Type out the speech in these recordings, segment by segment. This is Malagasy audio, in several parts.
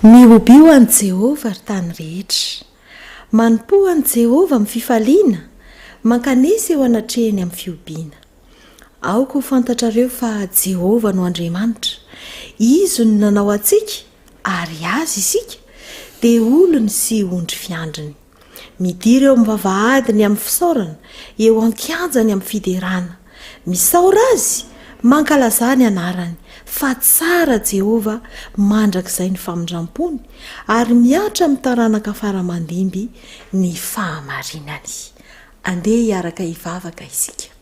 Mihobio an'i Jehovah, ry tany rehetra. Manompoa an'i Jehovah amin'ny fifaliana, mankanesa eo anatrehany amin'ny fihobiana. Aoka ho fantatrareo fa Jehovah no Andriamanitra. Izy no nanao antsika, ary Azy isika, dia olony sy ondry fiandriny. Midira eo amin'ny vavahadiny amin'ny fisaorana, eo an-kianjany amin'ny fiderana. Misaora Azy, mankalazà ny anarany, fa tsara Jehovah, mandrakizay ny famindram-pony, ary mihatra amin'ny taranaka fara aman-dimby ny fahamarinany. Andeha hiaraka hivavaka isika.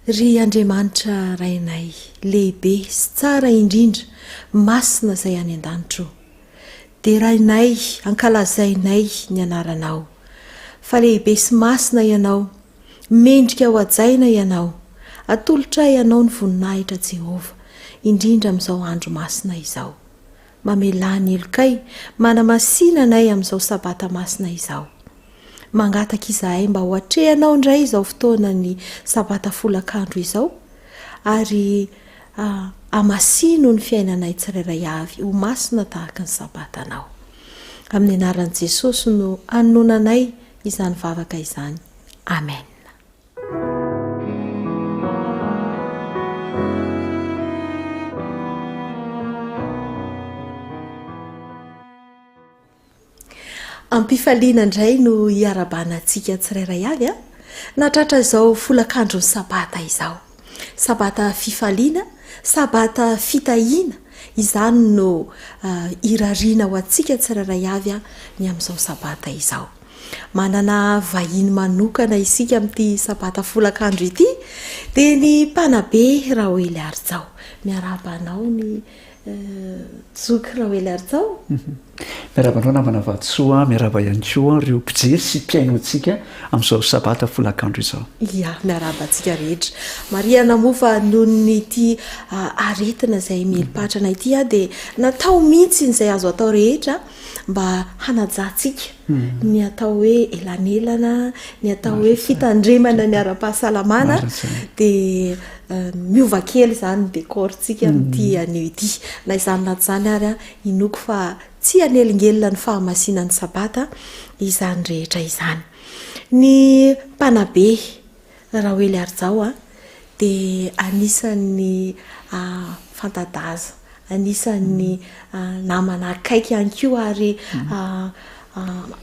Ry Andriamanitra Rainay, lehibe sy tsara indrindra, masina izay any an-danitra o! Derainay, ankalazainay ny anaranao. Fa lehibe sy masina Ianao, mendrika ho hajaina Ianao. Atolotray Anao ny voninahitra Jehovah, indrindra amin'izao andro masina izao. Mamelà ny helokay, manamasina anay amin'izao Sabata masina izao. Mangataka izahay mba ho atrehanao indray izao fotoanan'ny Sabata folakandro izao, ary hamasino ny fiainanay tsirairay avy ho masina tahaka ny Sabatanao. Amin'ny anaran'i Jesosy no anononanay izany vavaka izany. Amen. Am-pifaliana indray no hiarabana antsika tsirairay avy a! Nahatratra izao folakandron'ny Sabata izao. Sabata fifaliana, Sabata fitahiana, izany no irariana ho antsika tsirairay avy ny amin'izao Sabata izao. Manana vahiny manokana isika amin'ity Sabata folakandro ity, dia ny mpanabe Raoely Harijao. Miarahaba anao ny Zoky Raoely Harijao. Miarahaba anao namana Vatosoa, miarahaba ihany koa ireo mpijery sy mpihaino antsika amin'izao Sabata folakandro izao. Ia, miarahaba antsika rehetra. Marihana moa fa noho ny ity aretina izay mieli-patrana ity dia natao mihitsy izay azo atao rehetra mba hanajantsika ny atao hoe elanelana, ny atao hoe fitandremana ny ara-pahasalamana dia miova kely izany ny décor-ntsika amin'ity anio ity. Na izany na tsy izany ary inoako fa tsy hanelingelina ny fahamasinan'ny Sabata izany rehetra izany. Ny mpanabe Raoely Harijao dia anisan'ny fanta-daza, anisan'ny namana akaiky ihany koa ary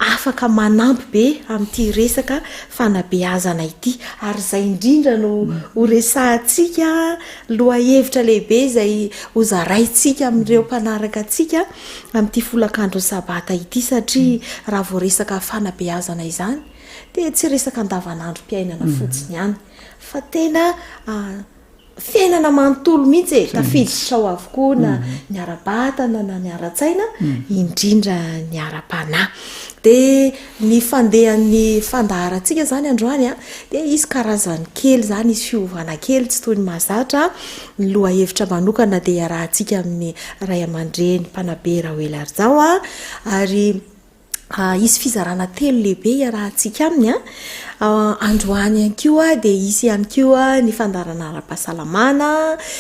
afaka manampy be amin'ity resaka fanabeazana ity. Ary izay indrindra no ho resahantsika, lohahevitra lehibe izay hozaraintsika amin'ireo mpanaraka antsika amin'ity folakandron'ny sabata ity satria raha vao resaka fanabeazana izany dia tsy resaka andavanandrom-piainana fotsiny ihany fa tena fiainana manontolo mihitsy e, tafiditra ao avokoa na ny ara-batana na ny ara-tsaina, indrindra ny ara-panahy. Dia ny fandehan'ny fandaharantsika izany androany an, dia hisy karazany kely izany, hisy fiovana kely tsy toy ny mahazatra, ny lohahevitra manokana dia iarahantsika amin'ny ray aman-dreny mpanabe Raoely Harijao an, ary Hisy fizarana telo lehibe iarahantsika aminy an. Androany ihany koa dia hisy ihany koa ny fandaharana ara-pahasalamana,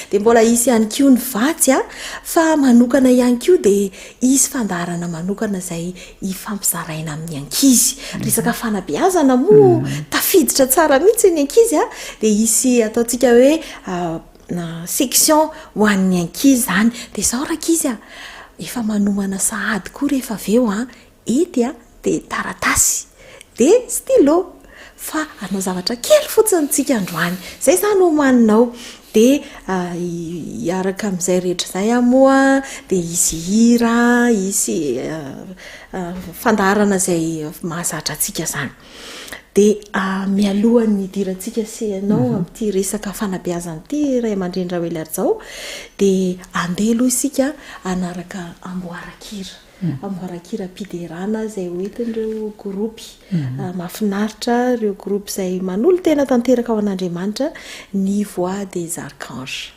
dia mbola hisy ihany koa ny vatsy an, fa manokana ihany koa dia hisy fandaharana manokana izay hifampizaraina amin'ny ankizy. Resaka fanabeazana moa tafiditra tsara mihitsy ny ankizy an, dia hisy ataontsika hoe section ho an'ny ankizy izany. Dia izao rankizy a, efa manomana sahady koa rehefa avy eo an, ety a, dia taratasy, dia stylo, fa hanao zavatra kely fotsiny tsika androany. Izay izany homaninao. Dia hiaraka amin'izay rehetra izay aho moa, dia hisy hira, hisy fandaharana izay mahazatra antsika izany. Dia mialohan'ny hidirantsika sy ianao amin'ity resaka fanabeazana ity ray aman-dreny Raoely Harijao dia andeha aloha isika hanaraka amboaran-kira, amboaran-kiram-piderana izay hoentin'ireo gropy mahafinaritra, ireo gropy izay manolo-tena tanteraka ho an'Andriamanitra, ny Voix des Archanges.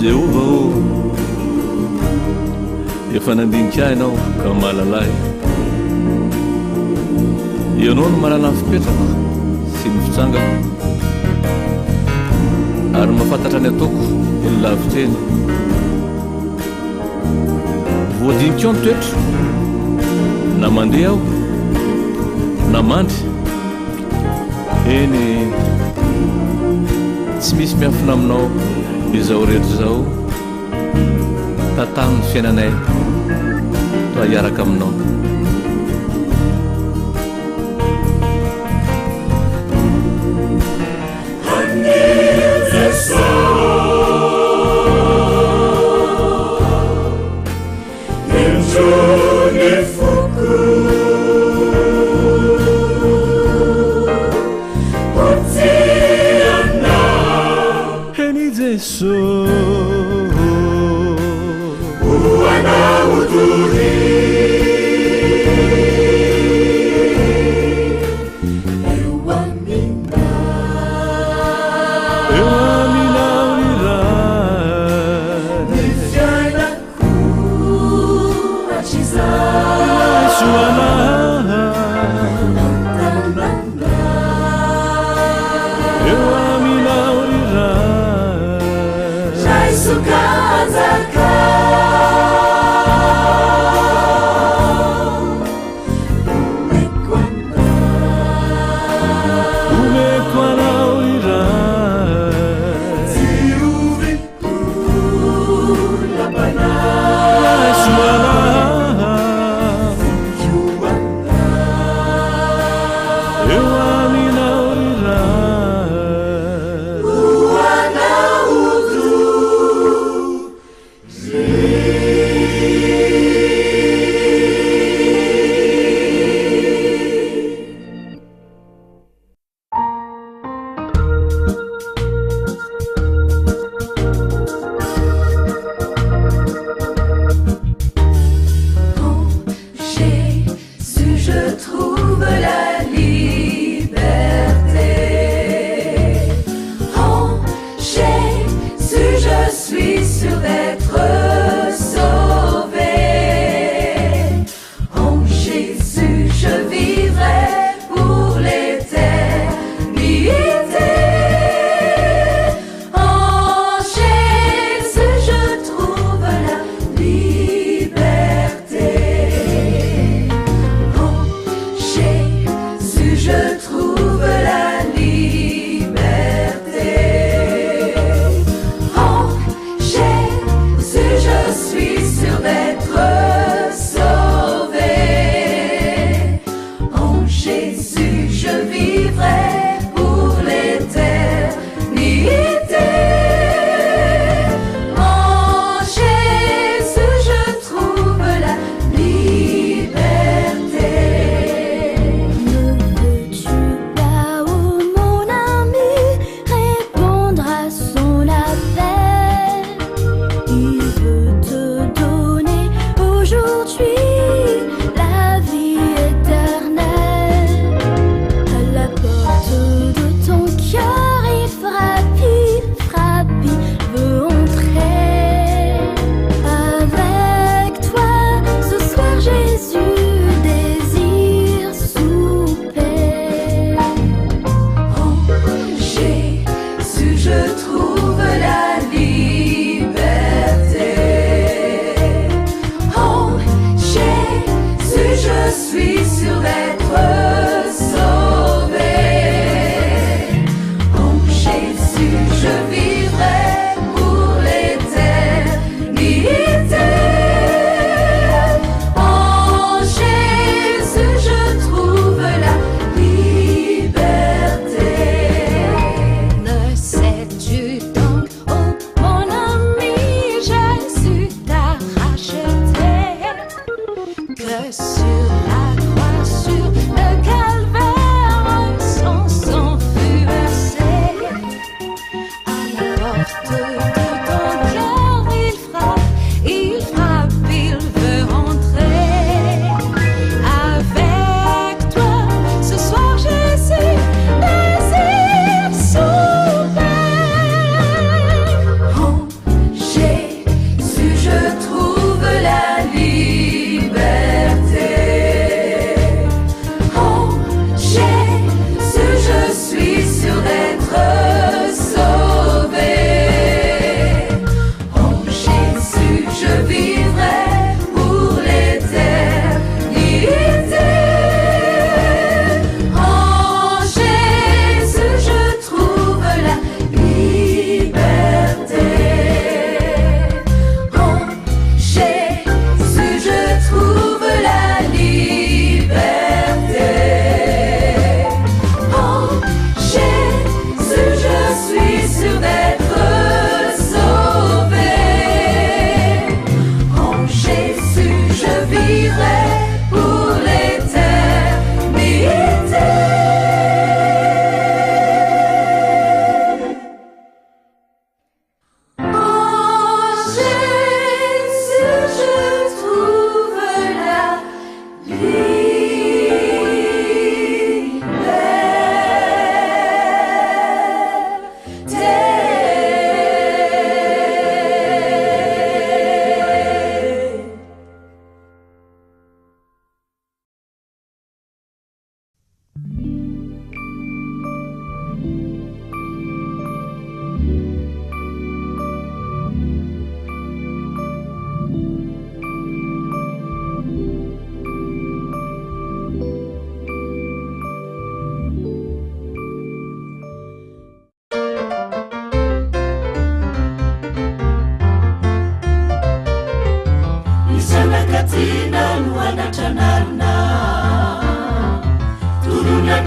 Jehovah ô, efa nandinika ahy Ianao ka mahalala ahy. Ianao no mahalala ny fipetrako sy ny fitsangako, ary mahafantatra ny ataoko eny lavitra eny. Voadinikao ny toetro, na mandeha aho, na mandry. Eny, tsy misy miafina aminao izao rehetra izao. Tantano ny fiainanay raha hiaraka aminao. doria. Eo aminao. Eo aminao ry Ray. Ny fiainako hatrizay. Raiso anah. An-tananao. Eo aminao ry Ray. Raiso ka anjakao. Omeko anao. Omeko anao ry Ray. Tsinjovy olam-panahy. Raiso anah. Voky anah. Eo aminao ry Ray. Ho anao doria. En Jésus, je trouve la liberté. En Jésus, je suis sûr d'être sauvé.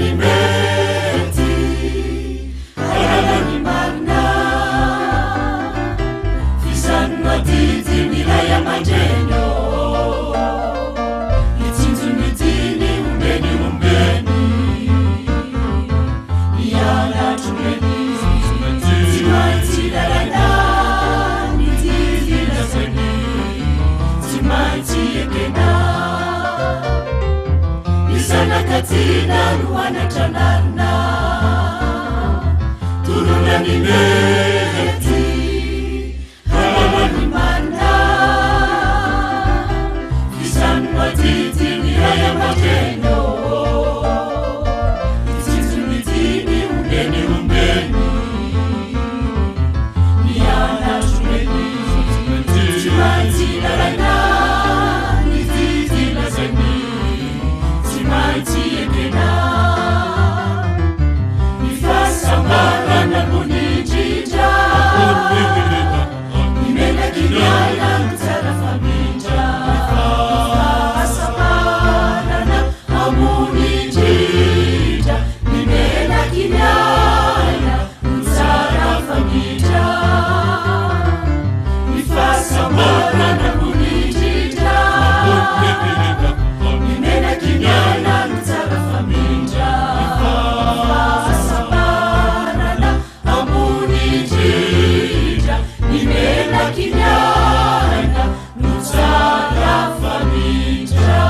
ny mety, hahalala ny marina. F'izany no adidy ny ray aman-dreny ô. Hitsinjo ny tiany omeny omeny. Ny anatro omeny. Tsy maintsy lalana ny didy lazainy. Tsy maintsy ekena. Ny zanaka tiana no anatra anarina. Toroina ny mety. Hahalala ny marina. F'izany no adidy ny ray aman-dreny ô. Hitsinjo ny tiany omeny omeny. Ny anatro omeny. Tsy maintsy lalana ny didy lazainy. Tsy maintsy ekena. Ny fahasambarana ambony indrindra. Ny menaky ny aina no tsara famindra. Ny fahasambarana ambony indrindra. Ny menaky ny aina no tsara famindra. Ny fahasambarana ambony indrindra. Ny menaky ny aina no tsara famindra. Ny fahasambarana ambony indrindra. Ny menaky ny aina no tsara famindra.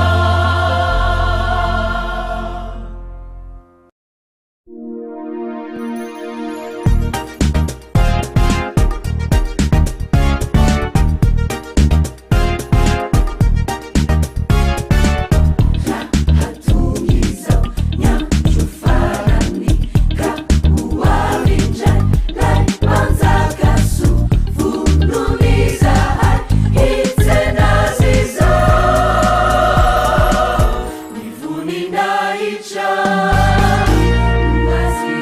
Raha tonga izao ny andro farany ka ho avy indray 'lay mpanjaka soa vonona izahay hitsena azy izao ny voninahitra ho azy.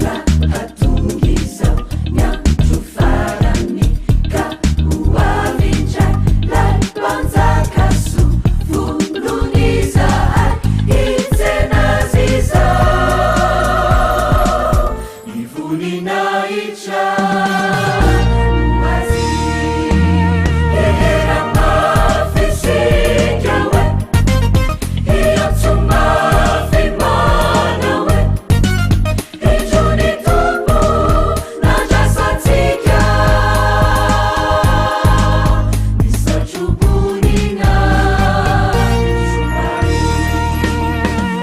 Raha tonga izao ny andro farany ka ho avy indray 'lay mpanjaka soa vonona izahay hitsena azy izao ny voninahitra ho azy. Hihira mafy isika hoe, hiantso mafy manao hoe, indro ny Tompo nandrasantsika. Misatroboninahitra.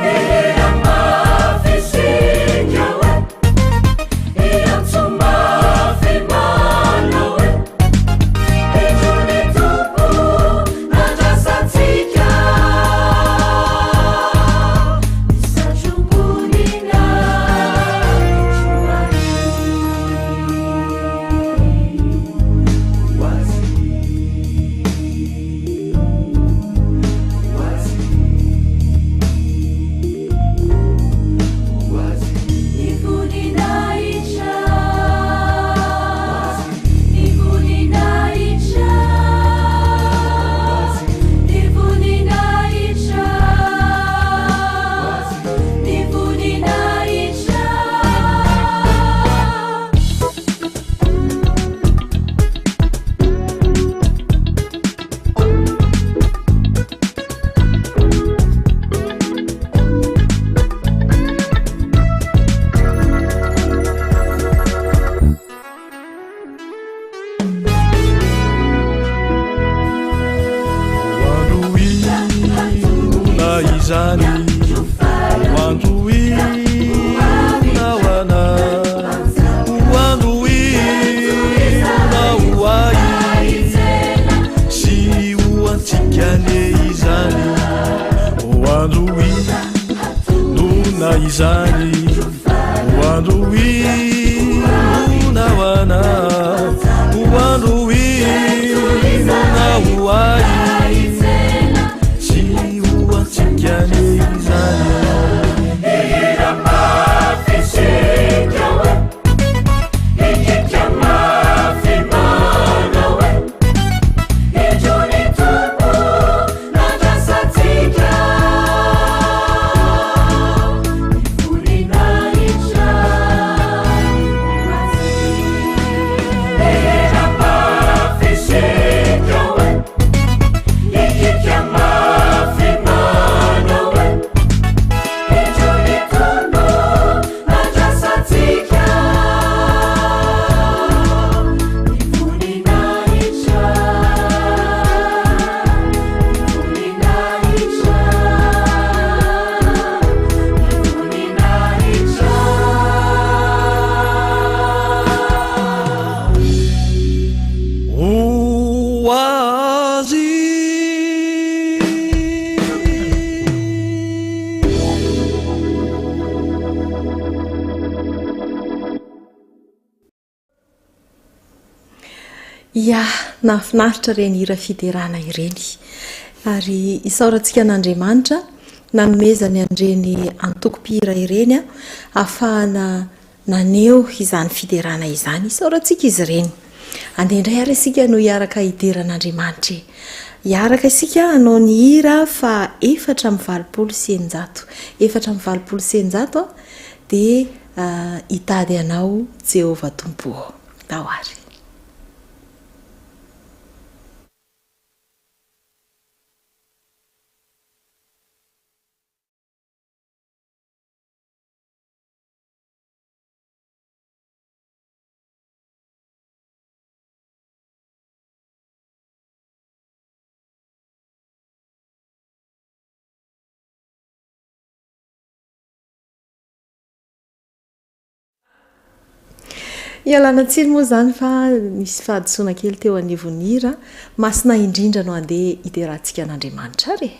Hihira mafy isika hoe, hiantso mafy manao hoe, indro ny Tompo nandrasantsika. Misatroboninahitra. Ho azy. Ho azy. Ho azy. Ny voninahitra, ny voninahitra, ny voninahitra, ny voninahitra. Ho andro inona izany? Ho andro inona ho anay? Ho andro inona ho ahy? Sy ho antsika anie izany. Ho andro inona izany? Ho andro inona ho anay? Ho andro inona ho ahy? Sy ho antsika anie izany. Hihira mafy isika hoe, hikiaka mafy manao hoe, indro ny Tompo nandrasantsika. Ia, nahafinaritra ireny hira fiderana ireny. Ary isaorantsika an'Andriamanitra nanomezany an'ireny antoko-mpihira ireny ahafahana naneho izany fiderana izany. Isaorantsika izy ireny. Andeha indray ary isika no hiaraka hidera an'Andriamanitra e. Hiaraka isika hanao ny hira faha 684. 684 dia hitady anao Jehovah Tompo ô. Ndao ary. Ialana tsiny moa izany fa nisy fahadisoana kely teo anivon'ny hira. Masina indrindra no andeha hiderantsika an'Andriamanitra ary e!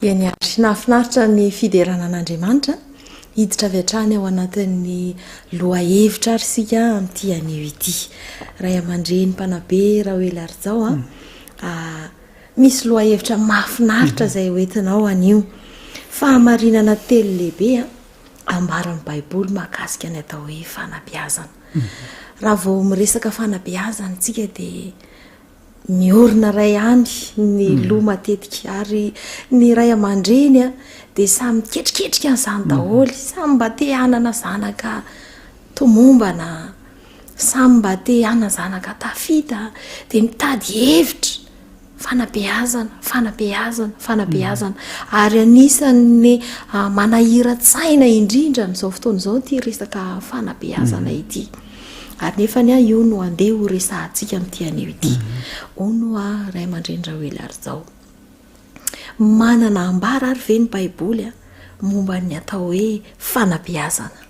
Eny ary, nahafinaritra ny fiderana an'Andriamanitra. Hiditra avy hatrany ao anatin'ny lohahevitra ary isika amin'ity anio ity. Ray aman-dreny mpanabe Raoely Harijao a, misy lohahevitra mahafinaritra izay hoentinao anio. Fahamarinana telo lehibe ambaran'ny Baiboly mahakasika ny atao hoe fanabeazana. Raha vao miresaka fanabeazana isika dia Miorina iray ihany ny loha matetika ary ny ray aman-dreny dia samy miketriketrika an'izany daholo, samy mba te hanana zanaka tomombana, samy mba te hanana zanaka tafita, dia mitady hevitra, fanabeazana, fanabeazana, fanabeazana. Ary anisan'ny manahiran-tsaina indrindra amin'izao fotoana izao ity resaka fanabeazana ity. Ary nefany an, io no andeha ho resahantsika amin'ity anio ity. Hono hoa ray aman-dreny Raoely Harijao. Manana ambara ary ve ny Baiboly momba ny atao hoe fanabeazana?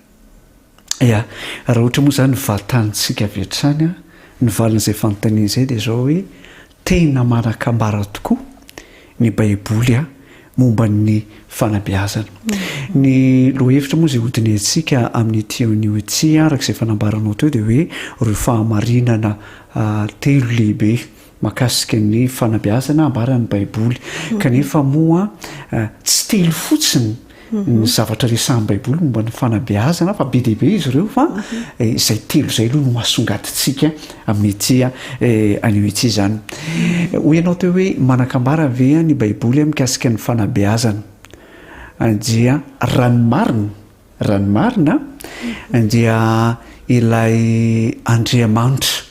Ya, raha ohatra moa izany vatantsika avy hatrany ny valin'izay fanontaniana izay dia izao hoe Tena manan-kambara tokoa ny Baiboly momba ny fanabeazana. Ny lohahevitra moa izay hodinihantsika amin'ity anio ity araka izay efa nambaranao teo dia hoe ireo fahamarinana telo lehibe mahakasika ny fanabeazana ambaran'ny Baiboly. Kanefa moa tsy telo fotsiny ny zavatra resahan'ny Baiboly momba ny fanabeazana fa be dia be izy ireo fa izay telo izay aloha no asongadintsika amin'ity anio ity izany. Hoy ianao teo hoe manan-kambara ve ny Baiboly mikasika ny fanabeazana? Dia raha ny marina, raha ny marina dia ilay Andriamanitra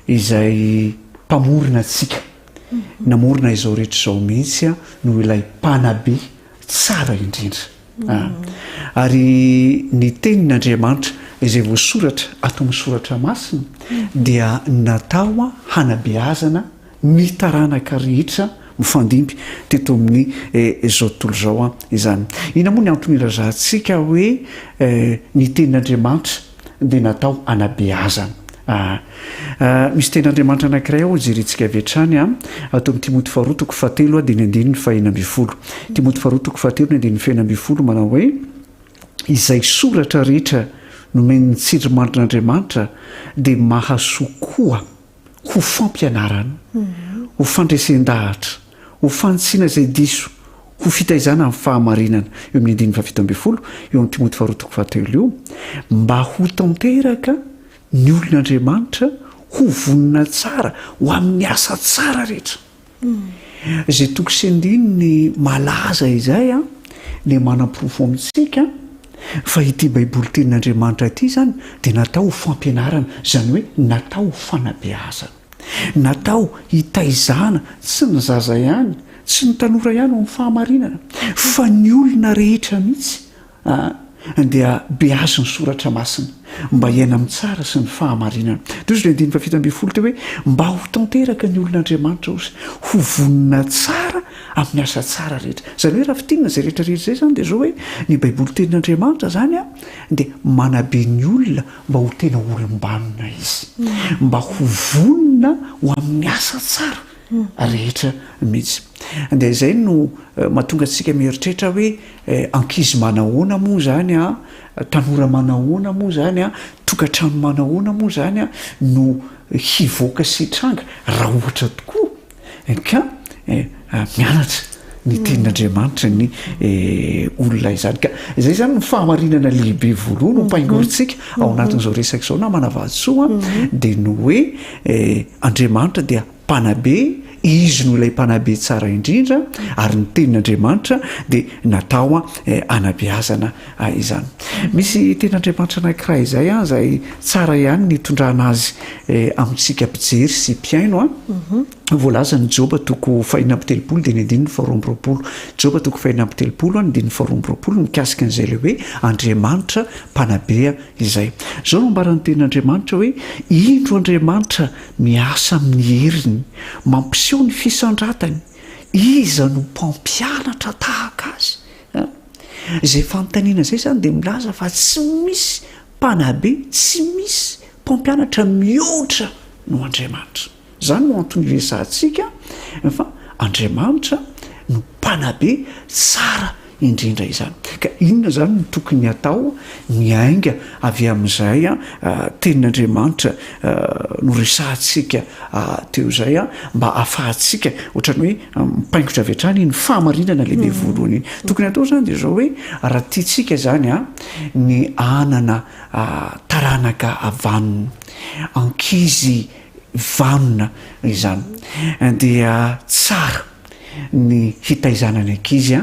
izay mpamorona antsika, namorona izao rehetra izao mihitsy no ilay mpanabe tsara indrindra. Ary ny tenin' Andriamanitra izay voasoratra ato amin'ny soratra masina dia natao hanabeazana ny taranaka rehetra mifandimby teto amin'ny izao tontolo izao izany. Inona moa ny antony ilazantsika hoe ny tenin' Andriamanitra dia natao hanabeazana. Misy tenin'Andriamanitra anankiray ao jerentsika avy hatrany ato amin'ny Timoty faharoa toko fahatelo dia ny andininy fahenina ambin'ny folo. Timoty faharoa toko fahatelo ny andininy fahenina ambin'ny folo manao hoe izay soratra rehetra nomen'ny tsindrimandrin'Andriamanitra dia mahasoa koa ho fampianarana, ho fandresen-dahatra, ho fanitsiana izay diso, ho fitaizana amin'ny fahamarinana, eo amin'ny andininy fahafito ambin'ny folo, eo amin'ny Timoty faharoa toko fahatelo io, mba ho tanteraka ny olon'Andriamanitra, ho vonona tsara ho amin'ny asa tsara rehetra. Izay toko sy andininy malaza izay dia manaporofo amintsika fa ity Baiboly Tenin'Andriamanitra ity izany dia natao ho fampianarana, izany hoe natao ho fanabeazana. Natao hitaizana tsy ny zaza ihany, tsy ny tanora ihany ho amin'ny fahamarinana, fa ny olona rehetra mihitsy. Dia beazo ny soratra masina mba hiaina amin'ny tsara sy ny fahamarinana. Toy izay andininy fahafito ambin'ny folo teo hoe mba ho tanteraka ny olon'Andriamanitra ozy, ho vonona tsara amin'ny asa tsara rehetra. Izany hoe raha fintinina izay rehetra rehetra izay izany dia izao hoe ny Baiboly tenin'Andriamanitra izany dia manabe ny olona mba ho tena olom-banona izy, mba ho vonona ho amin'ny asa tsara rehetra mihitsy. Dia izay no mahatonga antsika mieritreritra hoe ankizy manahoana moa izany an, tanora manahoana moa izany an, tokantrano manahoana moa izany an no hivoaka sy hitranga raha ohatra tokoa ka mianatra ny tenin'Andriamanitra ny olona izany. Ka izay izany no fahamarinana lehibe voalohany hopaingorintsika ao anatin'izao resaka izao namana vatosoa dia ny hoe Andriamanitra dia Mpanabe, Izy no ilay Mpanabe tsara indrindra, ary ny Tenin'Andriamanitra dia natao hanabeazana izany. Misy Tenin'Andriamanitra anankiray izay, izay tsara ihany ny hitondrana azy amintsika mpijery sy mpihaino. Voalazan'i Joba toko fahenina amby telopolo dia ny andininy faharoa amby roapolo. Joba toko fahenina amby telopolo, ny andininy faharoa amby roapolo mikasika an'izay ilay hoe Andriamanitra Mpanabe izay. Izao no ambaran'ny Tenin'Andriamanitra hoe, Indro Andriamanitra Miasa amin'ny heriny, mampiseho ny fisandratany, iza no mpampianatra tahaka azy? Izay fanontaniana izay izany dia milaza fa tsy misy mpanabe, tsy misy mpampianatra mihoatra noho Andriamanitra. Izany no antony iresahantsika fa Andriamanitra. no mpanabe tsara indrindra izany. Ka inona izany no tokony hatao miainga avy amin'izay tenin'Andriamanitra noresahantsika teo izay mba hahafahantsika ohatran'ny hoe mipaingotra avy hatrany iny fahamarinana lehibe voalohany iny. Tokony hatao izany dia izao hoe raha tiantsika izany ny hanana taranaka vanona, ankizy vanona izany dia tsara ny hitaizana ny ankizy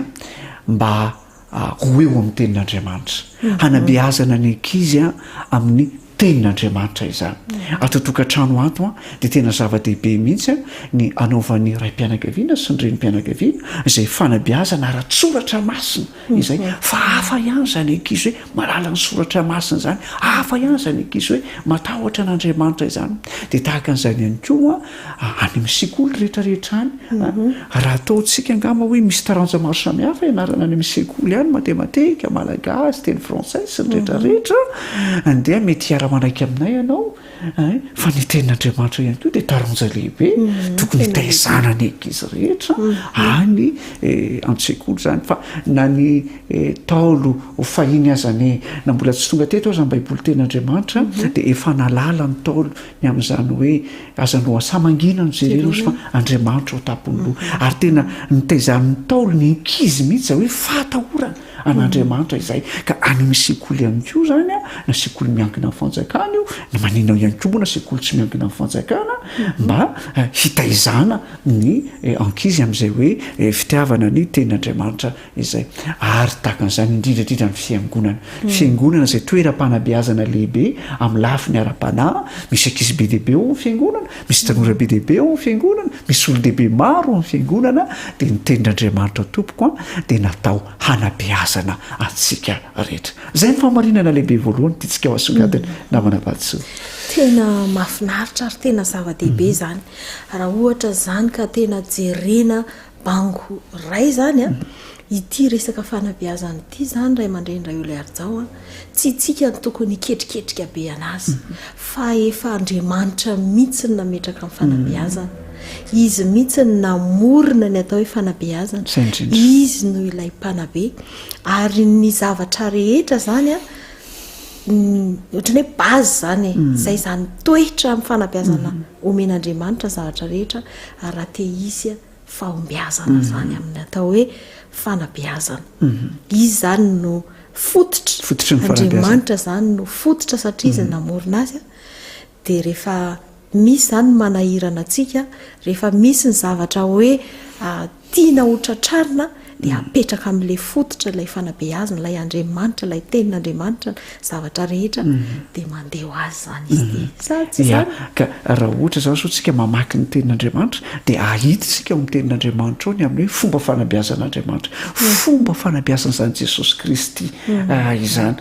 mba ho eo amin'ny tenin'Andriamanitra. Hanabeazana ny ankizy amin'ny tenin'Andriamanitra izany. Ato an-tokantrano ato dia tena zava-dehibe mihitsy ny anaovan'ny raim-pianakaviana sy ny renim-pianakaviana izay fanabeazana ara-tsoratra masina izay. Fa hafa ihany izany ankizy hoe mahalala ny soratra masina izany, hafa ihany izany ankizy hoe matahotra an'Andriamanitra izany. Dia tahaka an'izany ihany koa Any amin'ny sekoly rehetra rehetra any, raha ataontsika angamba hoe misy taranja maro samihafa ianarana any amin'ny sekoly any, matematika, malagasy, teny frantsay sy ny rehetra rehetra, dia mety hiara-manaiky aminay ianao fa ny tenin'Andriamanitra ihany koa dia taranja lehibe tokony hitaizana ny ankizy rehetra any an-tsekoly izany. Fa na ny Ntaolo fahiny aza anie, na mbola tsy tonga teto aza ny Baiboly tenin'Andriamanitra, dia efa nahalala ny Ntaolo ny amin'izany hoe aza no asa mangina no jerena ozy fa Andriamanitra ao tampon'ny loha. Ary tena nitaizan'ny Ntaolo ny ankizy mihitsy izay hoe fahatahorana an'Andriamanitra izay. Ka any amin'ny sekoly ihany koa izany, na sekoly miankina amin'ny fanjakana io, na maninona ihany koa moa na sekoly tsy miankina amin'ny fanjakana, mba hitaizana ny ankizy amin'izay hoe fitiavana ny tenin'Andriamanitra izay. Ary tahaka an'izany indrindra indrindra ny fiangonana. Fiangonana izay toeram-panabeazana lehibe amin'ny lafiny ara-panahy, misy ankizy be dia be ao amin'ny fiangonana, misy tanora be dia be ao amin'ny fiangonana, misy olon-dehibe maro ao amin'ny fiangonana, dia ny tenin'Andriamanitra tompoko an, dia natao hanabeazana antsika rehetra. Izay ny fahamarinana lehibe voalohany tiantsika ho asongadina namana vatosoa. Tena mahafinaritra ary tena zava-dehibe izany. Raha ohatra izany ka tena jerena Bango iray izany an, ity resaka fanabeazana ity izany ray aman-dreny Rahoeliarijao an, tsy isika no tokony hiketriketrika be an'azy fa efa Andriamanitra mihitsy no nametraka ny fanabeazana. Izy mihitsy no namorona ny atao hoe fanabeazana. Izy no ilay mpanabe. Ary ny zavatra rehetra izany an, ohatran'ny hoe base izany e. Izay izany toetra amin'ny fanabeazana omen'Andriamanitra ny zavatra rehetra ary raha te hisy fahombiazana izany amin'ny atao hoe fanabeazana. Izy izany no fototra, Fototry ny fanabeazana. Andriamanitra izany no fototra satria izy no namorona azy. Dia rehefa misy izany ny manahirana antsika, rehefa misy ny zavatra hoe tiana ho tratrarina dia apetraka amin'ilay fototra, ilay fanabeazana, ilay Andriamanitra, ilay tenin'Andriamanitra, ny zavatra rehetra dia mandeha ho azy izany izy ity. Sa tsy Ya, izany? ka raha ohatra izany zao tsika mamaky ny tenin'Andriamanitra dia ahidintsika ao amin'ny tenin'Andriamanitra ao ny amin'ny hoe fomba fanabeazan'Andriamanitra, fomba fanabeazana izany Jesosy Kristy izany.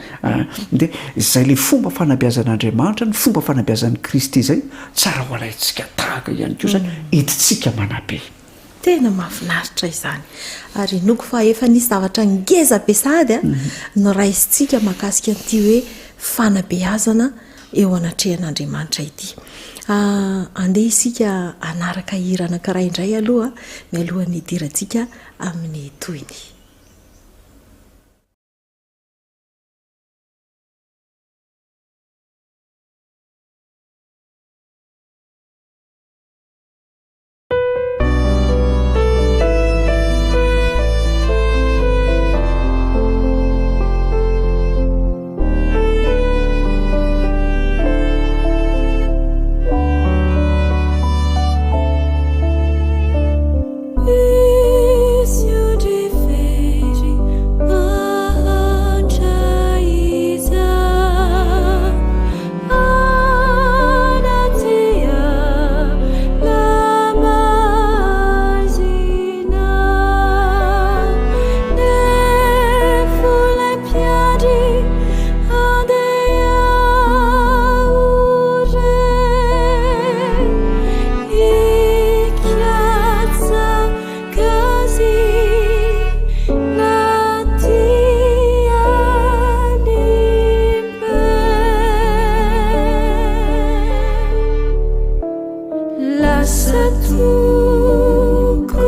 Dia izay ilay fomba fanabeazan'Andriamanitra, ny fomba fanabeazan'i Kristy izay, tsara ho alaintsika tahaka ihany koa izany, entintsika manabe. Tena mahafinaritra izany. Ary inoako fa efa nisy zavatra ngeza be sahady noraisintsika mahakasika an'ity hoe fanabeazana eo anatrehan'Andriamanitra ity. Andeha isika hanaraka hira anankiray indray aloha mialohan'ny hidirantsika amin'ny tohiny. Lasa toko.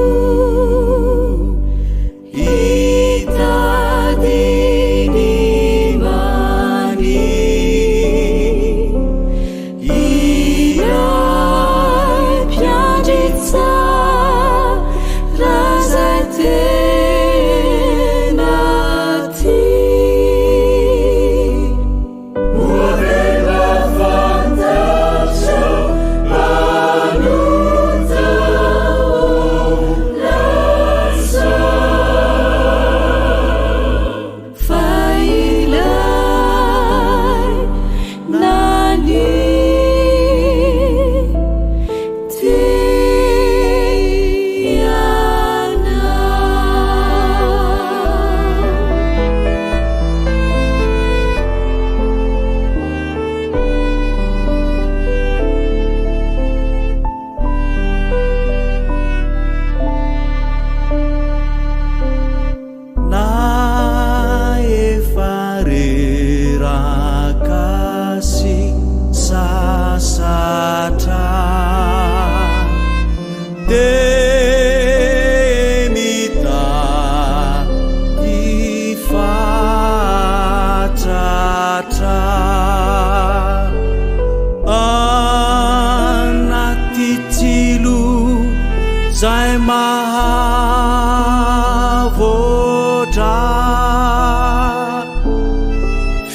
Zay mahavoatra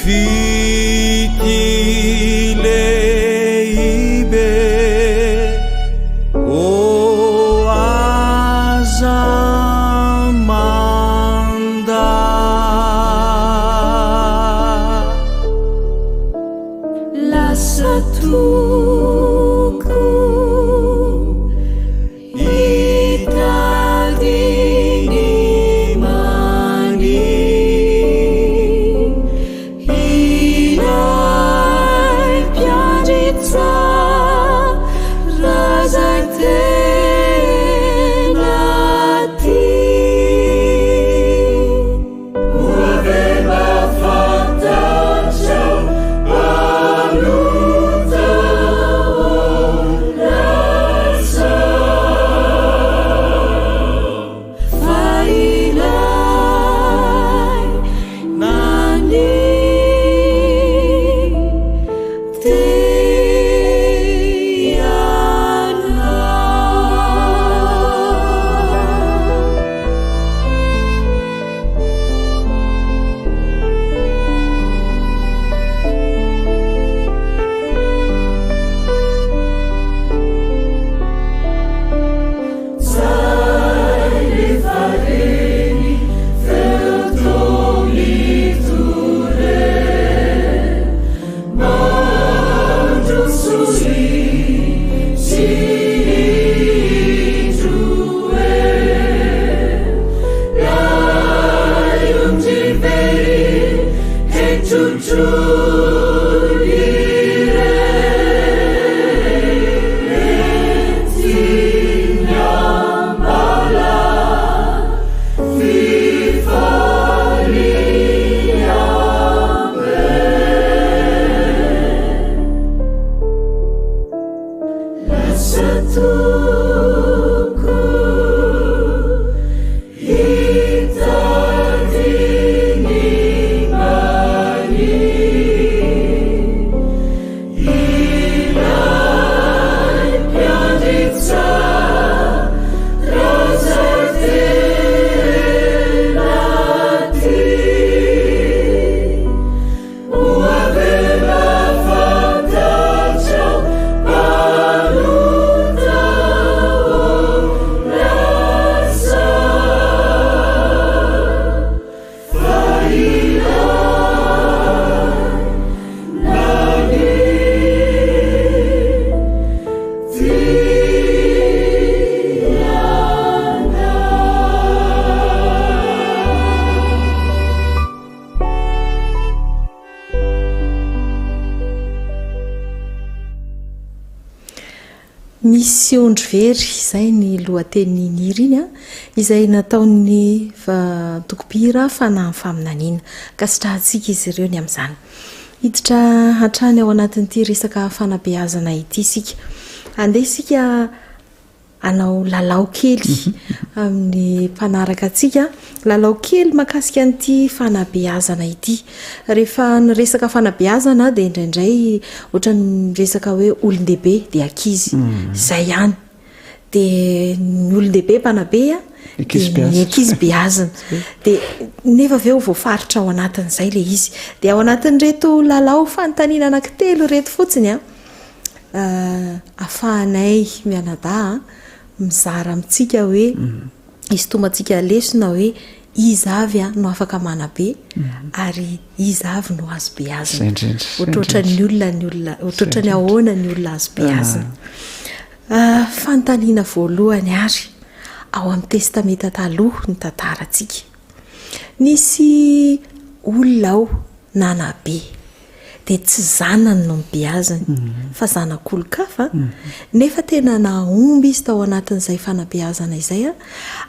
Fitia lehibe Ô aza manda. Lasa toko hitady ny mania Ilay mpiandry tsara izay tena tia. Moa ve mba fantatrao mpanota lasa Fa ilay nania tia anao. Lasa toko hitady ny mania Ilay mpiandry tsara izay tena tia. Moa ve mba fantatrao mpanota ô lasa fa ilay nania tia anao. Misy ondry very, izay ny lohatenin'iny hira iny, izay nataon'ny antoko-mpihira Fanahin'ny Faminaniana. Ankasitrahantsika izy ireo ny amin'izany. Hiditra hatrany ao anatin'ity resaka fanabeazana ity isika. Andeha isika hanao lalao kely amin'ny mpanaraka antsika, lalao kely mahakasika an'ity fanabeazana ity. Rehefa ny resaka fanabeazana dia indraindray ohatran'ny miresaka hoe olon-dehibe dia ankizy, izay ihany. Dia ny olon-dehibe mpanabe dia ny ankizy beazina. Dia nefa avy eo voafaritra ao anatin'izay ilay izy. Dia ao anatin'ireto lalao fanontaniana anankitelo ireto fotsiny an, afahanay mianadahy mizara amintsika hoe hisintomantsika lesona hoe iza avy no afaka manabe ary iza avy no azo beazina. Ohatrohatran'ny olona ny olona, ohatrohatran'ny ahoana ny olona azo beazina. Fanontaniana voalohany ary, ao amin'ny Testamenta Taloha ny tantarantsika. Nisy olona ao nanabe. dia tsy zanany no nobeaziny fa zanak'olon-kafa, nefa tena nahomby izy tao anatin'izay fanabeazana izay,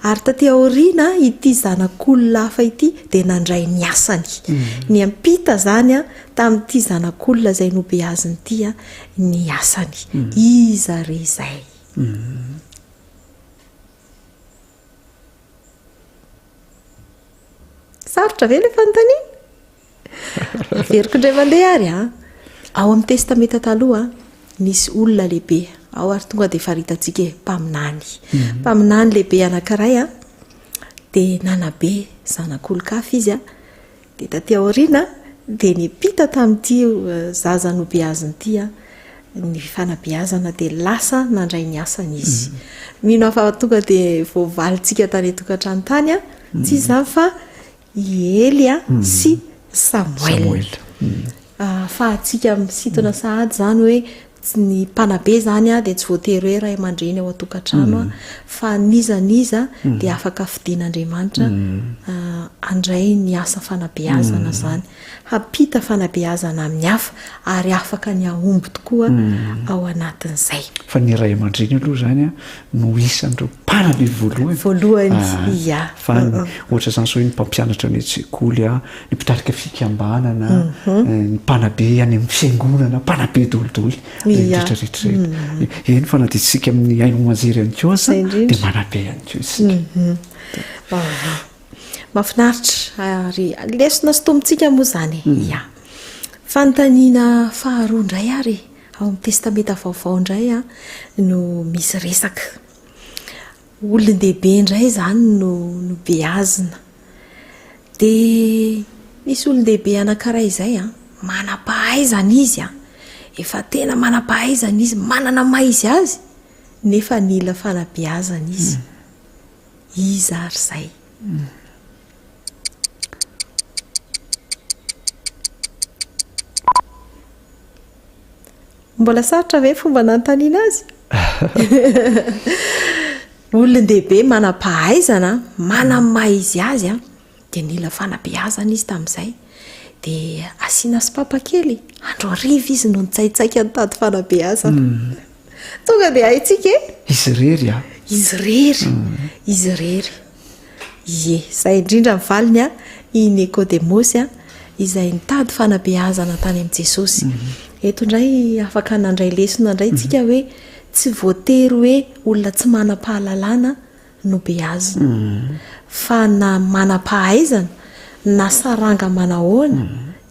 ary taty aoriana ity zanak'olona hafa ity dia nandray ny asany. Niampita izany tamin'ity zanak'olona izay nobeaziny ity ny asany. Iza re izay? Sarotra ve ilay fanontaniana? Averiko indray mandeha ary an. Ao amin'ny Testamenta Taloha, Nisy olona lehibe ao ary tonga dia faritantsika e, mpaminany. Mpaminany lehibe anankiray an, dia nanabe zanak'olon-kafa izy an, dia taty aoriana dia niampita tamin'ity zaza nobeaziny ity an, ny fanabeazana dia lasa nandray ny asany izy. Mino aho fa tonga dia voavalintsika tany an-tokantrano tany an, tsy iza izany fa i Ely sy Samoela. Ahafahantsika misintona sahady izany hoe ny mpanabe izany dia tsy voatery hoe ray aman-dreny ao an-tokantrano fa n'iza n'iza dia afaka fidin'Andriamanitra handray ny asa fanabeazana izany, hampita fanabeazana amin'ny hafa ary afaka ny hahomby tokoa ao anatin'izay. Fa ny ray aman-dreny aloha izany no isan'ireo mpanabe voalohany. Voalohany, ia. Fa ny ohatra izany izao hoe ny mpampianatra any an-tsekoly, ny mpitarika fikambanana, ny mpanabe any amin'ny fiangonana, mpanabe daholo ireny rehetra rehetra ireny. Eny fa na dia isika amin'ny haino aman-jery ihany koa aza dia manabe ihany koa isika. Mahafinaritra ary lesona sintomintsika moa izany e. Ia. Fanontaniana faharoa indray ary e. Ao amin'ny Testamenta Vaovao indray no misy resaka. Olon-dehibe indray izany no nobeazina. Dia nisy olon-dehibe anankiray izay, manam-pahaizana izy, efa tena manam-pahaizana izy, manana ny maha izy azy, nefa nila fanabeazana izy. Iza ary izay? Mbola sarotra ve ny fomba nanontaniana azy? Olon-dehibe manam-pahaizana, manana ny maha izy azy, dia nila fanabeazana izy tamin'izay. Dia asiana sopapa kely, andro hariva izy no nitsaitsaika nitady fanabeazana. Tonga dia haintsika e! Izy irery a! Izy irery, izy irery. Ie, izay indrindra ny valiny a, i Nikodemosy a, izay nitady fanabeazana tany amin'i Jesosy. Eto indray afaka nandray lesona indray tsika hoe tsy voatery hoe olona tsy manam-pahalalana no beazina. Fa na manam-pahaizana na saranga manahoana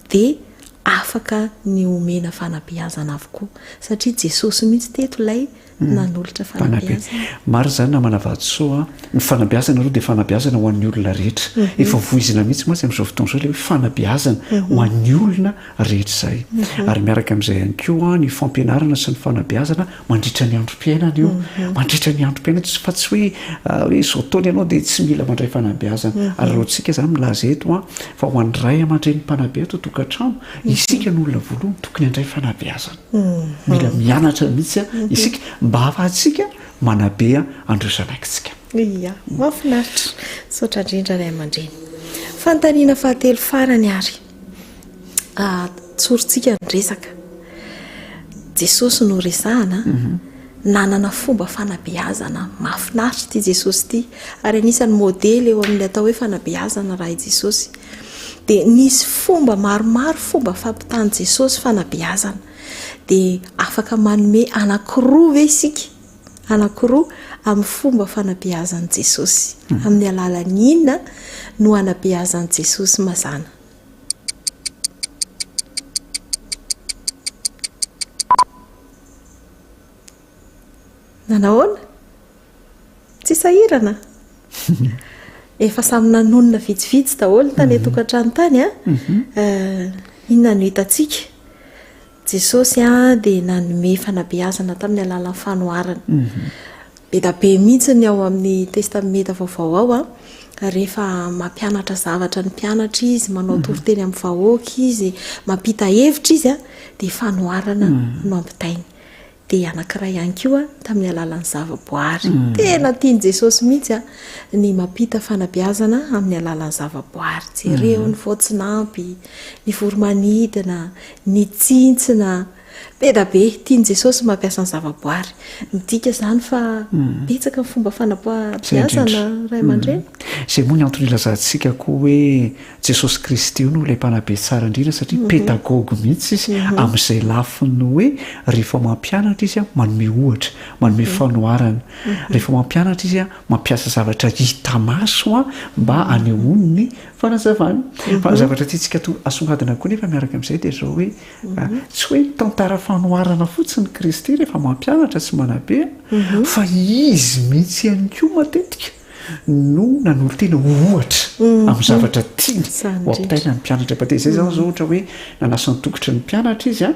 dia afaka ny omena fanabeazana avokoa. Satria Jesosy mihitsy teto ilay nanolotra fanabeazana. Marina izany namana Vatosoa a! Ny fanabeazana aloha dia fanabeazana ho an'ny olona rehetra. Efa voizina mihitsy mantsy amin'izao fotoana izao ilay hoe fanabeazana ho an'ny olona rehetra izay. Ary miaraka amin'izay ihany koa ny fampianarana sy ny fanabeazana mandritra ny androm-piainana io. Mandritra ny androm-piainana fa tsy hoe hoe izao taona ianao dia tsy mila mandray fanabeazana. Ary raha isika izany milaza eto fa ho an'ny ray aman-dreny mpanabe ato an-tokantrano, isika no olona voalohany tokony handray fanabeazana. Mila mianatra mihitsy isika mba hahafahantsika manabe an'ireo zanakitsika. Ia, mahafinaritra. Misaotra indrindra ray aman-dreny. Fanontaniana fahatelo farany ary. Tsorintsika ny resaka. Jesosy no resahana. Nanana fomba fanabeazana mahafinaritra ity Jesosy ity ary anisan'ny modely eo amin'ny atao hoe fanabeazana raha i Jesosy. Dia nisy fomba maromaro fomba fampitan'i Jesosy fanabeazana. Dia afaka manome anankiroa ve isika? Anankiroa amin'ny fomba fanabeazan'i Jesosy. Amin'ny alalan'ny inona no anabeazan'i Jesosy mazàna? Nanahoana? Tsy sahirana? Efa samy nanonona vitsivitsy daholo tany an-tokantrano tany an. Inona no hitantsika? Jesosy dia nanome fanabeazana tamin'ny alalan'ny fanoharana. Be dia be mihitsy ny ao amin'ny Testamenta Vaovao ao an, rehefa mampianatra zavatra ny mpianatra izy, manao toriteny amin'ny vahoaka izy, mampita hevitra izy an, dia fanoharana no ampitainy. Dia anankiray ihany koa tamin'ny alalan'ny zavaboary. Tena tian'i Jesosy mihitsy an, ny mampita fanabeazana amin'ny alalan'ny zavaboary. Jereo ny voatsinampy, ny voromanidina, ny tsintsina. Be da be, tian'i Jesosy ny mampiasa ny zavaboary. Midika izany fa betsaka ny fomba fanabeazana ray aman-dreny. Izay moa ny antony ilazantsika koa hoe Jesosy Kristy io no ilay mpanabe tsara indrindra satria pédagogue mihitsy izy amin'izay lafiny hoe rehefa mampianatra izy manome ohatra, manome fanoharana. Rehefa mampianatra izy mampiasa zavatra hita maso mba hanehoany ny fanazavany. Fa ny zavatra tiantsika asongadina koa nefa miaraka amin'izay dia izao hoe Tsy hoe mitantara fanoharana fotsiny Kristy rehefa mampianatra sy manabe fa Izy mihitsy ihany koa matetika no nanolo-tena ho ohatra amin'ny zavatra tiany ho ampitaina ny mpianatra. Fa dia izay izany izao ohatra hoe nanasa ny tongotry ny mpianatra Izy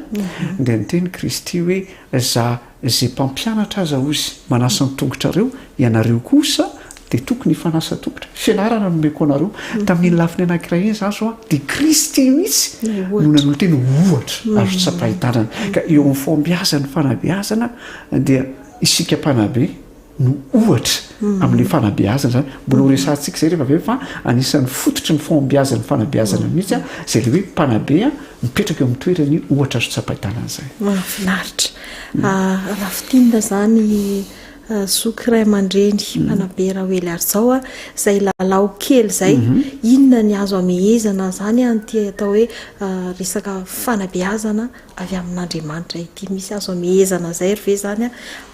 dia niteny Kristy hoe za Izay mpampianatra aza hozy manasa ny tongotrareo, ianareo kosa dia tokony hifanasa tongotra. Fianarana no omeko anareo. Tamin'iny lafiny anankiray iny izany izao dia Kristy mihitsy no nanolo-tena ho ohatra azo tsapain-tanana. Ka eo amin'ny fahombiazan'ny fanabeazana dia isika mpanabe no ohatra amin'ilay fanabeazana izany. Mbola ho resahantsika izay rehefa avy eo fa anisan'ny fototry ny fahombiazan'ny fanabeazana mihitsy izay ilay hoe mpanabe mipetraka eo amin'ny toerany ohatra azo tsapain-tanana izay. Mahafinaritra. Raha fintinina izany zoky ray aman-dreny mpanabe Raoely Harijao izay lalao kely izay, inona ny azo amehezana an'izany an'ity atao hoe resaka fanabeazana avy amin'Andriamanitra ity? Misy azo amehezana izay ry ve izany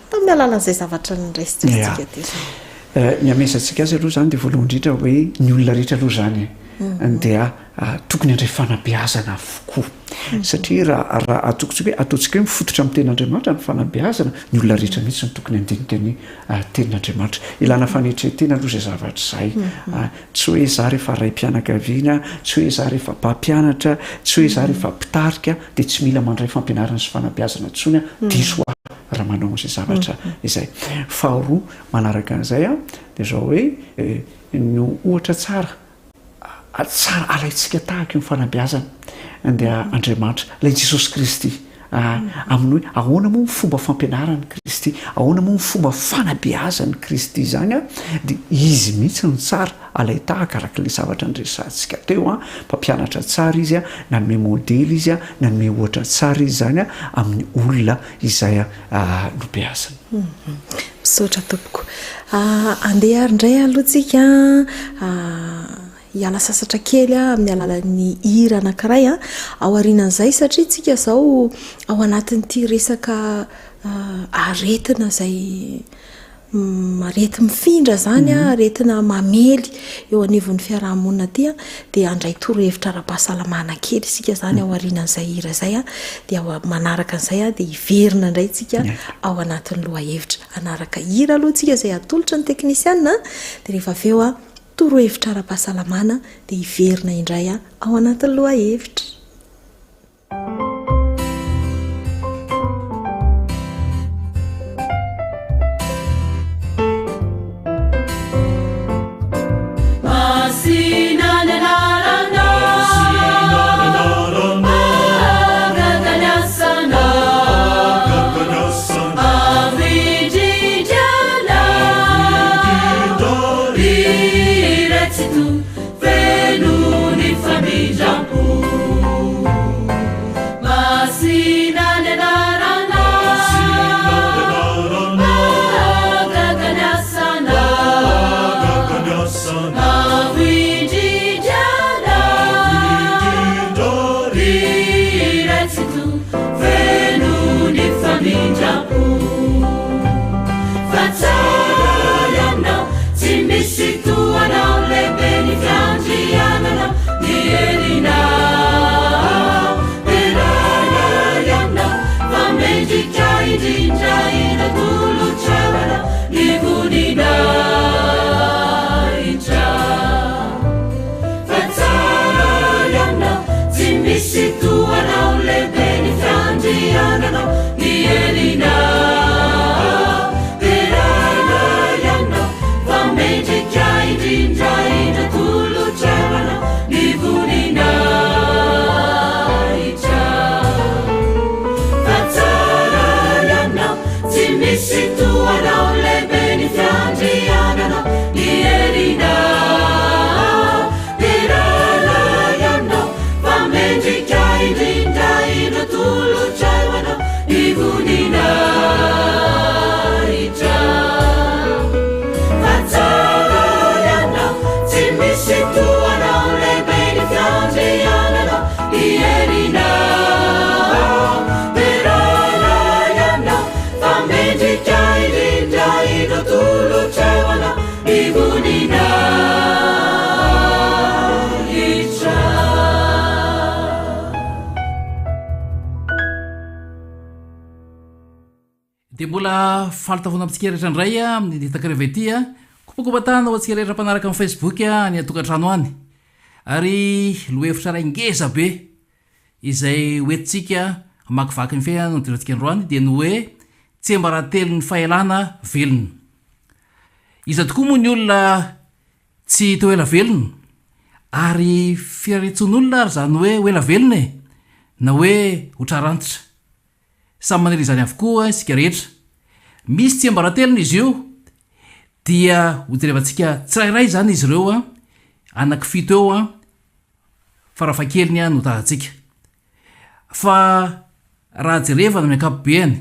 Tamin'ny alalan'izay zavatra noraisintsika teo izany. Ny hamehezantsika azy aloha izany dia voalohany indrindra hoe ny olona rehetra aloha izany dia tokony handray fanabeazana avokoa. Satria raha raha ataontsika hoe ataontsika hoe mifototra amin'ny tenin'Andriamanitra ny fanabeazana, ny olona rehetra mihitsy no tokony handinika ny tenin'Andriamanitra. Ilana fanetren-tena aloha izay zavatra izay. Tsy hoe izaho rehefa raim-pianakaviana, tsy hoe izaho rehefa mpampianatra, tsy hoe izaho rehefa mpitarika dia tsy mila mandray fampianarana sy fanabeazana intsony aho. Diso aho. raha manao an'izay zavatra izay. Faharoa manaraka an'izay dia izao hoe ny ohatra tsara tsara alaintsika tahaka io fanabeazana dia Andriamanitra, ilay Jesosy Kristy. Amin'ny hoe ahoana moa ny fomba fampianaran'i Kristy, ahoana moa ny fomba fanabeazan'i Kristy izany dia izy mihitsy no tsara alain-tahaka araka ilay zavatra niresahantsika teo an, mpampianatra tsara izy, nanome modely izy, nanome ohatra tsara izy izany amin'ny olona izay nobeaziny. Misaotra tompoko. Andeha ary indray aloha tsika hiala sasatra kely amin'ny alalan'ny hira anankiray ao aorianan'izay satria tsika izao ao anatin'ity resaka aretina izay Areti-mifindra izany, aretina mamely eo anivon'ny fiaraha-monina aty dia handray torohevitra ara-pahasalamana kely isika izany ao aorianan'izay hira izay dia ao manaraka an'izay dia hiverina indray isika ao anatin'ny lohahevitra. Hanaraka hira aloha isika izay atolotry ny teknisiana dia rehefa avy eo torohevitra ara-pahasalamana dia hiverina indray ao anatin'ny lohahevitra. Feno ny famindram-po. Mbola faly tafahoana amintsika rehetra indray amin'ity takariva ity. Kopakopa-tanana ho antsika rehetra mpanaraka amin'ny Facebook any an-tokantrano any. Ary lohahevitra iray ngeza be izay hoentintsika hamakivaky ny fiainana no jerentsika androany dia ny hoe tsiambaratelon'ny fahelana velona. Iza tokoa moa ny olona tsy te ho ela velona? Ary firariantsoan'olona ary izany hoe ho ela velona e! Na hoe ho trarantitra. Samy maniry izany avokoa isika rehetra. Misy tsiambaratelony izy io dia hojerevantsika tsirairay izany izy ireo anankifito eo farafahakeliny no tahantsika. Fa raha jerevana amin'ny ankapobeany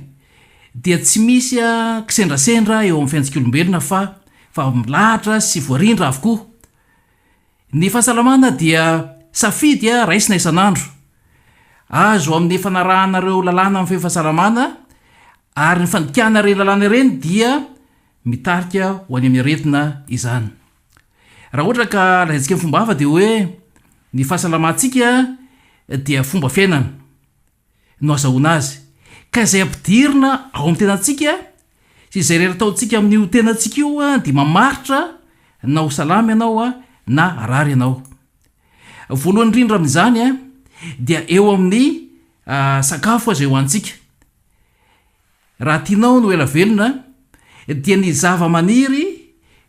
dia tsy misy kisendrasendra eo amin'ny fiainantsika olombelona fa fa milahatra sy voarindra avokoa. Ny fahasalamana dia safidy raisina isan'andro. Azo amin'ny fanarahana ireo lalàna mifehy fahasalamana ary ny fandikana ireny lalàna ireny dia mitarika ho any amin'ny aretina izany. Raha ohatra ka lazaintsika amin'ny fomba hafa dia hoe ny fahasalamantsika dia fomba fiainana no azahoana azy. Ka izay ampidirina ao amin'ny tenantsika sy izay rehetra ataontsika amin'io tenantsika io dia mamaritra na ho salama ianao na harary ianao. Voalohany indrindra amin'izany dia eo amin'ny sakafo izay hohanintsika. Raha tianao ny ho ela velona dia ny zava-maniry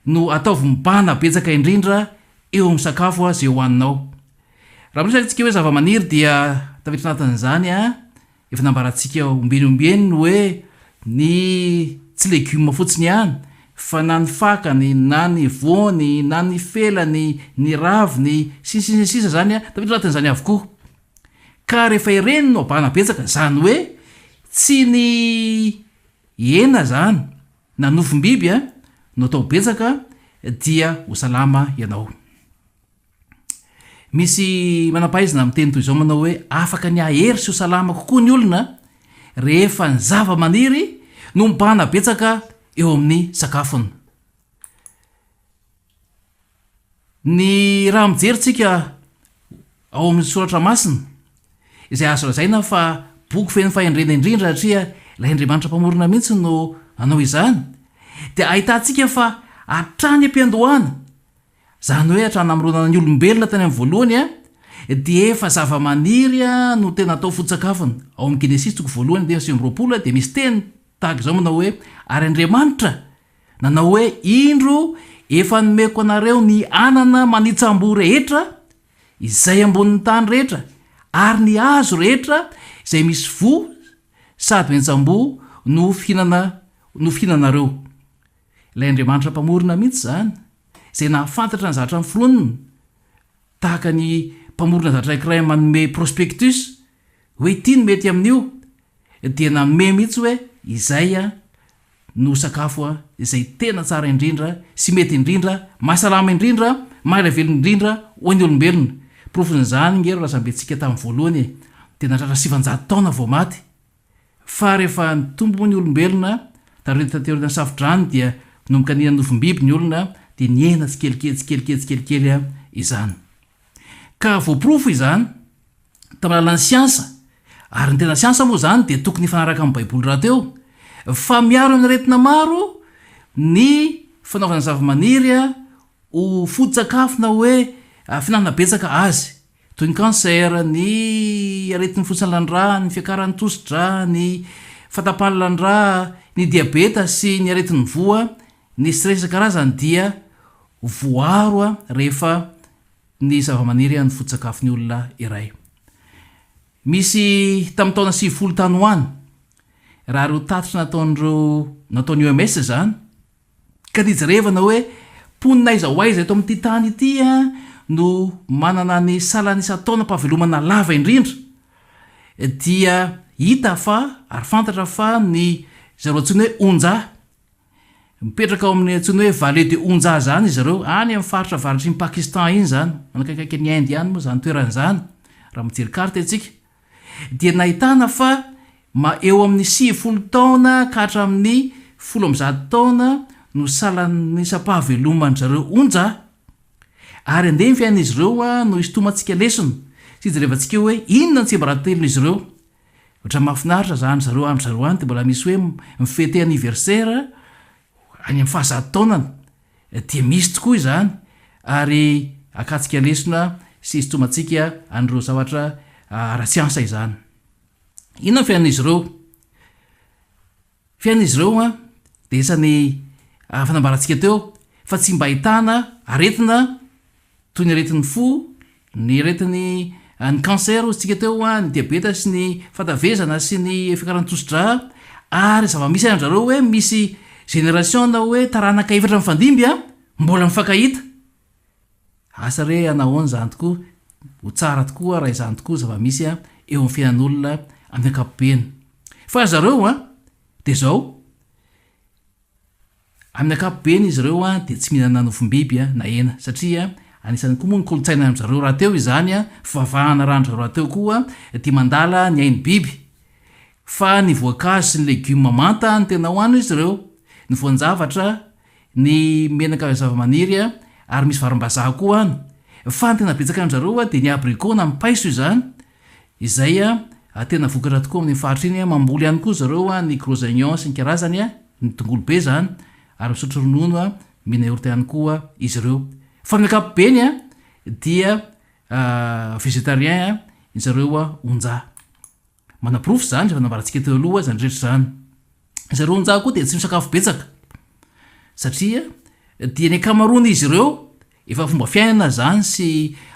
no ataovy mibahana betsaka indrindra eo amin'ny sakafo izay hohaninao. Raha miresaka isika hoe zava-maniry dia tafiditra anatin'izany efa nambarantsika ombieny ombieny ny hoe ny tsy legioma fotsiny ihany fa na ny fakany na ny voany na ny felany, ny raviny sy ny sisa sy ny sisa izany tafiditra anatin'izany avokoa. Ka rehefa ireny no abahana betsaka, izany hoe tsy ny hena izany na nofom-biby no atao betsaka dia ho salama ianao. Misy manam-pahaizana miteny toy izao manao hoe afaka ny hahery sy ho salama kokoa ny olona rehefa ny zava-maniry no mibahana betsaka eo amin'ny sakafony. Ny raha mijery tsika ao amin'ny soratra masina, izay azo lazaina fa boky feno fahendrena indrindra satria ilay Andriamanitra Mpamorona mihitsy no nanao izany, dia ahitantsika fa hatrany am-piandohana, izany hoe hatrany namoronana ny olombelona tany amin'ny voalohany, dia efa zava-maniry no tena atao foto-tsakafony. Ao amin'ny Genesisy toko voalohany andininy 29 dia misy teny tahaka izao manao hoe, Ary Andriamanitra Nanao hoe, Indro, efa nomeko anareo ny anana manitsam-boa rehetra, izay ambonin'ny tany rehetra, ary ny hazo rehetra izay misy voa sady miantsam-boa no fihinana, no fihinanareo. Ilay Andriamanitra Mpamorona mihitsy izany, izay nahafantatra ny zavatra noforoniny, tahaka ny mpamorona zavatra anankiray manome prospectus, hoe ity no mety amin'io, dia nanome mihitsy hoe izay no sakafo izay tena tsara indrindra sy mety indrindra, mahasalama indrindra, maha velona indrindra ho an'ny olombelona. Porofon'izany nge ry razambentsika tamin'ny voalohany e, dia nahatratra 900 taona vao maty. Fa rehefa nitombo moa ny olombelona, taorian'ny taty aorian'ny safo-drano dia nanomboka nihinana nofom-biby ny olona dia nihena tsikelikely tsikelikely tsikelikely izany. Ka voaporofo izany tamin'ny alalan'ny siansa, ary ny tena siansa moa izany dia tokony hifanaraka amin'ny Baiboly rahateo, fa miaro amin'ny aretina maro ny fanaovana zavamaniry ho foto-tsakafo na hoe fihinanana betsaka azy, toy ny cancer, ny aretin'ny fotsalan-drà, ny fiakaran'ny tosi-drà, ny fahatapahan-dra, ny diabeta sy ny aretin'ny voa, ny stress isan-karazany dia voaro rehefa ny zavamaniry ny foto-tsakafon'ny olona iray. Misy tamin'ny taona 90 tany ho any, raha ireo tatitra nataon'ireo nataon'ny OMS izany, ka nijerevana hoe mponina aiza ho aiza eto amin'ity tany ity no manana ny salan'isan-taonam-pahavelomana lava indrindra, dia hita fa ary fantatra fa ny zareo antsoina hoe Onja, Mipetraka ao amin'ny antsoina hoe Vallée de Hunza izany izy ireo, any amin'ny faritra avaratr'iny Pakistan iny izany, manakaikaiky an'i Inde ihany moa izany toerana izany, raha mijery carte isika, dia nahitana fa ma eo amin'ny 90 taona ka hatramin'ny 110 taona no salan'isam-pahaveloman-dry zareo Hunza, ary andeha ny fiainan'izy ireo no hisintomantsika lesona sy hijerevantsika hoe inona ny tsiambaratelon'izy ireo. Ohatran'ny mahafinaritra zany zareo any zareo any dia mbola misy hoe mi-fêter anniversaire any amin'ny fahazato taonany. Dia misy tokoa izany ary akatsika lesona sy hisintomantsika an'ireo zavatra ara-tsiansa izany. Inona ny fiainan'izy ireo? Fiainan'izy ireo an, dia isan'ny fanambarantsika teo fa tsy mba ahitana aretina toy ny aretin'ny fo, ny aretin'ny ny cancer hozy tsika teo an, ny diabeta sy ny fahatavezana sy ny fiakaran'ny tosi-drà ary zava-misy any an-dRareo hoe misy génération na hoe taranaka efatra mifandimby an, mbola mifankahita. Asa re anahoana izany tokoa, ho tsara tokoa raha izany tokoa zava-misy eo amin'ny fiainan'olona amin'ny ankapobeny. Fa ry zareo an, dia izao, amin'ny ankapobeny izy ireo an dia tsy mihinana nofom-biby na hena satria anisan'ny koa moa ny kolontsaina amin-dry zareo rahateo izany an, fivavahana arahin-dry zareo rahateo koa dia mandala ny ain'ny biby fa ny voankazo sy ny legioma manta no tena hohanin'izy ireo, ny voan-javatra ny menaka zavamaniry ary misy varimbazaha koa any. Fa ny tena betsaka amin-dry zareo dia ny abricot na ny paiso izany, izay tena vokatra tokoa amin'iny faritra iny. Mamboly ihany koa zareo ny gros oignon sy ny karazany, ny tongolo be izany, ary misotro ronono, mihina yaourt ihany koa izy ireo. Fa amin'ny ankapobeny dia végétarien zareo onja. Manaporofo izany izay efa nambarantsika teo aloha izany rehetra izany. Zareo onja koa dia tsy misakafo betsaka satria dia ny ankamaroan'izy ireo efa fomba fiainana izany sy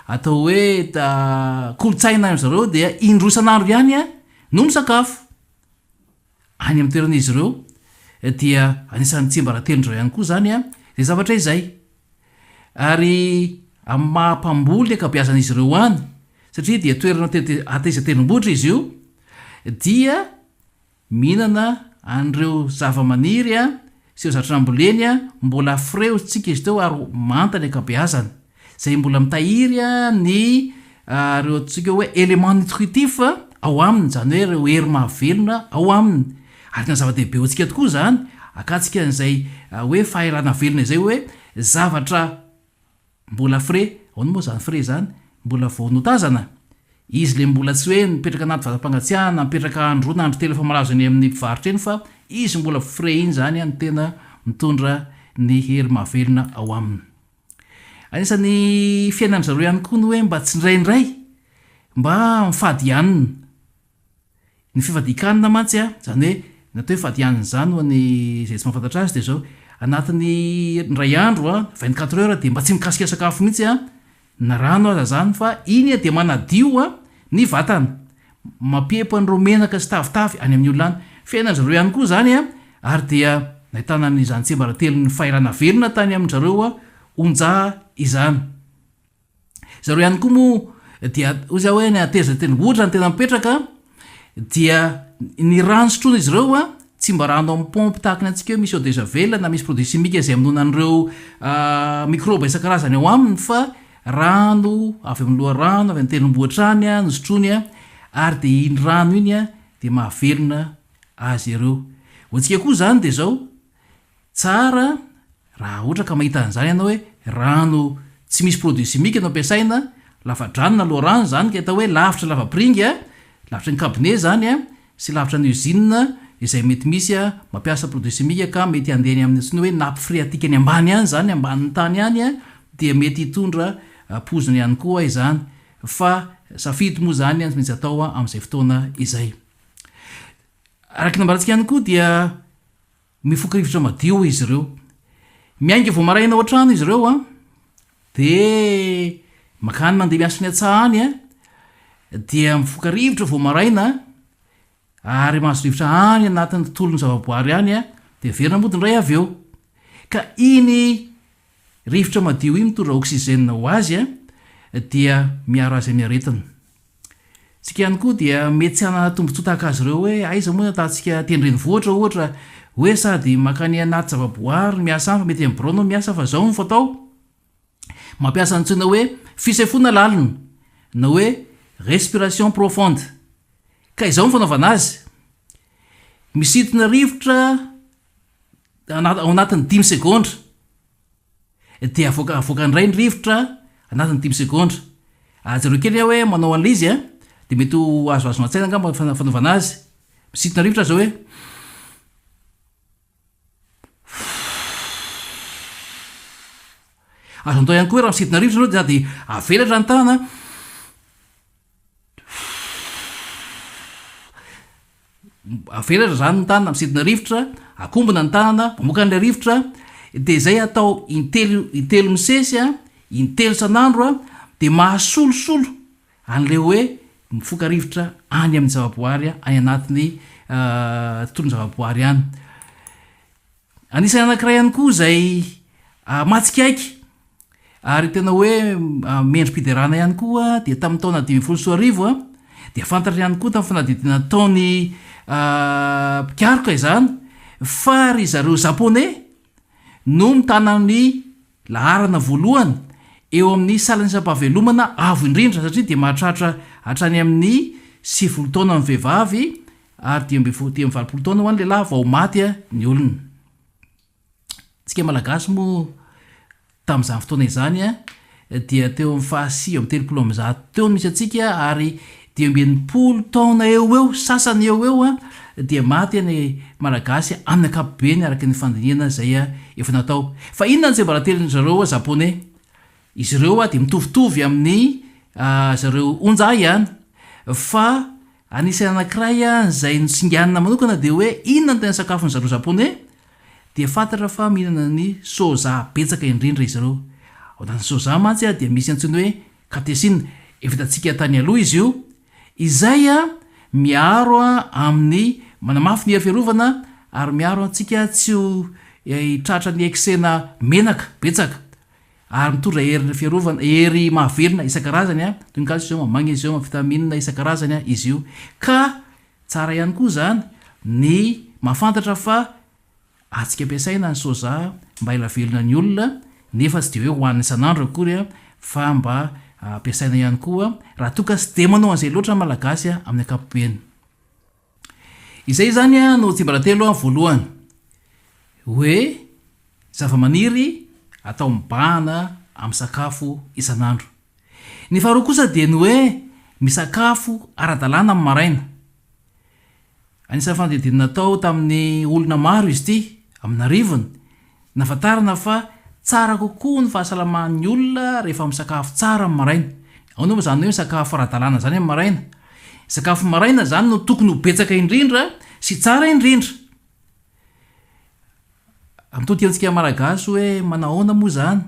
atao hoe kolontsaina amin-dry zareo dia indroa isan'andro ihany no misakafo. Any amin'ny toeran'izy ireo dia anisan'ny tsiambaratelon-dry zareo ihany koa izany izay zavatra izay. Ary amin'ny maha mpamboly ny ankabeazan'izy ireo any, satria dia toerana hateza tendrombohitra izy io, dia mihinana an'ireo zavamaniry sy ireo zavatra namboleny mbola frais hoy tsika izy teo ary manta ny ankabeazany, izay mbola mitahiry ny ireo antsointsika hoe éléments nutritifs ao aminy, izany hoe ireo hery mahavelona ao aminy. Ary tena zava-dehibe ho antsika tokoa izany, akatsika an'izay hoe fahaelana velona izay hoe zavatra mbola frais, ahoana moa izany frais izany? Mbola vao notazana? Izy ilay mbola tsy hoe mipetraka anaty vatam-pangatsiahana, mipetraka andro roa na andro telo efa malazo eny amin'ny mpivarotra eny fa izy mbola frais iny izany no tena mitondra ny hery mahavelona ao aminy. Anisan'ny fiainan-dry zareo ihany koa ny hoe mba tsindraindray mba mifady hanina. Ny fifadian-kanina mantsy an, izany hoe ny atao hoe fadihanina izany ho an'ny izay tsy mahafantatra azy dia izao, anatin'ny indray andro an, vingt quatre heures dia mba tsy mikasika sakafo mihitsy an, na rano aza izany fa iny dia manadio an ny vatana, mampiepo an'ireo menaka sy tavitavy any amin'ny olona any. Fiainan-dry zareo ihany koa izany an, ary dia nahitana an'izany tsiambaratelon'ny fahaelana velona tany amin-dry zareo onja izany. Zareo ihany koa moa dia hoy za hoe ny hateza tendrombohitra no tena mipetraka dia ny rano sotroin'izy ireo a tsy mba rano amin'ny paompy tahaka ny antsika hoe misy eau de javel na misy produit chimique izay hamonoana an'ireo mikrôba isan-karazany ao aminy fa rano avy amin'ny loharano avy any tendrombohitra any no sotroiny a ary dia iny rano iny a dia mahavelona azy ireo. Ho antsika koa izany dia izao, Tsara raha ohatra ka mahita an'izany ianao hoe rano tsy misy produit chimique no ampiasaina, lava-drano na loharano izany ka atao hoe lavitra lava-piringa, lavitra ny cabinet izany sy lavitra ny usine izay mety misy mampiasa produit chimique ka mety handeha any amin'ny antsoina hoe nappe phréatique any ambany any izany, ambanin'ny tany any dia mety hitondra poizina ihany koa izany fa safidy moa izany tsy maintsy atao amin'izay fotoana izay. Araka ny nambarantsika ihany koa dia Mifoka rivotra madio izy ireo. Miainga vao maraina ao an-trano izy ireo an, dia mankany mandeha miasa any an-tsaha any an, dia mifoka rivotra vao maraina ary mahazo rivotra any anatin'ny tontolon'ny zavaboary any an, dia miverina mody indray avy eo. Ka iny rivotra madio iny mitondra oxygène ho azy an, dia miaro azy amin'ny aretina. Tsika ihany koa dia mety tsy hanana tombotsoa tahaka azy ireo hoe aiza moa ny ahitantsika aty an-drenivohitra ohatra hoe sady mankany anaty zavaboary miasa any fa mety amin'ny birao anao miasa fa izao no fatao, mampiasa ny antsoina hoe fisefoana lalina na hoe respiration profonde. Ka izao no fanaovana azy, misintona rivotra ao anatin'ny dimy segondra. Dia avoaka avoaka indray ny rivotra anatin'ny dimy segondra. Jereo kely aho hoe manao an'ilay izy a. Dia mety ho azoazonao an-tsaina angamba ny fanaovana azy. Misintona rivotra izao hoe. Azo atao ihany koa hoe raha misintona rivotra ianao dia sady avelatra ny tanana. Avelatra izany ny tanana, misintona rivotra, akombona ny tanana, mamoaka an'ilay rivotra, dia izay atao intelo intelo misesy an, intelo isan'andro an, dia mahasolosolo an'ilay hoe mifoka rivotra any amin'ny zavaboary any anatin'ny tontolon-javaboary any. Anisan'ny anankiray ihany koa izay mahatsikaiky ary tena hoe mendri-piderana ihany koa dia tamin'ny taona 2015 dia fantatra ihany koa tamin'ny fanadihadiana nataon'ny mpikaroka izany fa ry zareo Japoney no mitana ny laharana voalohany eo amin'ny salan'isam-pahavelomana avo indrindra satria dia mahatratra hatrany amin'ny 90 taona ny vehivavy Ary 85 taona ho an'ny lehilahy vao maty ny olona. Tsika Malagasy moa tamin'izany fotoana izany dia teo amin'ny faha 139 teo no misy antsika ary 65 taona eo ho eo, sasany eo ho eo dia maty ny Malagasy amin'ny ankapobeny araka ny fandinihana izay efa natao. Fa inona no tsiambaratelon-dry zareo Japoney? Izy ireo dia mitovitovy amin'ny zareo Onja ihany fa Anisan'ny anankiray izay nosinganina manokana dia hoe inona no tena sakafon'ny zareo Japoney? Dia fantatra fa mihinana ny soja betsaka indrindra izy ireo. Ao anatin'ny soja mantsy dia misy antsoina hoe catéchine, efa hitantsika tany aloha izy io, izay miaro amin'ny, manamafy ny hery fiarovana ary miaro antsika tsy ho tratran'ny excès-na menaka betsaka. Ary mitondra hery fiarovana, hery mahavelona isan-karazany toy ny calcium, magnésium, vitamine isan-karazany izy io. Ka tsara ihany koa izany ny mahafantatra fa azontsika ampiasaina ny soja mba ela velona ny olona nefa tsy dia hoe hohanina isan'andro akory fa mba ampiasaina ihany koa raha toa ka tsy dia manao an'izay loatra ny Malagasy amin'ny ankapobeny. Izay izany no tsiambaratelo voalohany, hoe zavamaniry atao mibahana amin'ny sakafo isan'andro. Ny faharoa kosa dia ny hoe misakafo ara-dalàna amin'ny maraina. Anisan'ny fanadihadiana natao tamin'ny olona maro izy ity, amin'arivony, Nahafantarana fa tsara kokoa ny fahasalaman'ny olona rehefa misakafo tsara amin'ny maraina. Ahoana moa izany hoe misakafo ara-dalàna izany amin'ny maraina? Ny sakafo maraina izany no tokony ho betsaka indrindra sy tsara indrindra. Mitodika amintsika Malagasy hoe manahoana moa izany?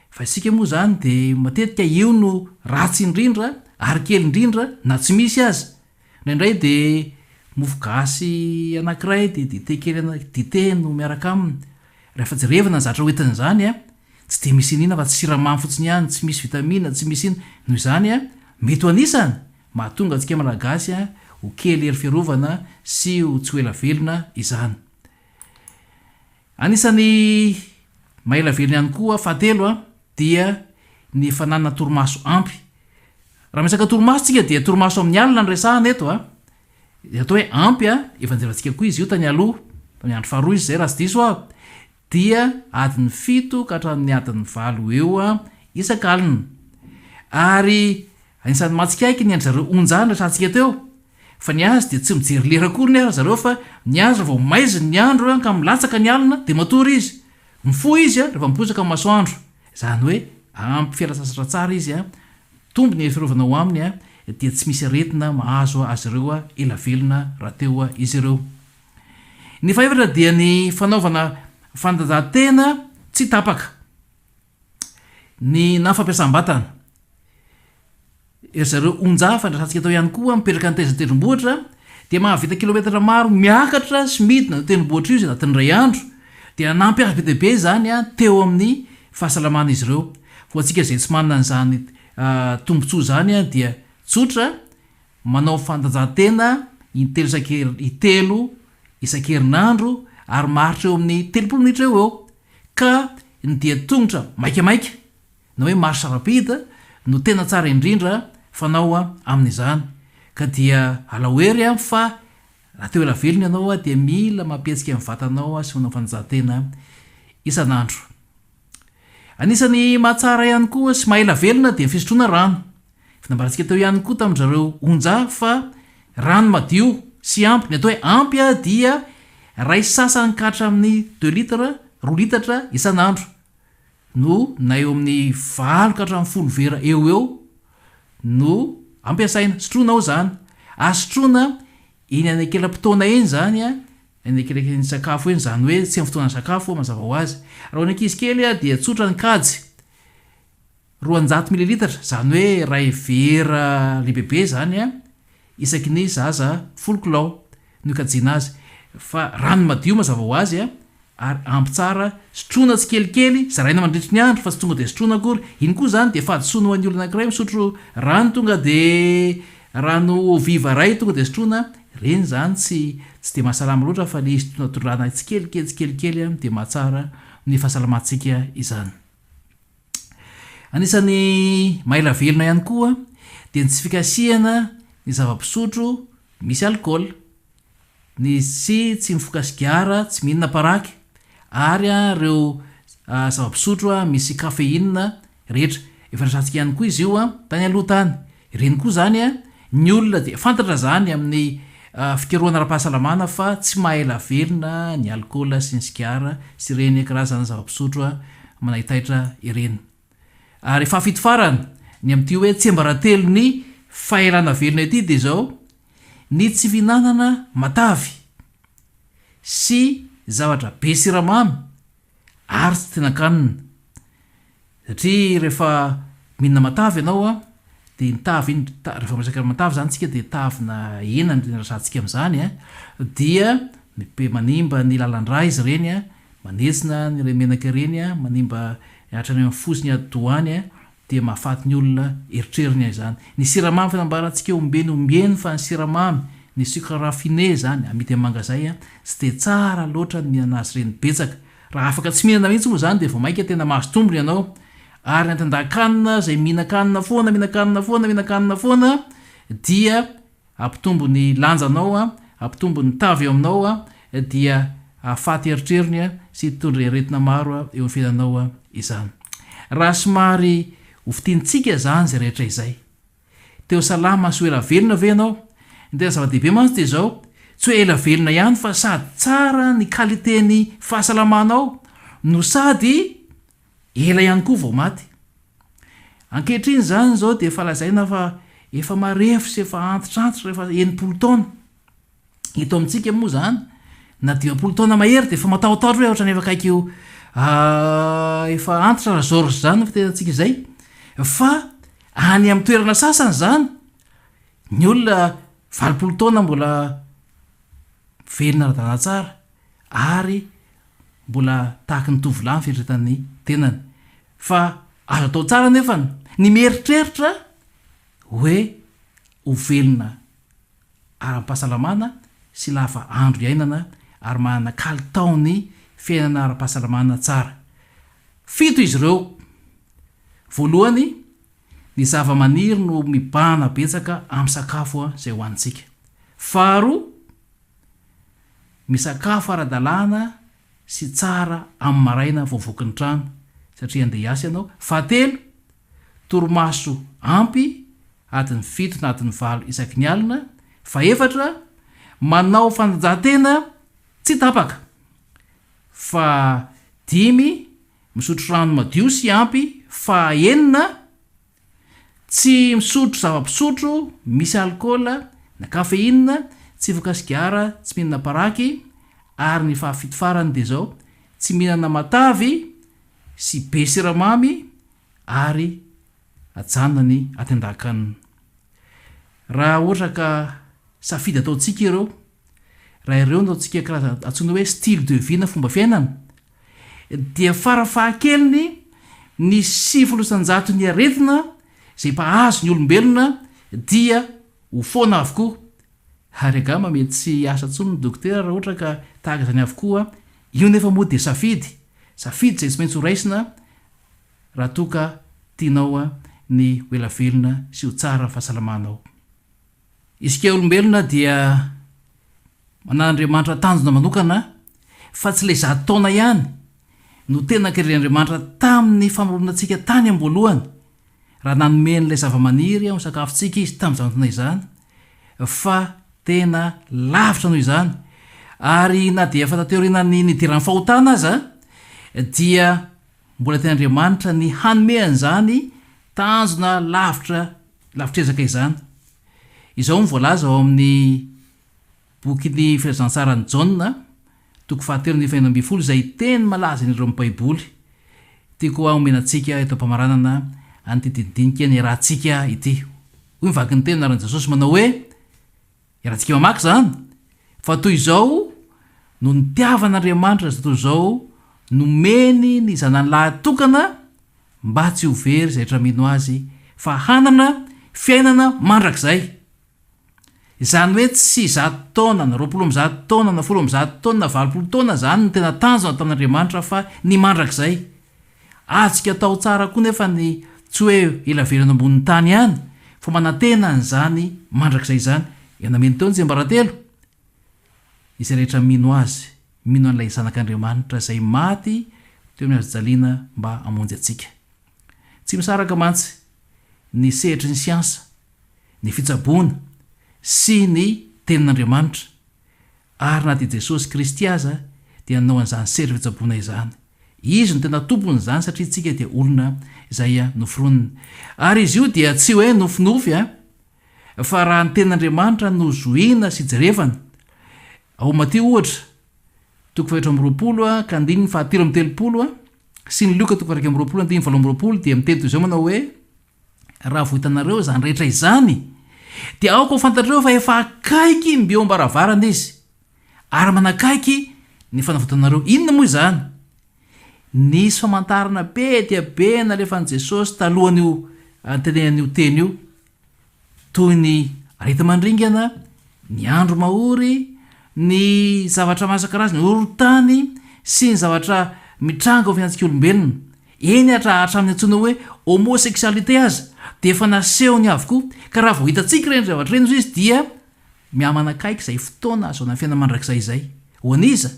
Fa isika moa izany dia matetika io no ratsy indrindra ary kely indrindra na tsy misy aza. Indraindray dia mofo gasy anankiray dia dite kely ana- dite no miaraka aminy. Rehefa jerevana ny zatra hoentin'izany an, tsy dia misy iniana fa siramamy fotsiny ihany, tsy misy vitamine, tsy misy inona. Noho izany an, mety ho anisany mahatonga antsika Malagasy ho kely hery fiarovana sy ho tsy ho ela velona izany. Anisan'ny maha ela velona ihany koa fahatelo an, dia ny fananana torimaso ampy. Raha miresaka torimaso tsika dia torimaso amin'ny alina no resahana eto a. Izay atao hoe ampy a, efa nijerentsika koa izy io tany aloha, tamin'ny andro faharoa izy izay raha tsy diso aho, dia adiny fito ka hatramin'ny adiny valo eo isak'alina. Ary anisan'ny mahatsikaiky ny an-dry zareo Onja niresahantsika teo, fa ny azy dia tsy mijery lera akory ny azy ry zareo fa ny azy raha vao maizina ny andro ka milatsaka ny alina dia matory izy. Mifoha izy rehefa miposaka ny masoandro. Izany hoe ampy fialan-tsasatra tsara izy, mitombo ny hery fiarovana ao aminy, dia tsy misy aretina mahazo azy ireo ela velona rahateo izy ireo. Ny fahefatra dia ny fanaovana fanatanjahantena tsy tapaka, ny na fampiasam-batana. Ry zareo Onja fandraisantsika tao ihany koa mipetraka any Taizan-tendrombohitra dia mahavita kilometatra maro miakatra sy midina io tendrombohitra io izy anatin'ny iray andro dia nanampy azy be dia be izany teo amin'ny fahasalaman'izy ireo. Ho antsika izay tsy manana an'izany tombontsoa izany dia tsotra, manao fanatanjahantena intelo isan-keri- intelo isan-kerinandro ary maharitra eo amin'ny 30 minitra eo ho eo ka ny dia tongotra maikamaika na hoe marche rapide no tena tsara indrindra fanao amin'izany ka dia alao hery an fa raha te ho ela velona ianao dia mila mampihetsika ny vatanao sy manao fanatanjahantena isan'andro. Anisan'ny mahatsara ihany koa sy maha ela velona dia ny fisotroana rano. Efa nambarantsika teo ihany koa tamin-dry zareo Onja fa rano madio sy ampy, ny atao hoe ampy dia iray sasany ka hatramin'ny deux litres, roa litatra isan'andro no na eo amin'ny valo ka hatramin'ny folo vera eo ho eo no ampiasaina. Sotroina ao izany. Azo sotroina eny anekela-potoana eny izany, eny akaikin'ny sakafo eny, izany hoe tsy amin'ny fotoanan'ny sakafo mazava ho azy. Raha ho an'ny ankizy kely dia tsotra ny kajy. 200 mililitatra, izany hoe iray vera lehibebe izany isaky ny zaza folo kilao no ikajiana azy. Fa rano madio mazava ho azy ary ampy tsara, sotroina tsikelikely, zaraina mandritry ny andro fa tsy tonga dia sotroina akory. Iny koa izany dia fahadisoana ho an'ny olona anankiray misotro rano tonga dia rano eau vive iray tonga dia sotroina, ireny izany tsy tsy dia mahasalama loatra fa ilay izy tondratondrahana tsikelikely tsikelikely dia mahatsara ny fahasalamantsika izany. Anisan'ny maha-ela velona ihany koa dia ny tsy fikasihana ny zava-pisotro misy alikaola, ny tsy tsy mifoka sigara, tsy mihinana paraky ary ireo zava-pisotro misy caféine rehetra. Efa resahantsika ihany koa izy io tany aloha tany. Ireny koa izany ny olona dia fantatra izany amin'ny fikarohana ara-pahasalamana fa tsy maha-ela velona ny alikaola sy ny sigara sy ireny karazana zava-pisotro manaitaitra ireny. Ary fahafito farany, ny amin'ity hoe tsiambaratelon'ny fahelana velona ity dia izao, ny tsy fihinanana matavy sy zavatra be siramamy ary tsy tinan-kanina. Satria rehefa mihinana matavy ianao an, dia iny tavy iny, rehefa miresaka matavy izany tsika dia tavina hena no tena resahantsika amin'izany an, dia be manimba ny lalan-drà izy ireny an, manetsina an'ireny menaka ireny an, manimba hatrany amin'ny fo sy ny atidoha any an, dia mahafaty ny olona eritreriny izany. Ny siramamy efa nambarantsika ombieny ombieny fa ny siramamy, ny sucre raffiné izany, amidy amin'ny mangazay an, tsy dia tsara loatra ny mihinana azy ireny betsaka. Raha afaka tsy mihinana mihitsy moa izany dia vao mainka tena mahazo tombony ianao. Ary ny anton-dakanina izay mihinan-kanina foana, mihinan-kanina foana, mihinan-kanina foana dia hampitombo ny lanjanao, hampitombo ny tavy eo aminao, dia hahafaty eritreriny sy hitondra aretina maro eo amin'ny fiainanao izany. Raha somary ho fintinintsika izany izay rehetra izay. Te ho salama sy ho ela velona ve ianao? Ny tena zava-dehibe mantsy dia izao, tsy hoe ela velona ihany fa sady tsara ny qualité-n'ny fahasalamanao no sady ela ihany koa vao maty. Ankehitriny izany izao dia efa lazaina fa efa marefo sy efa antitrantitra rehefa 60 taona. Eto amintsika moa izany, na 50 taona mahery dia efa matahotahotra hoe ohatran'ny efa akaiky ho efa antitra ra Georges izany ny fitenenantsika izay. Fa any amin'ny toerana sasany izany, ny olona 80 taona mbola velona ara-dalàna tsara ary mbola tahaky ny tovolahy ny fieritreretan'ny tenany. Fa azo atao tsara anefany ny mieritreritra hoe ho velona ara-pahasalamana sy lava andro iainana ary manana kalitaon'ny fiainana ara-pahasalamana tsara. Fito izy ireo. Voalohany, ny zavamaniry no mibahana betsaka amin'ny sakafo izay hohanintsika. Faharoa, misakafo ara-dalàna sy tsara amin'ny maraina vao mivoaka ny trano satria handeha hiasa ianao. Fahatelo, torimaso ampy, adiny fito na adiny valo isaky ny alina. Fahefatra, manao fanatanjahantena tsy tapaka. Fahadimy, misotro rano madio sy ampy. Fahenina, Tsy misotro zava-pisotro misy alikaola na kafeina, tsy mifoka sigara, tsy mihinana paraky, ary ny fahafito farany dia izao, tsy mihinana matavy sy be siramamy ary ajanona ny atin-dakanina. Raha ohatra ka safidy ataontsika ireo, raha ireo no ataontsika karazana antsoina hoe style de vie na fomba fiainana, dia farafahakeliny ny 90 isan-jaton'ny aretina izay mpahazo ny olombelona dia ho foana avokoa, ary angamba mety tsy hiasa intsony ny dokotera raha ohatra ka tahaka izany avokoa, io nefa moa dia safidy, safidy izay tsy maintsy ho raisina raha toa ka tianao ny ho ela velona sy ho tsara ny fahasalamanao. Isika olombelona dia manan'Andriamanitra tanjona manokana fa tsy ilay zato taona ihany no tena kendren'Andriamanitra tamin'ny famoronana antsika tany am-boalohany. raha nanome an'ilay zavamaniry ho sakafontsika Izy tamin'izany fotoana izany, fa tena lavitra noho izany. Ary na dia efa taty aorianan'ny nidiran'ny fahotana aza, dia mbola tian'Andriamanitra ny hanome an'izany tanjona lavitra lavitr'ezaka izany. Izao no voalaza ao amin'ny Bokin'ny Filazantsaran'i Jaona, toko fahatelo andininy fahenina 16, izay teny malaza indrindra ao amin'ny Baiboly. Tiako homena antsika eto am-pamaranana an'ity dinidinika niarahantsika ity. Hoy ny vakin'ny teny anaran'i Jesosy manao hoe, iarahantsika mamaky izany, Fa toy izao no nitiavan'Andriamanitra izao tontolo izao, nomeny ny Zanany lahy tokana mba tsy ho very izay rehetra mino Azy, fa hanana fiainana mandrakizay. Izany hoe tsy zato taona na 120 taona na 110 taona na 80 taona izany no tena tanjona tamin'Andriamanitra fa ny mandrakizay. Azontsika atao tsara koa nefa ny tsy hoe ela velona ambonin'ny tany ihany fa manantena an'izany mandrakizay izany. Efa nameno teo ny tsiambaratelo. Izay rehetra mino Azy, mino an'ilay Zanak'Andriamanitra izay maty teo amin'ny hazojaliana mba hamonjy antsika. Tsy misaraka mantsy ny sehatry ny siansa ny fitsaboana sy ny Tenin'Andriamanitra, ary na dia Jesosy Kristy aza dia nanao an'izany sehatra fitsaboana izany. Izy no tena tompon'izany satria isika dia olona izay noforoniny. Ary izy io dia tsy hoe nofinofy fa raha ny Tenin'Andriamanitra no zohiana sy jerevana, ao Matio ohatra, toko faha 24 ka andininy faha 33 sy ny Lioka toko faha 21 andininy 28 dia miteny toy izao manao hoe, Raha vao hitanareo izany rehetra izany, dia aoka ho fantatrareo fa efa akaiky mby eo am-baravarana Izy, ary manakaiky ny fanavotanareo. Inona moa izany? Nisy famantarana be dia be nalefan'i Jesosy talohan'io nitenenany io teny io. Toy ny areti-mandringana, ny andro mahory, ny zavatra maro isan-karazany, horohorontany sy ny zavatra mitranga ao amin'ny fiainantsika olombelona. Eny hatra hatramin'ny antsoina hoe homosexualité aza dia efa nasehony avokoa. Ka raha vao hitantsika ireny zavatra ireny hozy izy dia mihamanakaiky izay fotoana ahazoana ny fiainana mandrakizay izay. Ho an'iza?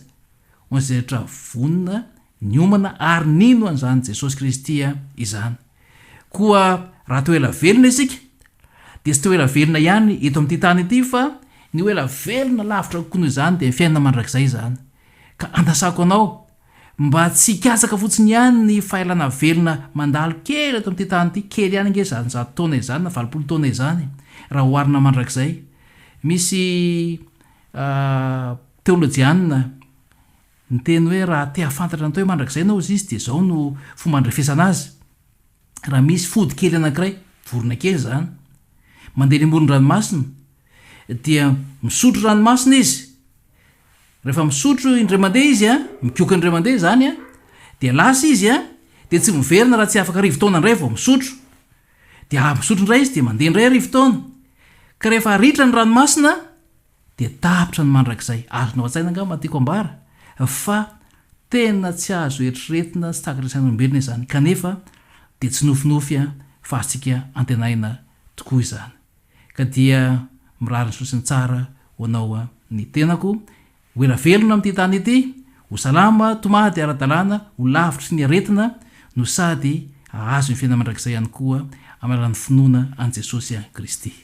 Ho an'izay rehetra vonona niomana ary nino an'izany Jesosy Kristy izany. Koa raha te ho ela velona isika, dia tsy te ho ela velona ihany eto amin'ity tany ity fa ny ho ela velona lavitra kokoa noho izany dia ny fiainana mandrakizay izany. Ka andasako anao mba tsy hikatsaka fotsiny ihany ny fahelana velona mandalo kely eto amin'ity tany ity, kely ihany ange izany zato taona izany na 80 taona izany raha oharina mandrakizay. Misy teolojianina Niteny hoe raha te hahafantatra ny atao hoe mandrakizay ianao hozy izy dia izao no fomba andrefesana azy, raha misy fody kely anankiray, vorona kely izany, mandeha eny amoron-dranomasina dia misotro ranomasina izy, rehefa misotro indray mandeha izy an, migoka indray mandeha izany an, dia lasa izy an, dia tsy miverina raha tsy afaka arivo taona indray vao misotro, dia avy misotro indray izy dia mandeha indray arivo taona, ka rehefa ritra ny ranomasina dia tapitra ny mandrakizay. Azonao an-tsaina angamba ny tiako ambara fa tena tsy azo eritreretina sy takatry ny sain'olombelona izany kanefa dia tsy nofinofy fa azontsika antenaina tokoa izany. Ka dia mirary ny soa sy ny tsara ho anao ny tenako, ho ela velona amin'ity tany ity, ho salama tomady ara-dalàna, ho lavitry ny aretina no sady hahazo ny fiainana mandrakizay ihany koa amin'ny alalan'ny finoana an'i Jesosy Kristy.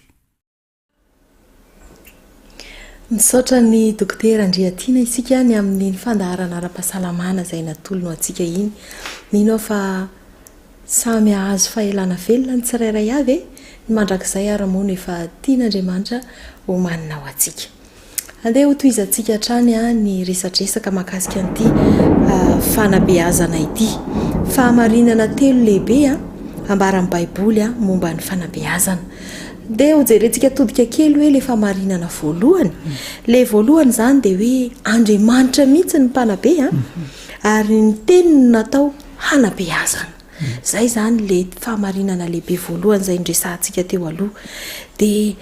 Misaotra an'i Dokotera Andriatiana isika ny amin'iny fandaharana ara-pahasalamana izay natolony ho antsika iny. Mino aho fa samy hahazo fahelana velona ny tsirairay avy e! Ny mandrakizay ary moa no efa tian'Andriamanitra homanina ho antsika. Andeha hotohizantsika hatrany ny resadresaka mahakasika an'ity fanabeazana ity. Fahamarinana telo lehibe ambaran'ny Baiboly momba ny fanabeazana. Dia hojerentsika todika kely hoe ilay fahamarinana voalohany. Ilay voalohany izany dia hoe Andriamanitra mihitsy ny mpanabe ary ny teniny no natao hanabeazana. Izay izany ilay fahamarinana lehibe voalohany izay noresahantsika teo aloha. Dia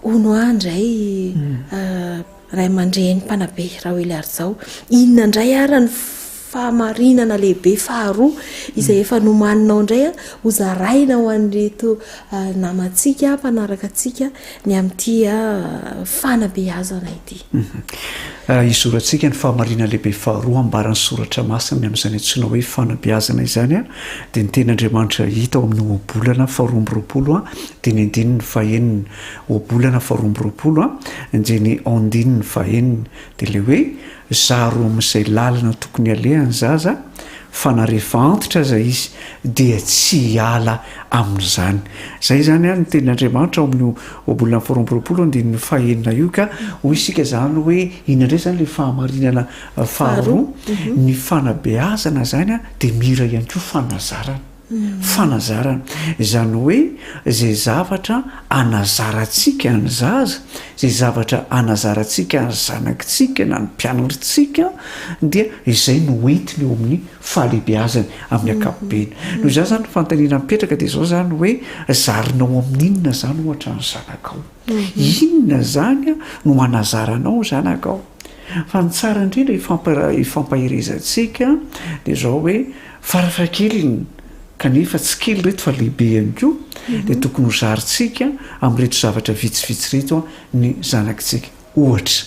Hono aho indray ray aman-dreny mpanabe Raoeliarizao, inona indray ara ny. fahamarinana lehibe faharoa izay efa nomaninao indray ho zaraina ho an'ireto namantsika mpanaraka antsika ny amin'ity fanabeazana ity. Hizorantsika ny fahamarinana lehibe faharoa ambaran'ny Soratra Masina ny amin'izany antsoina hoe fanabeazana izany dia ny Tenin'Andriamanitra hita ao amin'ny Ohabolana faharoa amby roapolo dia ny andininy fahenina. Ohabolana faharoa amby roapolo dia ny andininy fahenina dia ilay hoe zaro amin'izay lalana tokony aleha ny zaza fa na rehefa antitra aza izy dia tsy hiala amin'izany. Izay izany ny tenin'Andriamanitra ao amin'io ohabolana faharoa amby roapolo andininy fahenina io ka hoy isika izany hoe inona indray izany ilay fahamarinana faharoa? Ny fanabeazana izany dia mira ihany koa fanazarana. Fanazarana. Izany hoe izay zavatra anazarantsika ny zaza, izay zavatra anazarantsika ny zanakitsika na ny mpianatritsika dia izay no entiny eo amin'ny fahalehibeazany amin'ny ankapobeny. Noho izany izany ny fanontaniana mipetraka dia izao izany hoe zarinao amin'inona izany ohatra ny zanakao? Inona izany no anazaranao ny zanakao? Fa ny tsara indrindra ifampaherezantsika dia izao hoe farafahakeliny kanefa tsy kely ireto fa lehibe ihany koa dia tokony ho zarintsika amin'ireto zavatra vitsivitsy ireto ny zanakitsika. Ohatra,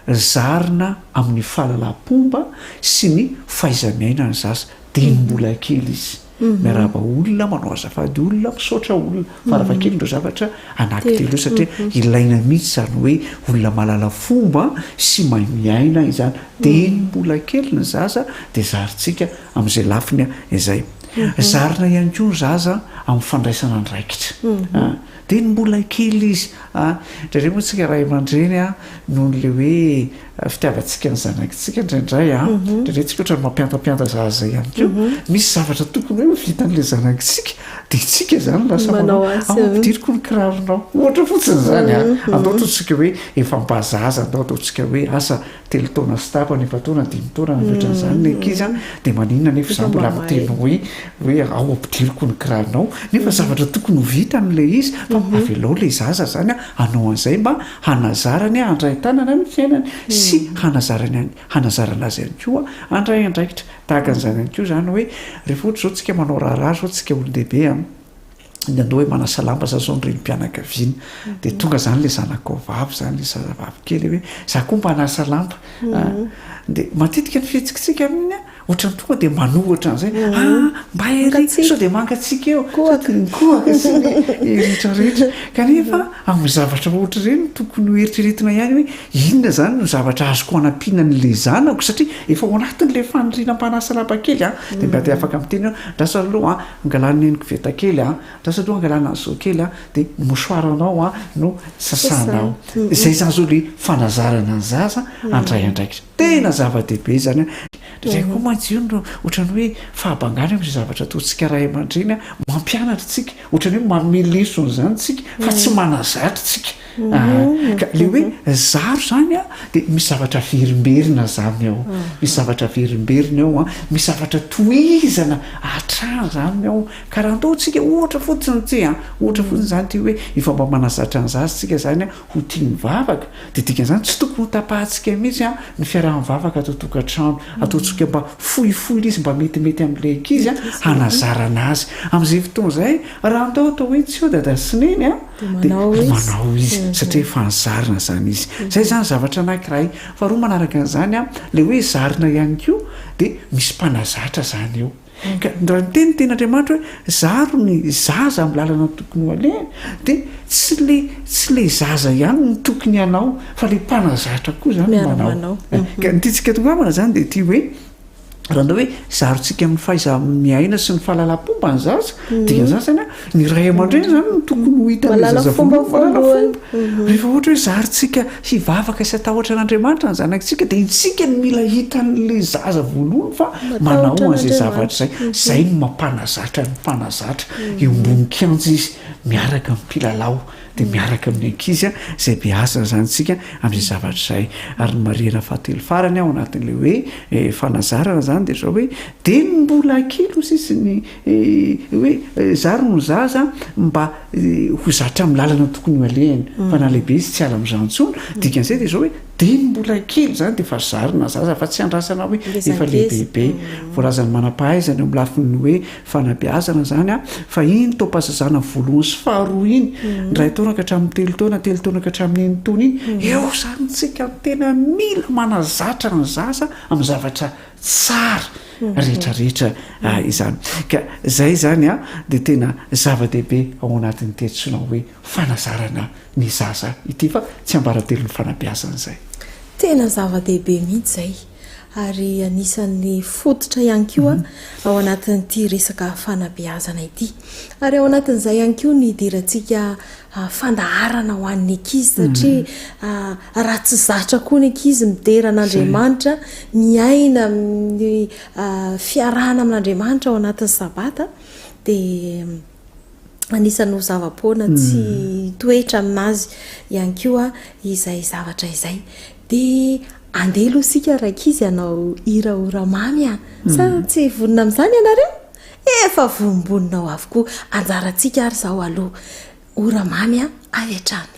zarina amin'ny fahalalam-pomba sy ny fahaiza-miaina ny zaza dieny mbola kely izy. Miarahaba olona, manao azafady olona, misaotra olona. Farafahakeliny ireo zavatra anankitelo ireo satria ilaina mihitsy izany hoe olona mahalala fomba sy mahay miaina izany. Dieny mbola kely ny zaza dia zarintsika amin'izay lafiny izay. Zarina ihany koa ny zaza amin'ny fandraisana andraikitra. Dieny mbola kely izy. Indraindray moa tsika ray aman-dreny noho ilay hoe fitiavantsika ny zanakitsika indraindray an, indraindray tsika ohatran'ny mampiantampianta zaza ihany koa. Misy zavatra tokony hoe ho vitan'ilay zanakitsika dia tsika izany lasa manao azy. Ao ampidiriko ny kiraronao. Ohatra fotsiny izany an. Andao ataontsika hoe efa mba zaza, andao ataontsika hoe asa telo taona sy tapany, efa-taona, dimy taona na mihoatran'izany ny ankizy an, dia maninona nefa izaho mbola miteny hoe hoe ao ampidiriko ny kiraronao, nefa zavatra tokony ho vitany ilay izy fa avelao ilay zaza izany an hanao an'izay mba hanazarany handray an-tanana ny fiainany sy hanazarany hanazarana azy ihany koa handray andraikitra. Tahaka an'izany ihany koa izany hoe rehefa ohatra izao tsika manao raharaha izao tsika olon-dehibe an, ny andao hoe manasa lamba za zao ny renim-pianakaviana dia tonga zany le zanakao vavy zany le zazavavy kely hoe za koa mba hanasa lamba dia matetika ny fihetsikitsika amin'iny a ohatran'ny tonga dia manohatra an'izay ah mba ery sao dia mangatsiaka eo kohaka kohaka sy ny rehetra rehetra kanefa amin'ny zavatra ohatra ireny tokony ho eritreretina ihany hoe inona zany no zavatra azoko hanampiana an'le zanako satria efa ao anatin'le faniriana mpanasa lamba kely a dia mba dia afaka miteny hoe ndraso aloha a Angalana ny koveta kely a, andraso aloha angalana ny seau kely a, dia ny mouchoir anao a no sasanao. Izay izany izao ilay fanazarana ny zaza handray andraikitra. Tena zava-dehibe izany a. Indraindray koa mantsy io no ohatran'ny hoe fahabangana amin'izay zavatra ataontsika ray aman-dreny a, mampianatra isika, ohatran'ny hoe manome lesona izany isika fa tsy manazatra isika. Ka le hoe zaro zany a de misy zavatra averimberina zany ao, misy zavatra averimberina ao a, misy zavatra tohizana hatrany zany ao, ka raha andao tsika ohatra fotsiny ty a, ohatra fotsiny zany ty hoe efa mba manazatra ny zaza tsika zany a ho tia mivavaka, de dikan'izany tsy tokony ho tapahantsika mihitsy a ny fiaraha-mivavaka ato an-tokantrano, ataontsika mba fohifohy le izy mba metimety am'le ankizy a hanazarana azy, am'zay fotoana zay raha andao atao hoe tsy eo dada sy neny a, dia manao izy satria efa nizarina izany izy. Izay izany zavatra anankiray. Faharoa manaraka an'izany an, ilay hoe zarina ihany koa dia misy mpanazatra izany eo. Ka raha niteny ny tenin'Andriamanitra hoe zaro ny zaza amin'ny lalana tokony ho alehany dia tsy le tsy le zaza ihany no tokony hanao fa ilay mpanazatra koa izany manao. Ka ny tiantsika tongavana izany dia ity hoe Raha andao hoe zarintsika amin'ny fahaiza-miaina sy ny fahalalam-pomba ny zaza, dikan'izany zany an, ny ray aman-dreny zany no tokony ho hitan'ilay zaza voalohany mahalala fomba. Rehefa ohatra hoe zarintsika hivavaka sy hatahotra an'Andriamanitra ny zanakitsika dia isika no mila hitan'ilay zaza voalohany fa manao an'izay zavatra izay. Izay no mampanazatra ny mpanazatra eo ambony kianja izy miaraka amin'ny mpilalao. dia miaraka amin'ny ankizy izay beazina izany isika amin'izay zavatra izay. Ary ny marihana fahatelo farany ao anatin'ilay hoe fanazarana izany dia izao hoe dia ny mbola kely hoy sisa ny hoe zaro ny zaza mba ho zatra amin'ny lalana tokony ho alehany fa na lehibe izy tsy hiala amin'izany intsony. Dikan'izay dia izao hoe. Dieny mbola kely izany dia efa zarina zaza fa tsy andrasana hoe efa lehibebe. Voalazan'ny manam-pahaizana eo amin'ny lafiny hoe fanabeazana izany an, fa iny taom-pahazazana voalohany sy faharoa iny, iray taona ka hatramin'ny telo taona, telo taona ka hatramin'ny enin-taona iny, eo izany isika no tena mila manazatra ny zaza amin'ny zavatra tsara rehetra rehetra izany. Ka izay izany an dia tena zava-dehibe ao anatin'ity antsoina hoe fanazarana ny zaza ity fa tsiambaratelon'ny fanabeazana izay. Tena zava-dehibe mihitsy izay ary anisan'ny fototra ihany koa ao anatin'ity resaka fanabeazana ity. Ary ao anatin'izay ihany koa ny hidirantsika fandaharana ho an'ny ankizy satria raha tsy zatra koa ny ankizy midera an'Andriamanitra, miaina amin'ny fiarahana amin'Andriamanitra ao anatin'ny sabata dia anisan'ny ho zava-poana tsy hitoetra aminazy ihany koa izay zavatra izay. Dia andeha aloha isika rankizy hanao hira ora mamy a! Sa tsy vonona amin'izany ianareo? Efa vonombonona ao avokoa. Anjarantsika ary izao aloha. Ora mamy a, avy hatrany.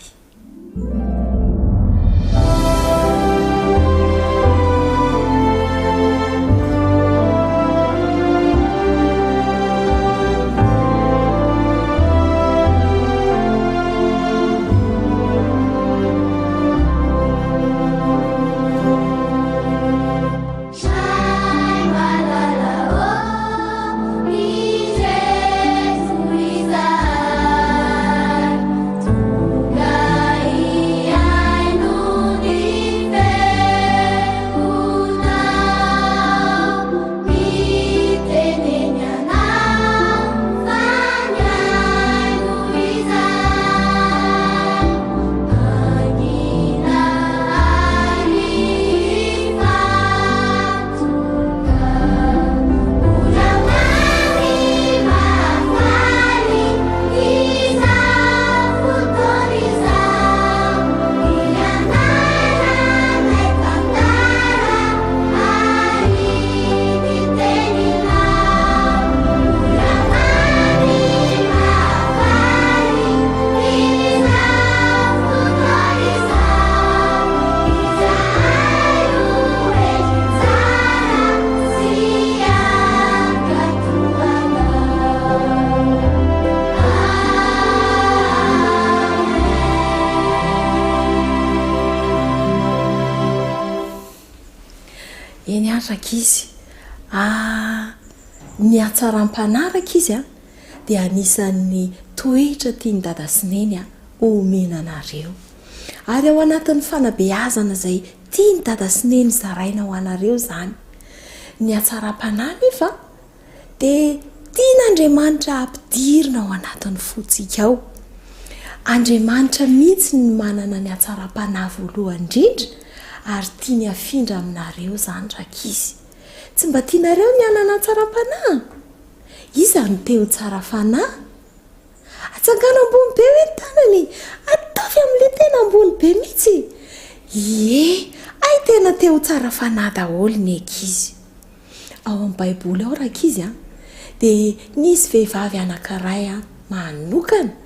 Eny ary rankizy a! Ny hatsaram-panahy rankizy a dia anisan'ny toetra tian'i Dada sy Neny homena anareo. Ary ao anatin'ny fanabeazana izay tian'i Dada sy Neny zaraina ho anareo izany. Ny hatsaram-panahy anefa dia tian'Andriamanitra hampidirina ao anatin'ny fontsika ao. Andriamanitra mihitsy no manana ny hatsaram-panahy voalohany indrindra ary tiany hafindra aminareo izany rankizy. Tsy mba tianareo ny hanana hatsaram-panahy? Iza no te ho tsara fanahy? Atsangano ambony be hoe ny tanany e! Ataovy amin'ilay tena ambony be mihitsy! Ie, hay tena te ho tsara fanahy daholo ny ankizy. Ao amin'ny Baiboly ao rankizy a, dia nisy vehivavy anankiray manokana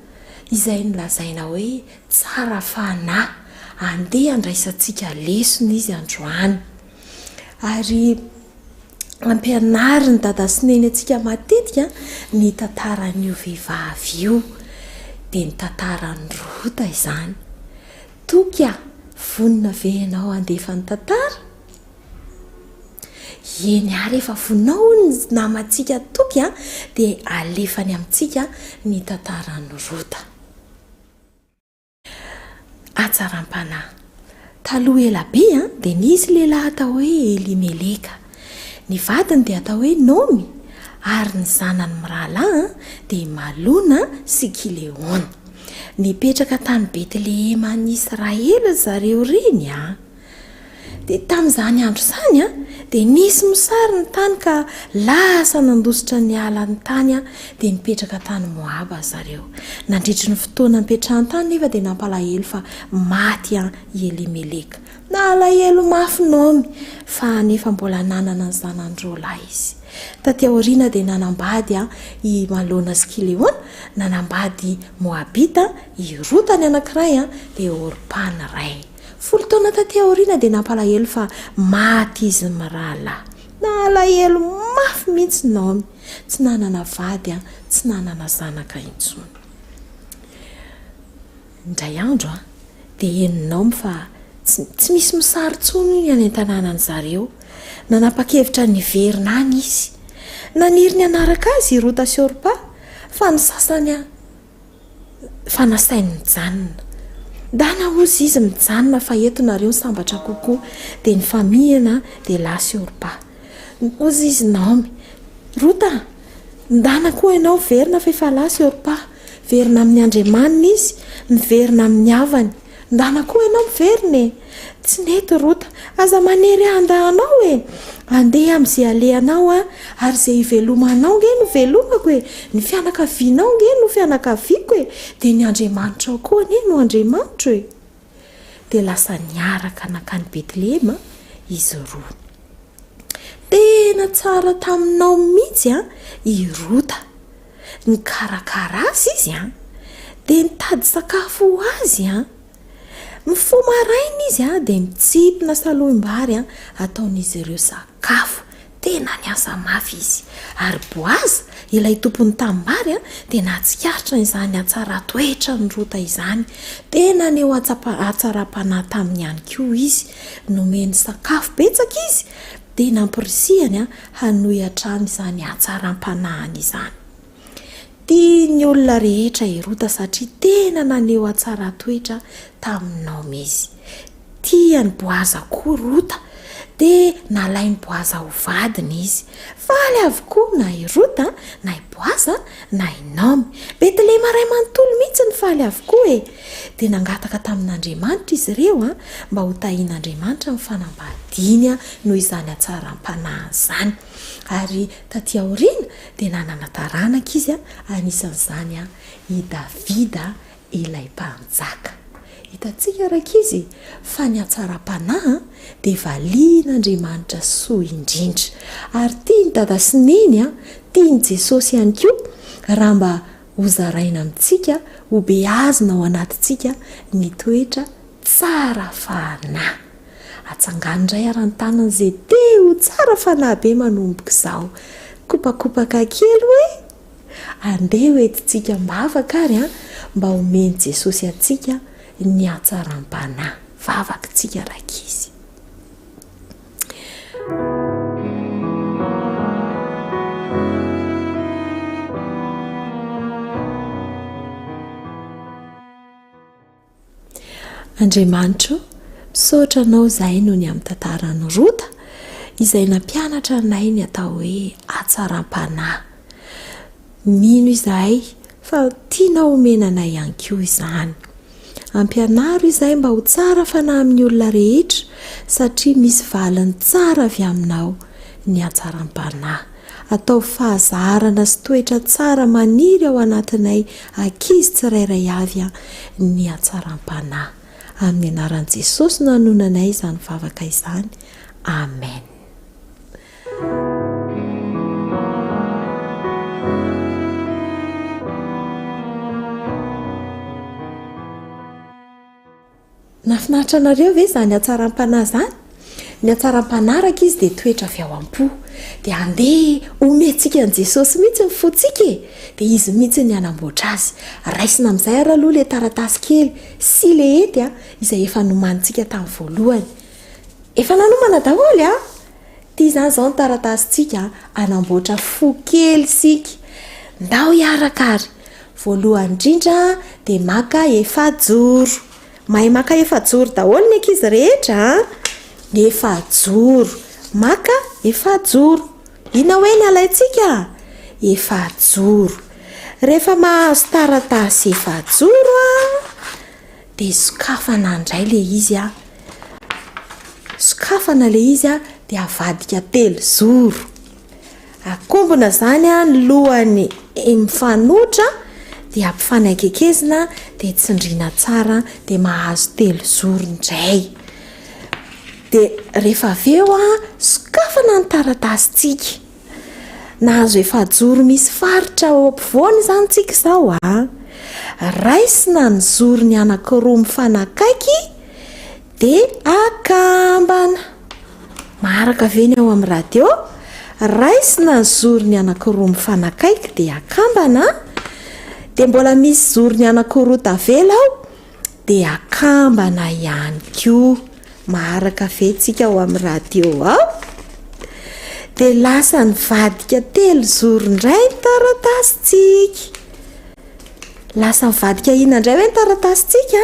izay nolazaina hoe tsara fanahy. Andeha handraisantsika lesona izy androany. Ary ampianarin'i Dada sy Neny antsika matetika ny tantaran'io vehivavy io, dia ny tantaran'i Rota izany. Toky a, vonona ve ianao handefa ny tantara? Eny ary efa vonona hono ny namantsika Toky a, dia alefany amintsika ny tantaran'i Rota. Hatsaram-panahy. Taloha ela be dia nisy lehilahy atao hoe Elimeleka. Ny vadiny dia atao hoe Naomy, ary ny zanany mirahalahy dia i Malona sy Kileona. Nipetraka tany Betlehema any Israely ry zareo ireny. Dia tamin'izany andro izany, dia nisy mosary ny tany ka lasa nandositra niala ny tany dia nipetraka tany Moaba zareo. Nandritry ny fotoana nipetrahany tany nefa dia nampalahelo fa maty i Elimeleka. Nalahelo mafy Naomy fa nefa mbola nanana ny zanany roalahy izy. Taty aoriana dia nanambady i Malona sy Kileona, nanambady Moabita i Rota ny anankiray dia Orpa ny rainy. Folo taona taty aoriana dia nampalahelo fa maty izy mirahalahy. Nalahelo mafy mihitsy Naomy. Tsy nanana vady tsy nanana zanaka intsony. Indray andro dia henon'i Naomy fa tsy tsy misy mosary intsony hono any an-tanànan'i zareo. Nanapa-kevitra ny hiverina any izy. Naniry ny hanaraka azy i Rota sy Orpa, fa ny sasany fa nasainy nijanona. Ndana hozy izy mijanona fa eto nareo sambatra kokoa. Dia nifamihina dia lasa i Orpa. Hozy izy Naomy, Rota a! Ndana koa ianao verina fa efa lasa i Orpa. Miverina amin'ny Andriamaniny izy, miverina amin'ny havany. Ndana koa ianao miverina e! Tsy nety Rota, aza manery ahy handà anao e! Andeha amin'izay alehanao aho, ary izay ivelomanao ange no velomako e! Ny fianakavianao ange no fianakaviako e! Dia ny Andriamanitrao koa anie no Andriamanitro e! Dia lasa niaraka nankany Betlehema izy roa. Tena tsara taminao mihitsy an i Rota. Nikarakara azy izy an, dia nitady sakafo ho azy an. Mifoha maraina izy an, dia mitsimpona salohim-bary an, ataon'izy ireo sakafo. Tena niasa mafy izy. Ary Boaza, ilay tompon'ny tanimbary an, dia nahatsikaritra izany hatsaran-toetran'i Rota izany. Dia naneho hatsaram-panahy taminy ihany koa izy. Nomeny sakafo betsaka izy, dia nampirisihany hanohy hatrany izany hatsaram-panahiny izany. Tian'ny olona rehetra i Rota satria tena naneho hatsaran-toetra tamin'i Naomy izy. Tian'i Boaza koa Rota, dia nalain'i Boaza ho vadiny izy. Faly avokoa na i Rota, na i Boaza, na i Naomy. Betlehema iray manontolo mihitsy no faly avokoa e! Dia nangataka tamin'Andriamanitra izy ireo mba hotahian'Andriamanitra ny fanambadiany noho izany hatsaram-panahiny izany. Ary tatỳ aoriana dia nanana taranaka izy, anisan'izany i Davida ilay mpanjaka. Hitantsika, rankizy, fa ny hatsaram-panahy dia valian'Andriamanitra soa indrindra. Ary tian'i Dada sy Neny, tian'i Jesosy ihany koa, raha mba hozaraina amintsika, hobeazina ao anatintsika ny toetra tsara fanahy. Atsangano indray ary ny tanana izay te ho tsara fanahy be manomboka izao. Kopakopaka kely hoe? Andeha ho entintsika am-bavaka ary an, mba homen'i Jesosy antsika ny hatsaram-panahy. Vavakitsika rankizy. Andriamanitra o, misaotra Anao izahay noho ny amin'ny tantaran'i Rota, izay nampianatra anay ny atao hoe hatsaram-panahy. Mino izahay fa tianao homena anay ihany koa izany. Ampianaro izahay mba ho tsara fanahy amin'ny olona rehetra, satria misy valiny tsara avy aminao ny hatsaram-panahy. Ataovy fahazarana sy toetra tsara maniry ao anatinay ankizy tsirairay avy ny hatsaram-panahy. Amin'ny anaran'i Jesosy no anonanay izany vavaka izany. Amen. Nahafinaritra anareo ve izany hatsaram-panahy izany? Ny hatsaram-panahy araka izy dia toetra avy ao am-po. Dia andeha omentsika an'i Jesosy mihitsy ny fontsika e! Dia Izy mihitsy ny hanamboatra azy. Raisina amin'izay ary aloha ilay taratasy kely sy ilay hety izay efa nomanintsika tamin'ny voalohany. Efa nanomana daholo an! Ity izany izao ny taratasintsika hanamboatra fo kely isika. Ndao hiaraka ary. Voalohany indrindra dia maka efajoro. Mahay maka efajoro daholo ny ankizy rehetra an! Efajoro. Maka efajoro. Inona hoe ny alaintsika? Efajoro. Rehefa mahazo taratasy efajoro an, dia sokafana indray ilay izy an. Sokafana ilay izy an, dia avadika telozoro. Akombona izany an ny lohany mifanotra dia ampifanaikekezina dia tsindriana tsara dia mahazo telozoro indray. Dia rehefa avy eo an, sokafana ny taratasintsika. Nahazo efajoro misy faritra ao ampovoany izany tsika izao a. Raisina ny zorony anankiroa mifanakaiky. Dia akambana. Maharaka ve ny ao amin'ny radio? Raisina ny zorony anankiroa mifanakaiky dia akambana. Dia mbola misy zorony anankiroa tavela ao dia akambana ihany koa. Maharaka ve tsika ao amin'ny radio ao? Dia lasa nivadika telozoro indray ny taratasintsika. Lasa nivadika inona indray hoe ny taratasintsika?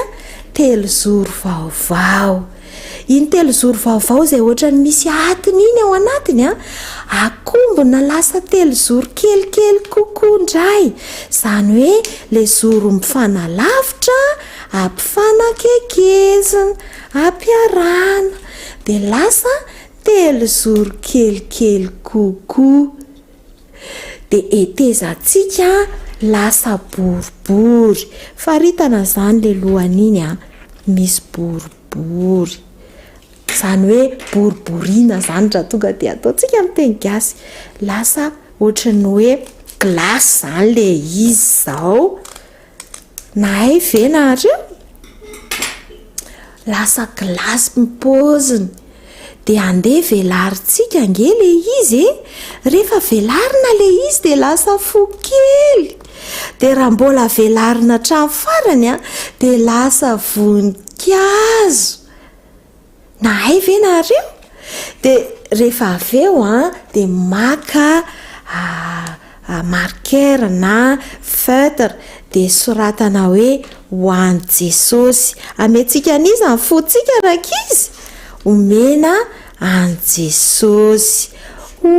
Telozoro vaovao. Iny telozoro vaovao izay ohatran'ny misy atiny iny ao anatiny an, akombona lasa telozoro kelikely kokoa indray. Izany hoe ilay zoro mifanalavitra ampifanakekezina, ampiarahana. Dia lasa telozoro kelikely kokoa. Dia hetezantsika lasa boribory. Faritana izany ilay lohany iny an, misy boribory. Izany hoe boriboriana izany raha tonga dia ataontsika amin'ny teny gasy. Lasa ohatran'ny hoe glace izany ilay izy izao. Nahay ve nareo? Lasa glace ny paoziny. Dia andeha velarintsika ange le izy e! Rehefa velarina le izy dia lasa fo kely. Dia raha mbola velarina hatramin'ny farany an, dia lasa voninkazo. Nahay ve nareo? Dia rehefa avy eo an, dia maka marqueur na feutre dia soratana hoe ho an'i Jesosy. Amentsika an'iza ny fontsika rankizy? Omena an'i Jesosy. Ho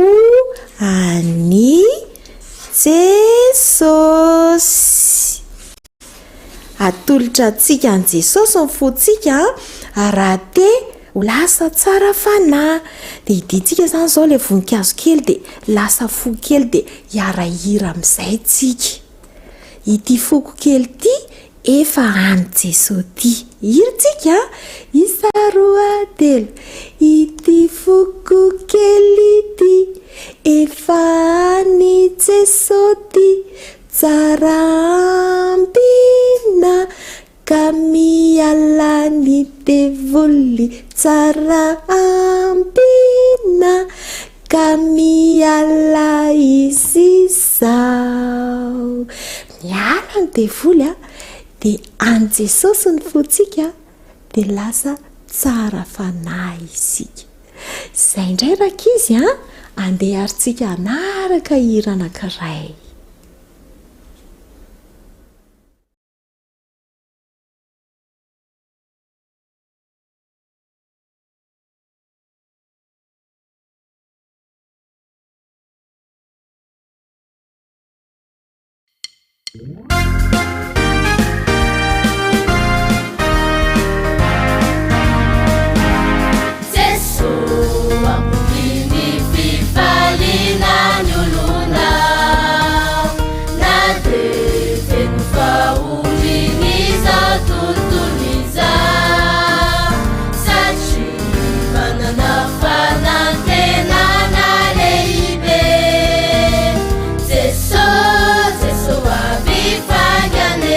an'i Jesosy. Atolotra antsika an'i Jesosy ny fontsika raha te ho lasa tsara fanahy. Dia hidintsika izany izao ilay voninkazo kely dia lasa fo kely dia hiara-hira amin'izay tsika. Ity foko kely ity efa an'i Jesosy ity. Hira tsika, isa roa telo. Ity foko kely ity efa an'i Jesosy ity. Tsara ambina ka miala ny devoly Tsara ambina ka miala izy izao Miala ny devoly a, dia an'i Jesosy ny fontsika dia lasa tsara fanahy isika. Izay indray rankizy a, andeha ary tsika hanaraka hira anankiray. Jeso ampody ny fifaliana ny olona na dia feno fahorian'izao tontolo izao satria manana fanantenana lehibe Jeso Jeso avy faingana e.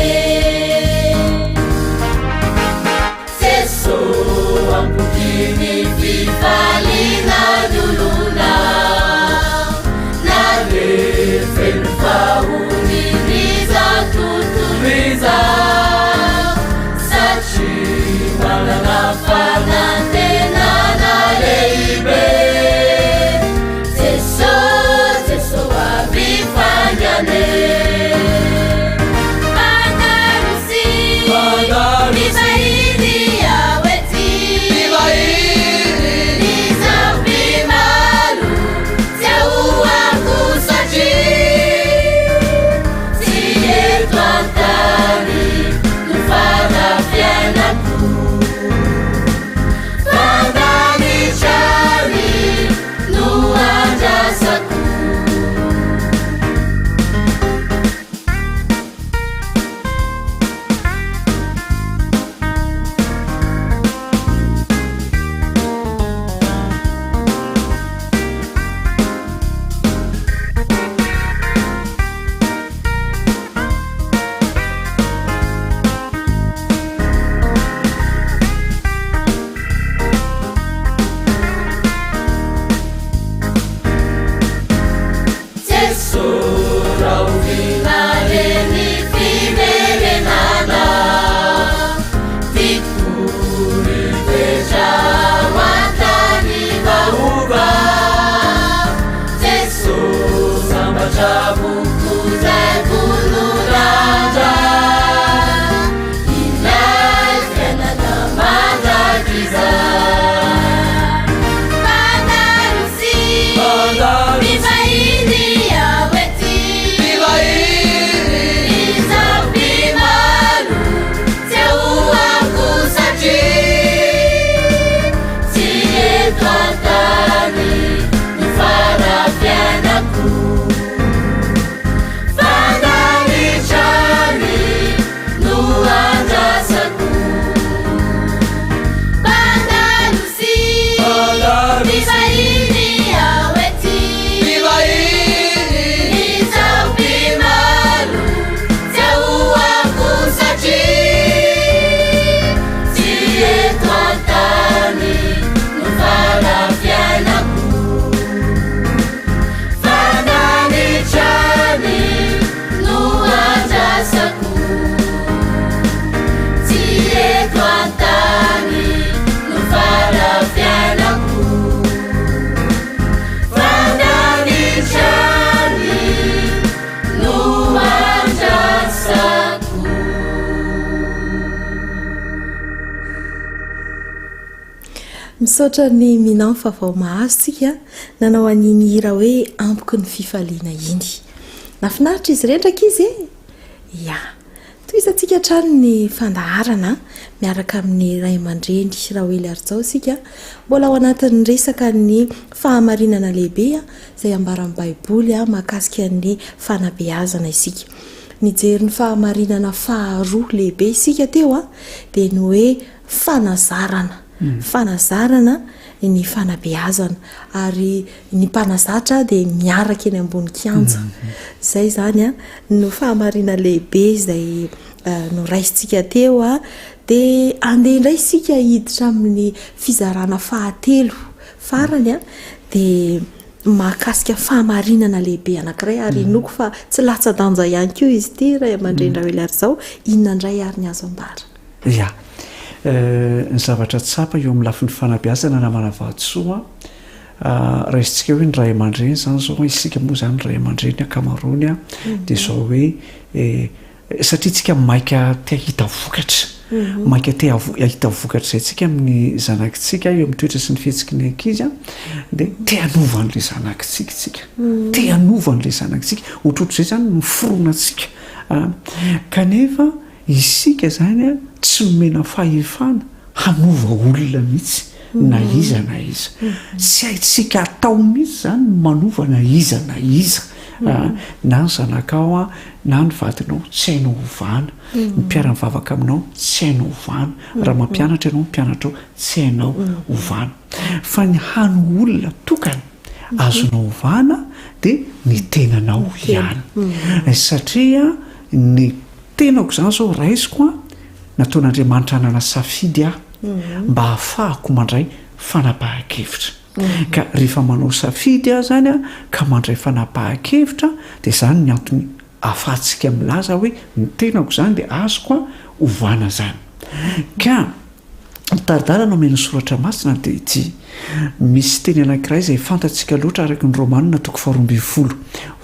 Misaotra an'i Minan fa vao mahazo tsika nanao an'iny hira hoe ampoky ny fifaliana iny. Nafinaritra izy ireny rankizy e! Ya. Tohizantsika hatrany ny fandaharana miaraka amin'ny ray aman-dreny Raoely Harijao isika. Mbola ao anatin'ny resaka ny fahamarinana lehibe izay ambaran'ny Baiboly mahakasika ny fanabeazana isika. Nijery ny fahamarinana faharoa lehibe isika teo dia ny hoe fanazarana. Fanazarana ny fanabeazana ary ny mpanazatra dia miaraka eny ambony kianja. Izay izany no fahamarina lehibe izay noraisintsika teo. Dia andeha indray isika hiditra amin'ny fizarana fahatelo farany dia mahakasika fahamarinana lehibe anankiray ary inoako fa tsy latsa-danja ihany koa izy ity ray aman-dreny Rahoeliarizao. Inona indray ary ny azo ambara? Ya. Ny zavatra tsapa eo amin'ny lafiny fanabeazana namana vatosoa, raisintsika hoe ny ray aman-dreny izany izao, isika moa izany ray aman-dreny ankamaroany dia izao hoe satria tsika maika te hahita vokatra, maika te hahita vokatra izay tsika amin'ny zanakitsika eo amin'ny toetra sy ny fihetsiky ny ankizy dia te hanova an'ilay zanakitsika isika, te hanova an'ilay zanakitsika, ohatrohatr'izay izany no fironantsika kanefa Isika izany tsy nomena fahefana hanova olona mihitsy na iza na iza. Tsy haintsika atao mihitsy izany ny manova na iza na iza. Na ny zanakao na ny vadinao tsy hainao ovana. Ny mpiara-mivavaka aminao tsy hainao ovana. Raha mampianatra ianao ny mpianatrao tsy hainao ovana. Fa ny hany olona tokana azonao ovana dia ny tenanao ihany. Satria ny Tenako izany izao raisiko an, nataon'Andriamanitra hanana safidy aho mba hahafahako mandray fanapahan-kevitra. Ka rehefa manao safidy aho izany an, ka mandray fanapahan-kevitra dia izany ny antony ahafahantsika milaza hoe ny tenako izany dia azoko an ovana izany. Ka Ny tari-dalana omen'ny Soratra Masina dia ity, Misy teny anankiray izay fantatsika loatra araka ny Romana toko faharoambinifolo.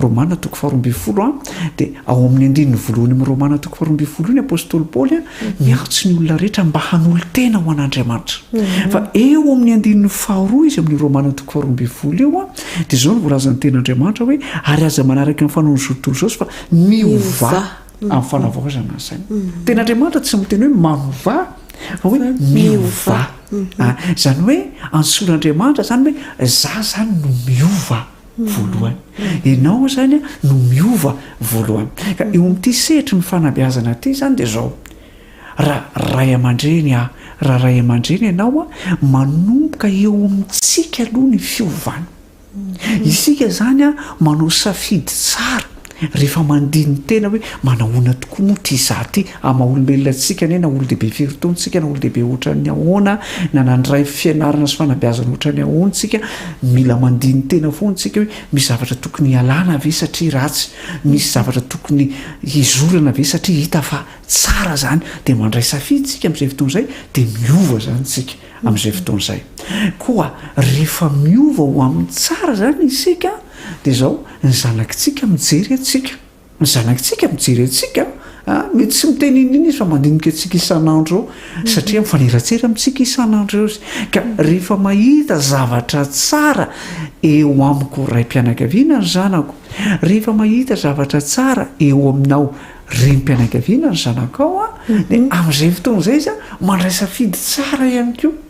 Romana toko faharoambinifolo an, dia ao amin'ny andininy voalohany amin'ny Romana toko faharoambinifolo io ny apostoly Paoly an, miantso ny olona rehetra mba hanolo-tena ho an'Andriamanitra. Fa eo amin'ny andininy faharoa izy amin'io Romana toko faharoambinifolo io an, dia izao no voalazan'ny tenin'Andriamanitra hoe, ary aza manaraka ny fanaon'izao tontolo izao fa miovà. Amin'ny fanavaozana ny saina. Tena Andriamanitra tsy miteny hoe manovà fa hoe miovà. Izany hoe antsoin'Andriamanitra izany hoe za izany no miova voalohany. Ianao izany no miova voalohany. Ka eo amin'ity sehatry ny fanabeazana ity izany dia izao, raha ray aman-dreny aho, raha ray aman-dreny ianao, manomboka eo amintsika aloha ny fiovana. Isika izany manao safidy tsara rehefa mandini-tena hoe manahoana tokoa moa ity izaho ity, amin'ny maha olombelona antsika anie na olon-dehibe firy taona isika na olon-dehibe ohatran'ny ahoana na nandray fianarana sy fanabeazana ohatran'ny ahoana isika, mila mandini-tena foana isika hoe misy zavatra tokony hialana ve satria ratsy, misy zavatra tokony hizorana ve satria hita fa tsara izany, dia mandray safidy isika amin'izay fotoana izay dia miova izany isika. amin'izay fotoana izay. Koa rehefa miova ho amin'ny tsara izany isika, Dia izao, ny zanakitsika mijery antsika. Ny zanakitsika mijery antsika a, mety tsy miteny inona izy fa mandinika antsika isan'andro eo, satria mifaneratsera amintsika isan'andro eo izy. Ka rehefa mahita zavatra tsara eo amiko raim-pianakaviana ny zanako, rehefa mahita zavatra tsara eo aminao renim-pianakaviana ny zanakao a, dia amin'izay fotoana izay izy a, mandray safidy tsara ihany koa.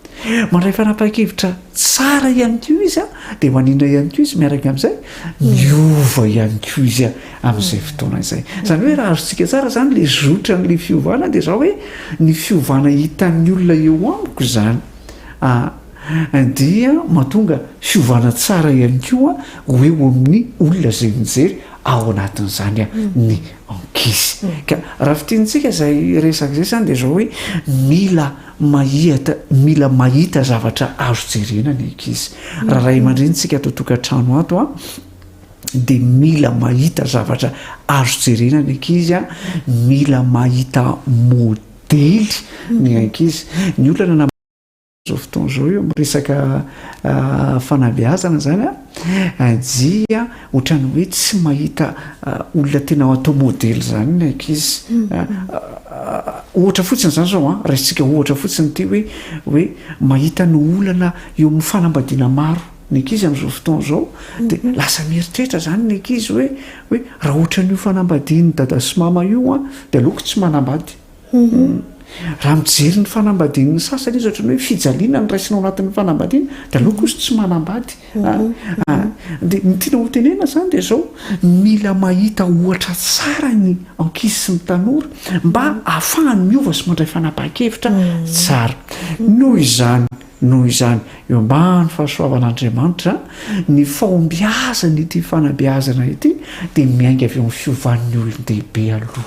Mandray fanapahan-kevitra tsara ihany koa izy a, dia maninona ihany koa izy miaraka amin'izay? Miova ihany koa izy amin'izay fotoana izay. Izany hoe raha azontsika tsara izany ilay zotran'ilay fiovana dia izao hoe ny fiovana hitan'ny olona eo amiko izany dia mahatonga fiovana tsara ihany koa ho eo amin'ny olona izay mijery ao anatin'izany ny ankizy. Ka raha fintinitsika izay resaka izay izany dia izao hoe mila Mahita, mila mahita zavatra azo jerena ny ankizy. Raha ray aman-dreny tsika ato an-tokantrano ato an, dia mila mahita zavatra azo jerena ny ankizy an, mila mahita modely ny ankizy. Ny olana na izao fotoana izao eo amin'ny resaka fanabeazana izany an, dia Ohatran'ny hoe tsy mahita olona tena atao modely izany ny ankizy. Ohatra fotsiny izany izao an, raisintsika ohatra fotsiny ity hoe hoe mahita ny olana eo amin'ny fanambadiana maro ny ankizy amin'izao fotoana izao dia lasa mieritreritra izany ny ankizy hoe hoe raha ohatran'io fanambadian'i dada sy mama io an, dia aleoko tsy manambady. Raha mijery ny fanambadian'ny sasany izy ohatran'ny hoe fijaliana no raisina ao anatin'ny fanambadiana dia aleoko izy tsy manambady. Dia ny tiana ho tenenina izany dia izao, mila mahita ohatra tsara ny ankizy sy ny tanora mba ahafahany miova sy mandray fanapahan-kevitra tsara. Noho izany, noho izany, eo ambany fahasoavan'Andriamanitra, ny fahombiazan'ity fanabeazana ity dia miainga avy eo amin'ny fiovan'ny olon-dehibe aloha.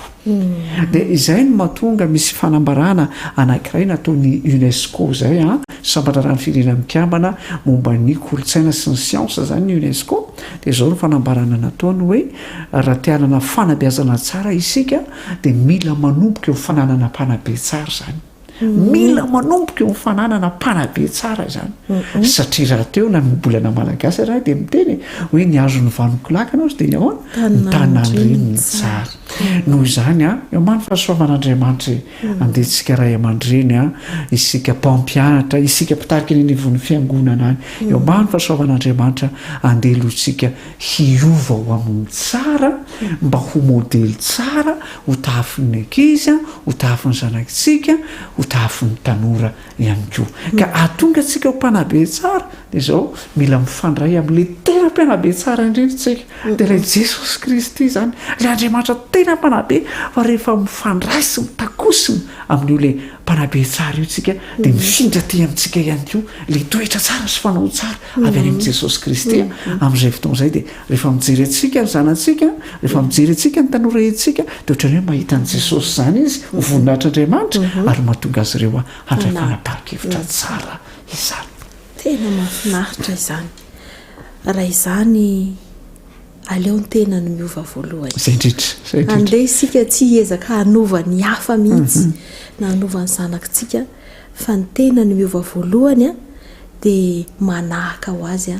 Dia izay no mahatonga misy fanambarana anankiray nataon'ny Unesco izay an, Sampan-draharahan'ny Firenena Mikambana momba ny kolontsaina sy ny siansa izany ny Unesco, dia izao no fanambarana nataony hoe raha te hanana fanabeazana tsara isika dia mila manomboka eo fananana mpanabe tsara izany. Mila manomboka eo amin'ny fananana mpanabe tsara izany. Satria rahateo na ny ohabolana malagasy ary dia miteny hoe ny azon'ny vanon-kolakana ozy dia ny ahoana? Ny tanan'ny reniny tsara. Noho izany, eo ambany fahasoavan'Andriamanitra e, andeha isika ray aman-dreny, isika mpampianatra, isika mpitarika eny anivon'ny fiangonana any, eo ambany fahasoavan'Andriamanitra, andeha aloha isika hiova ho amin'ny tsara mba ho modely tsara ho tahafin'ny ankizy, ho tahafin'ny zanakitsika, ho tahafin'ny tanora ihany koa. Ka hahatonga antsika ho mpanabe tsara dia izao, mila mifandray amin'ilay tena mpanabe tsara indrindra isika, dia ilay Jesosy Kristy izany, ilay Andriamanitra tena mpanabe, fa rehefa mifandray sy mitakosina amin'io ilay mpanabe tsara io isika, dia mifindra aty amintsika ihany koa ilay toetra tsara sy fanao tsara avy any amin'i Jesosy Kristy. Amin'izay fotoana izay dia Rehefa mijery antsika ny zanatsika, rehefa mijery antsika ny tanora entsika, dia ohatran'ny hoe mahita an'i Jesosy izany izy, ho voninahitr'Andriamanitra, ary mahatonga azy ireo handray fanapahan-kevitra tsara izany. Tena mahafinaritra izany. Raha izany, aleo ny tena no miova voalohany. Izay indrindra, izay indrindra. Andeha isika tsy hiezaka hanova ny hafa mihitsy, na hanova ny zanakitsika, fa ny tena no miova voalohany dia manahaka ho azy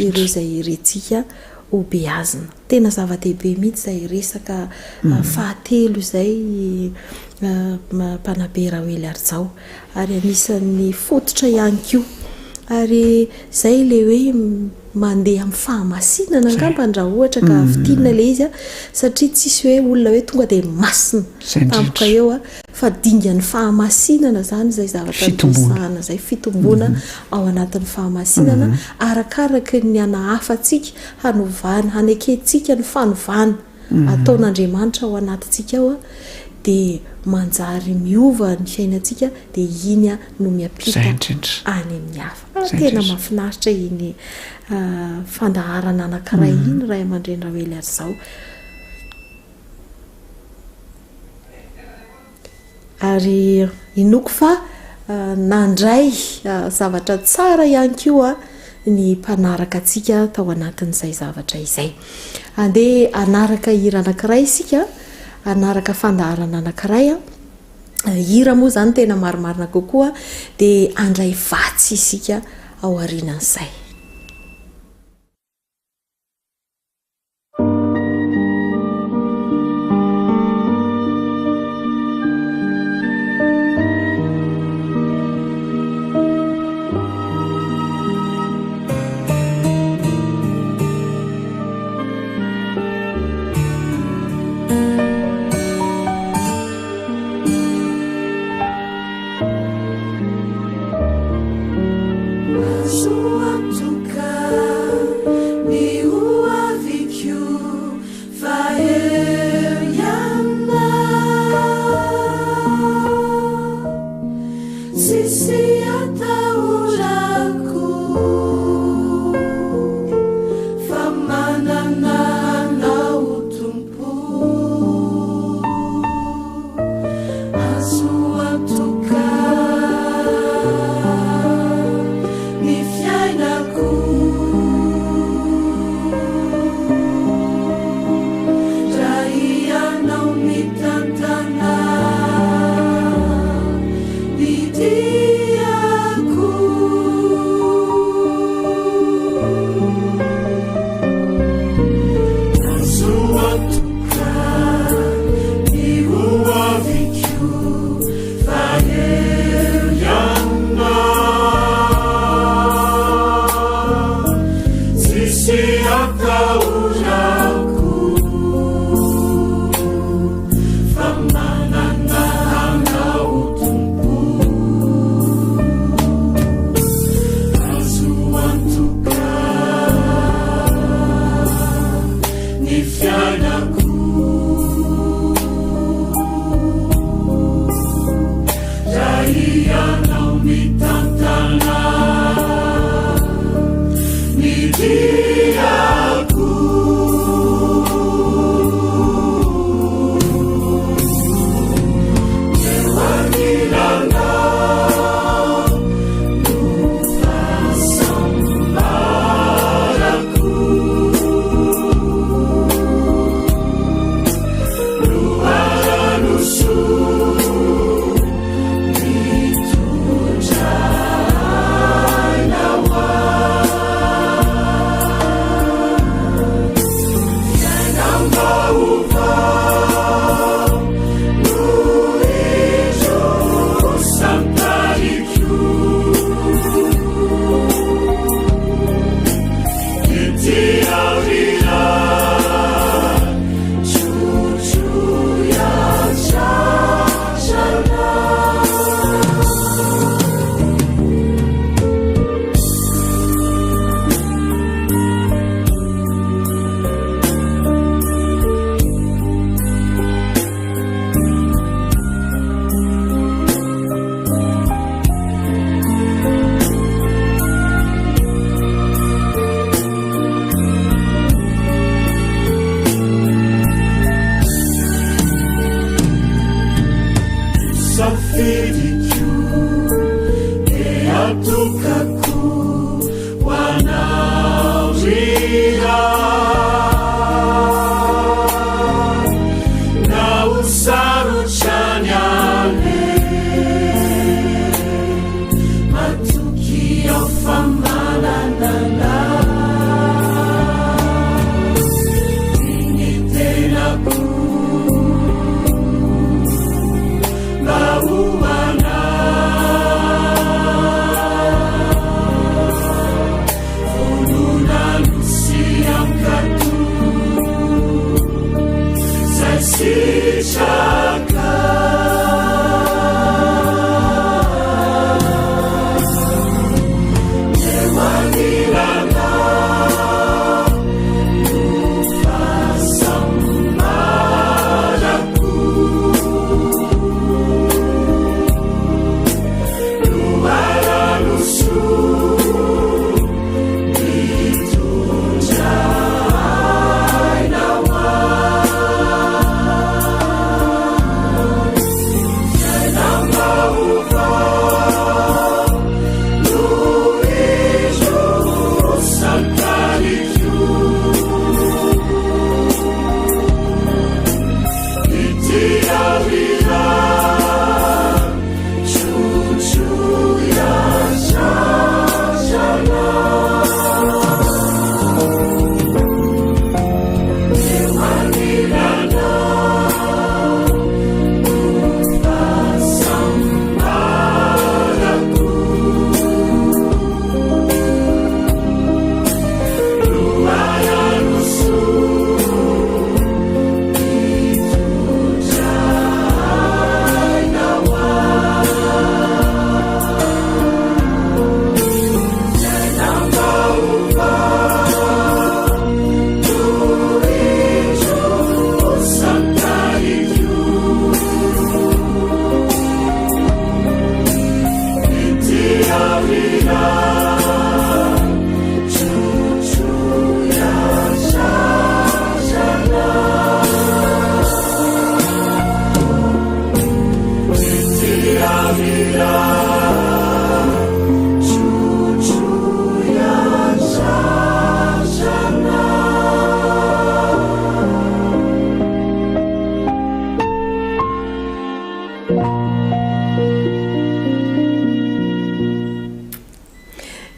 ireo izay irintsika ho beazina. Tena zava-dehibe mihitsy izay resaka fahatelo izay Mpanabe Raoely Harijao ary anisan'ny fototra ihany koa. Ary izay ilay hoe mandeha amin'ny fahamasinana angambany raha ohatra ka fintinina ilay izy satria tsisy hoe olona hoe tonga dia masina tampoka eo fa dingan'ny fahamasinana izany izay zavatra noresahana izay, fitomboana ao anatin'ny fahamasinana arakaraky ny hanahafantsika, hanovana, hanekentsika ny fanovana ataon'Andriamanitra ao anatintsika ao dia manjary miova ny fiainantsika dia iny no miampita any amin'ny hafa. Tena mahafinaritra iny fandaharana anankiray iny ray aman-dreny Raoely Harizao. Ary inoako fa nandray zavatra tsara ihany koa ny mpanaraka antsika tao anatin'izay zavatra izay. Andeha hanaraka hira anankiray isika, hanaraka fandaharana anankiray. Hira moa izany tena marimarina kokoa, dia handray vatsy isika ao aorianan'izay.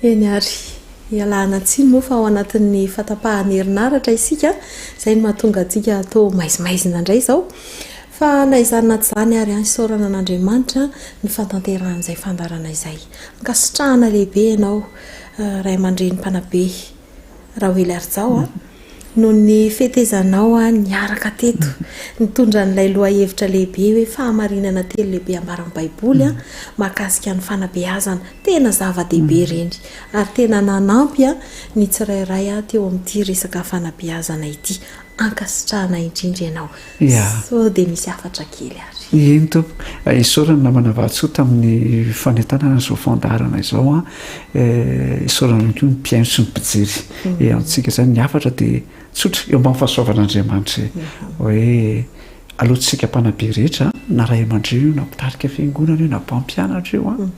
Eny ary, ialana tsiny moa fa ao anatin'ny fatapahan'ny herinaratra isika, izay no mahatonga antsika toa maizimaizina indray izao. Fa na izany na tsy izany ary an, isaorana an'Andriamanitra ny fahatanterahan'izay fandaharana izay. Ankasitrahana lehibe ianao ray aman-dreny mpanabe Raoely Arijao a, noho ny fetezanao niaraka teto, nitondra an'ilay lohahevitra lehibe hoe fahamarinana telo lehibe ambaran'ny Baiboly mahakasika ny fanabeazana. Tena zava-dehibe ireny ary tena nanampy ny tsirairay teo amin'ity resaka fanabeazana ity. Ankasitrahana indrindra ianao. Ya. Sao dia misy hafatra kely ary. Eny tompoko. Isaorana ny namana Vatosoa tamin'ny fanentanana izao fandaharana izao an. Isaorana ihany koa ny mpihaino sy ny mpijery. E antsika izany ny hafatra dia tsotra eo ambany fahasoavan'Andriamanitra e. Hoe aleo tsika mpanabe rehetra na ray aman-dreny io na mpitarika fiangonana io na mpampianatra io an.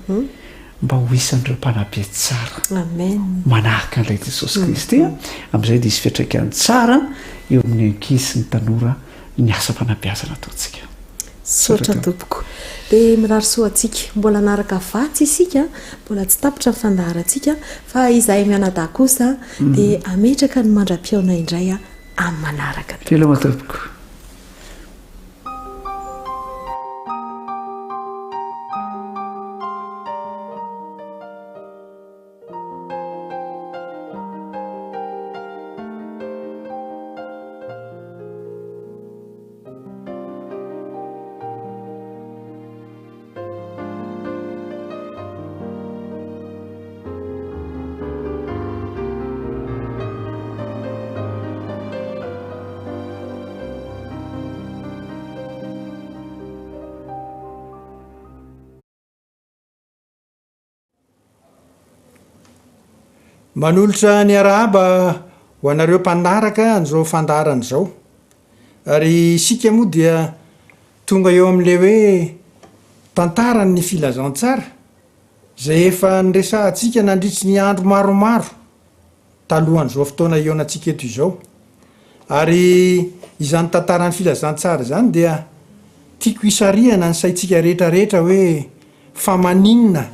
Mba ho isan'ireo mpanabe tsara. Amen. Manahaka an'ilay Jesosy Kristy a. Amin'izay dia hisy fiantraikany tsara eo amin'ny ankizy sy ny tanora ny asa fanabeazana ataontsika. Misaotra tompoko. Dia mirary soa antsika. Mbola hanaraka vatsy isika, mbola tsy tapitra ny fandaharantsika, fa izahay mianadahy kosa dia hametraka ny mandra-pihaona indray amin'ny manaraka tompoko. Veloma tompoko. Manolotra ny arahaba ho anareo mpanaraka an'izao fandaharana izao. Ary isika moa dia tonga eo amin'ilay hoe tantaran'ny filazantsara izay efa niresahantsika nandritry ny andro maromaro talohan'izao fotoana hihaonantsika eto izao. Ary izany tantaran'ny filazantsara izany dia tiako hisarihana ny saintsika rehetra rehetra hoe fa maninona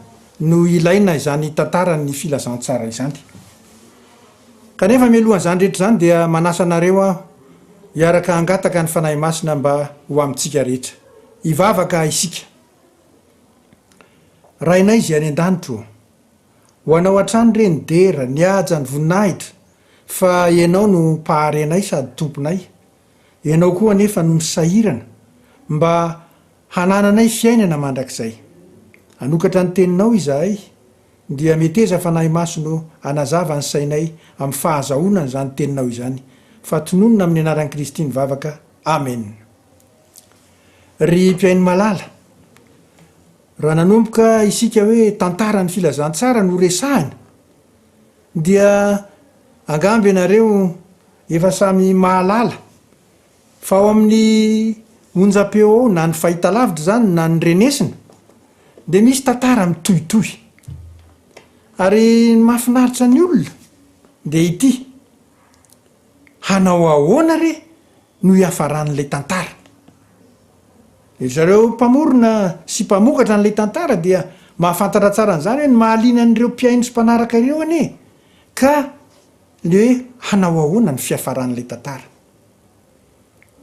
no ilaina izany tantaran'ny filazantsara izany. Kanefa mialohan'izany rehetra izany dia manasa anareo aho hiaraka hangataka ny Fanahy Masina mba ho amintsika rehetra. Hivavaka isika. Rainay izay any an-danitra ô, ho Anao hatrany re ny dera, ny haja, ny voninahitra, fa Ianao no Mpahary anay sady Tomponay. Ianao koa anefa no misahirana mba hanananay fiainana mandrakizay. Hanokatra ny Teninao izahay, dia meteza Fanahy Masina ô hanazava ny sainay amin'ny fahazahoana an'izany Teninao izany, fa tononina amin'ny anaran'i Kristy ny vavaka. Amena. Ry mpihaino malala, raha nanomboka isika hoe tantaran'ny filazantsara no resahina, dia angamba ianareo efa samy mahalala fa ao amin'ny onjam-peo ao na ny fahitalavitra izany na ny renesina dia misy tantara mitohitohy. Ary ny mahafinaritra ny olona dia ity, hanao ahoana re no hiafaran'ilay tantara? Ry zareo mpamorona sy mpamokatra an'ilay tantara dia mahafantatra tsara an'izany hoe ny mahaliana an'ireo mpihaino sy mpanaraka ireo anie ka le hoe hanao ahoana ny fiafaran'ilay tantara.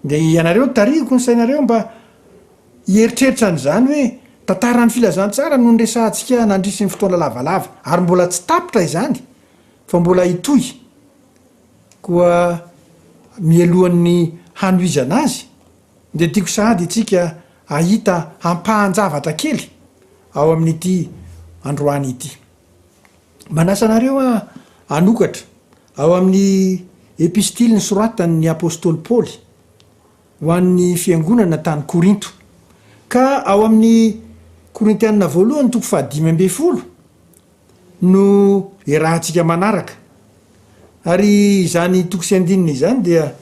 Dia ianareo tarihiko ny sainareo mba hieritreritra an'izany hoe tantaran'ny filazantsara no niresahantsika nandritry ny fotoana lavalava ary mbola tsy tapitra izany fa mbola hitohy. Koa mialohan'ny hanohizana azy dia tiako sahady itsika hahita ampahan-javatra kely ao amin'ity androany ity. Manasa anareo aho hanokatra ao amin'ny epistily nosoratan'ny apostoly Paoly ho an'ny fiangonana tany Korinto. Ka ao amin'ny Korintianina voalohany toko fahadimy ambin'ny folo no iarahantsika manaraka. Ary izany toko sy andininy izany dia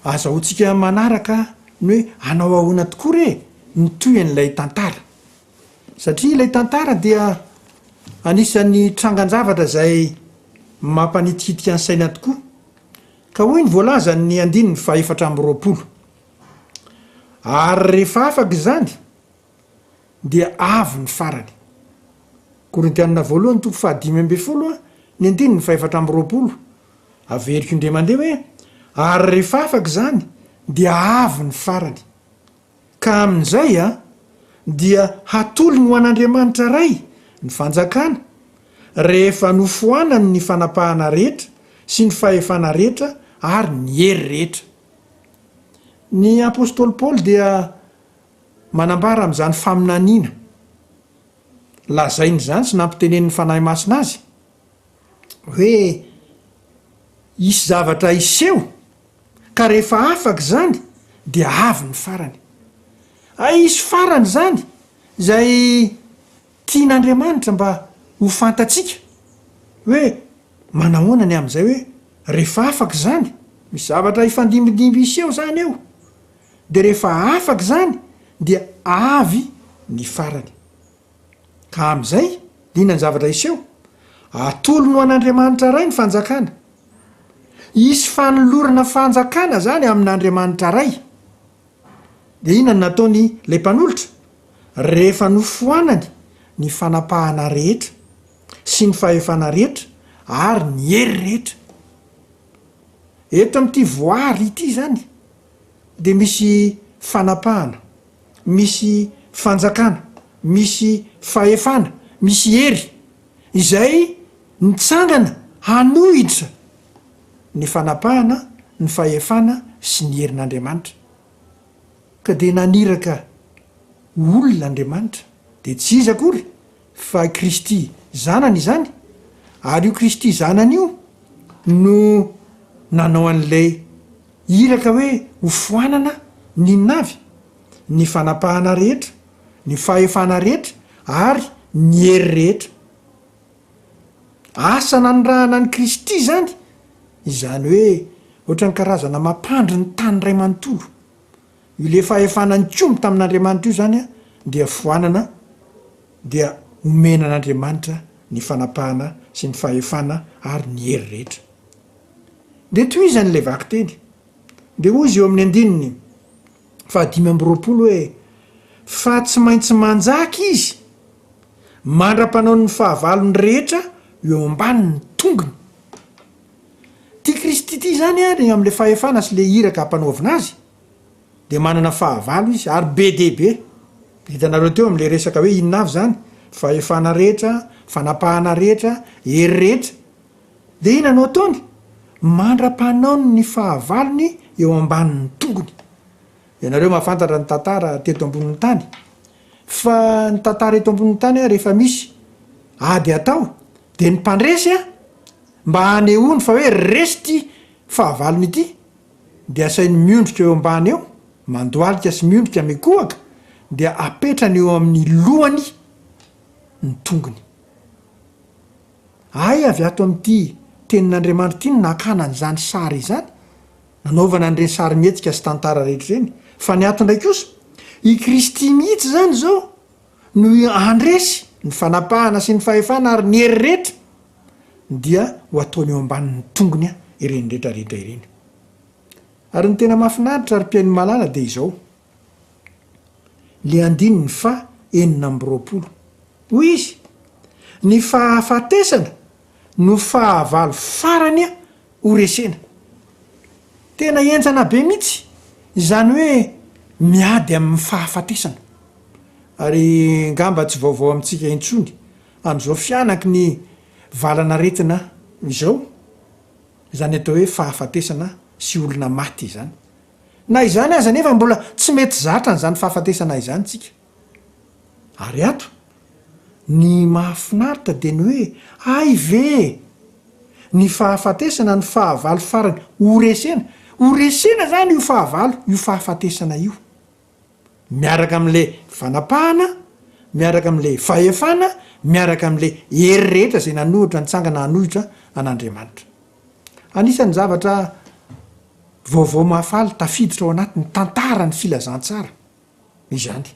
azahoantsika manaraka ny hoe hanao ahoana tokoa re ny tohin'ilay tantara. Satria ilay tantara dia anisan'ny trangan-javatra izay mampanitikitika ny saina tokoa. Ka hoy ny voalazan'ny andininy faha-24, Ary rehefa afaka izany, dia avy ny farany. Korintianina voalohany toko faha-15 ny andininy faha-24, averiko indray mandeha hoe, Ary rehefa afaka izany, dia avy ny farany. Ka amin'izay dia hatolony ho an'Andriamanitra Ray ny fanjakana, rehefa nofoanany ny fanapahana rehetra sy ny fahefana rehetra ary ny hery rehetra. Ny apostoly Paoly dia manambara amin'izany faminaniana lazainy izany sy nampitenenin'ny Fanahy Masina azy hoe hisy zavatra hiseho Ka rehefa afaka izany dia avy ny farany. Hay hisy farany izany izay tian'Andriamanitra mba ho fantatsika hoe manahoana ny amin'izay hoe rehefa afaka izany, misy zavatra hifandimbindimby hiseho izany eo, dia rehefa afaka izany dia avy ny farany. Ka amin'izay, inona ny zavatra hiseho? Atolony ho an'Andriamanitra Ray ny fanjakana. Hisy fanolorana fanjakana izany amin'Andriamanitra Ray. Dia inona no nataony ilay mpanolotra? Rehefa nofoanany ny fanapahana rehetra sy ny fahefana rehetra ary ny hery rehetra. Eto amin'ity voary ity izany dia misy fanapahana, misy fanjakana, misy fahefana, misy hery izay nitsangana hanohitra ny fanapahana, ny fahefana sy ny herin'Andriamanitra. Ka dia naniraka olona Andriamanitra, dia tsy iza akory fa Kristy Zanany izany, ary io Kristy Zanany io no nanao an'ilay iraka hoe hofoanana ny inona avy? Ny fanapahana rehetra, ny fahefana rehetra ary ny hery rehetra. Asa nanirahana an'i Kristy izany, izany hoe ohatran'ny karazana mampandry ny tany iray manontolo. Io le fahefana nikomy tamin'Andriamanitra io izany dia foanana dia omena an'Andriamanitra ny fanapahana sy ny fahefana ary ny hery rehetra. Dia tohizany ilay vakiteny. Dia hoy izy eo amin'ny andininy faha-25 hoe, Fa tsy maintsy manjaka izy mandra-panaony ny fahavalony rehetra eo ambanin'ny tongony. Ity Kristy ity izany ary amin'ilay fahefana sy ilay iraka ampanaovina azy dia manana fahavalo izy ary be dia be. Hitanareo teo amin'ilay resaka hoe inona avy izany? Fahefana rehetra, fanapahana rehetra, hery rehetra. Dia inona no ataony? Mandra-panaony ny fahavalony eo ambanin'ny tongony. Ianareo mahafantatra ny tantara teto ambonin'ny tany, fa ny tantara eto ambonin'ny tany rehefa misy ady atao dia ny mpandresy mba hanehoany fa hoe resy ity fahavalony ity dia asainy miondrika eo ambany eo, mandohalika sy miondrika mikohaka dia apetrany eo amin'ny lohany ny tongony. Hay avy ato amin'ity tenin'Andriamanitra ity no nakana an'izany sary izany, nanaovana an'ireny sarimihetsika sy tantara rehetra ireny. Fa ny ato indray kosa, i Kristy mihitsy izany izao no handresy ny fanapahana sy ny fahefana ary ny hery rehetra, dia ho ataony eo ambanin'ny tongony ireny rehetra rehetra ireny. Ary ny tena mahafinaritra ry mpihaino malala dia izao, le andininy faha 26. Hoy izy, Ny fahafatesana no fahavalo farany ho resena. Tena henjana be mihitsy izany hoe miady amin'ny fahafatesana. Ary ngamba tsy vaovao amintsika intsony amin'izao fianaky ny valan'aretina izao izany atao hoe fahafatesana sy olona maty izany. Na izany aza anefa mbola tsy mety zatra an'izany fahafatesana izany tsika. Ary ato, ny mahafinaritra dia ny hoe hay ve e! Ny fahafatesana no fahavalo farany ho resena. Ho resena izany io fahavalo, io fahafatesana io. Miaraka amin'ilay fanapahana, miaraka amin'ilay fahefana, miaraka amin'ilay hery rehetra izay nanohitra nitsangana hanohitra an'Andriamanitra. Anisan'ny zavatra vaovao mahafaly tafiditra ao anatin'ny tantaran'ny filazantsara izany.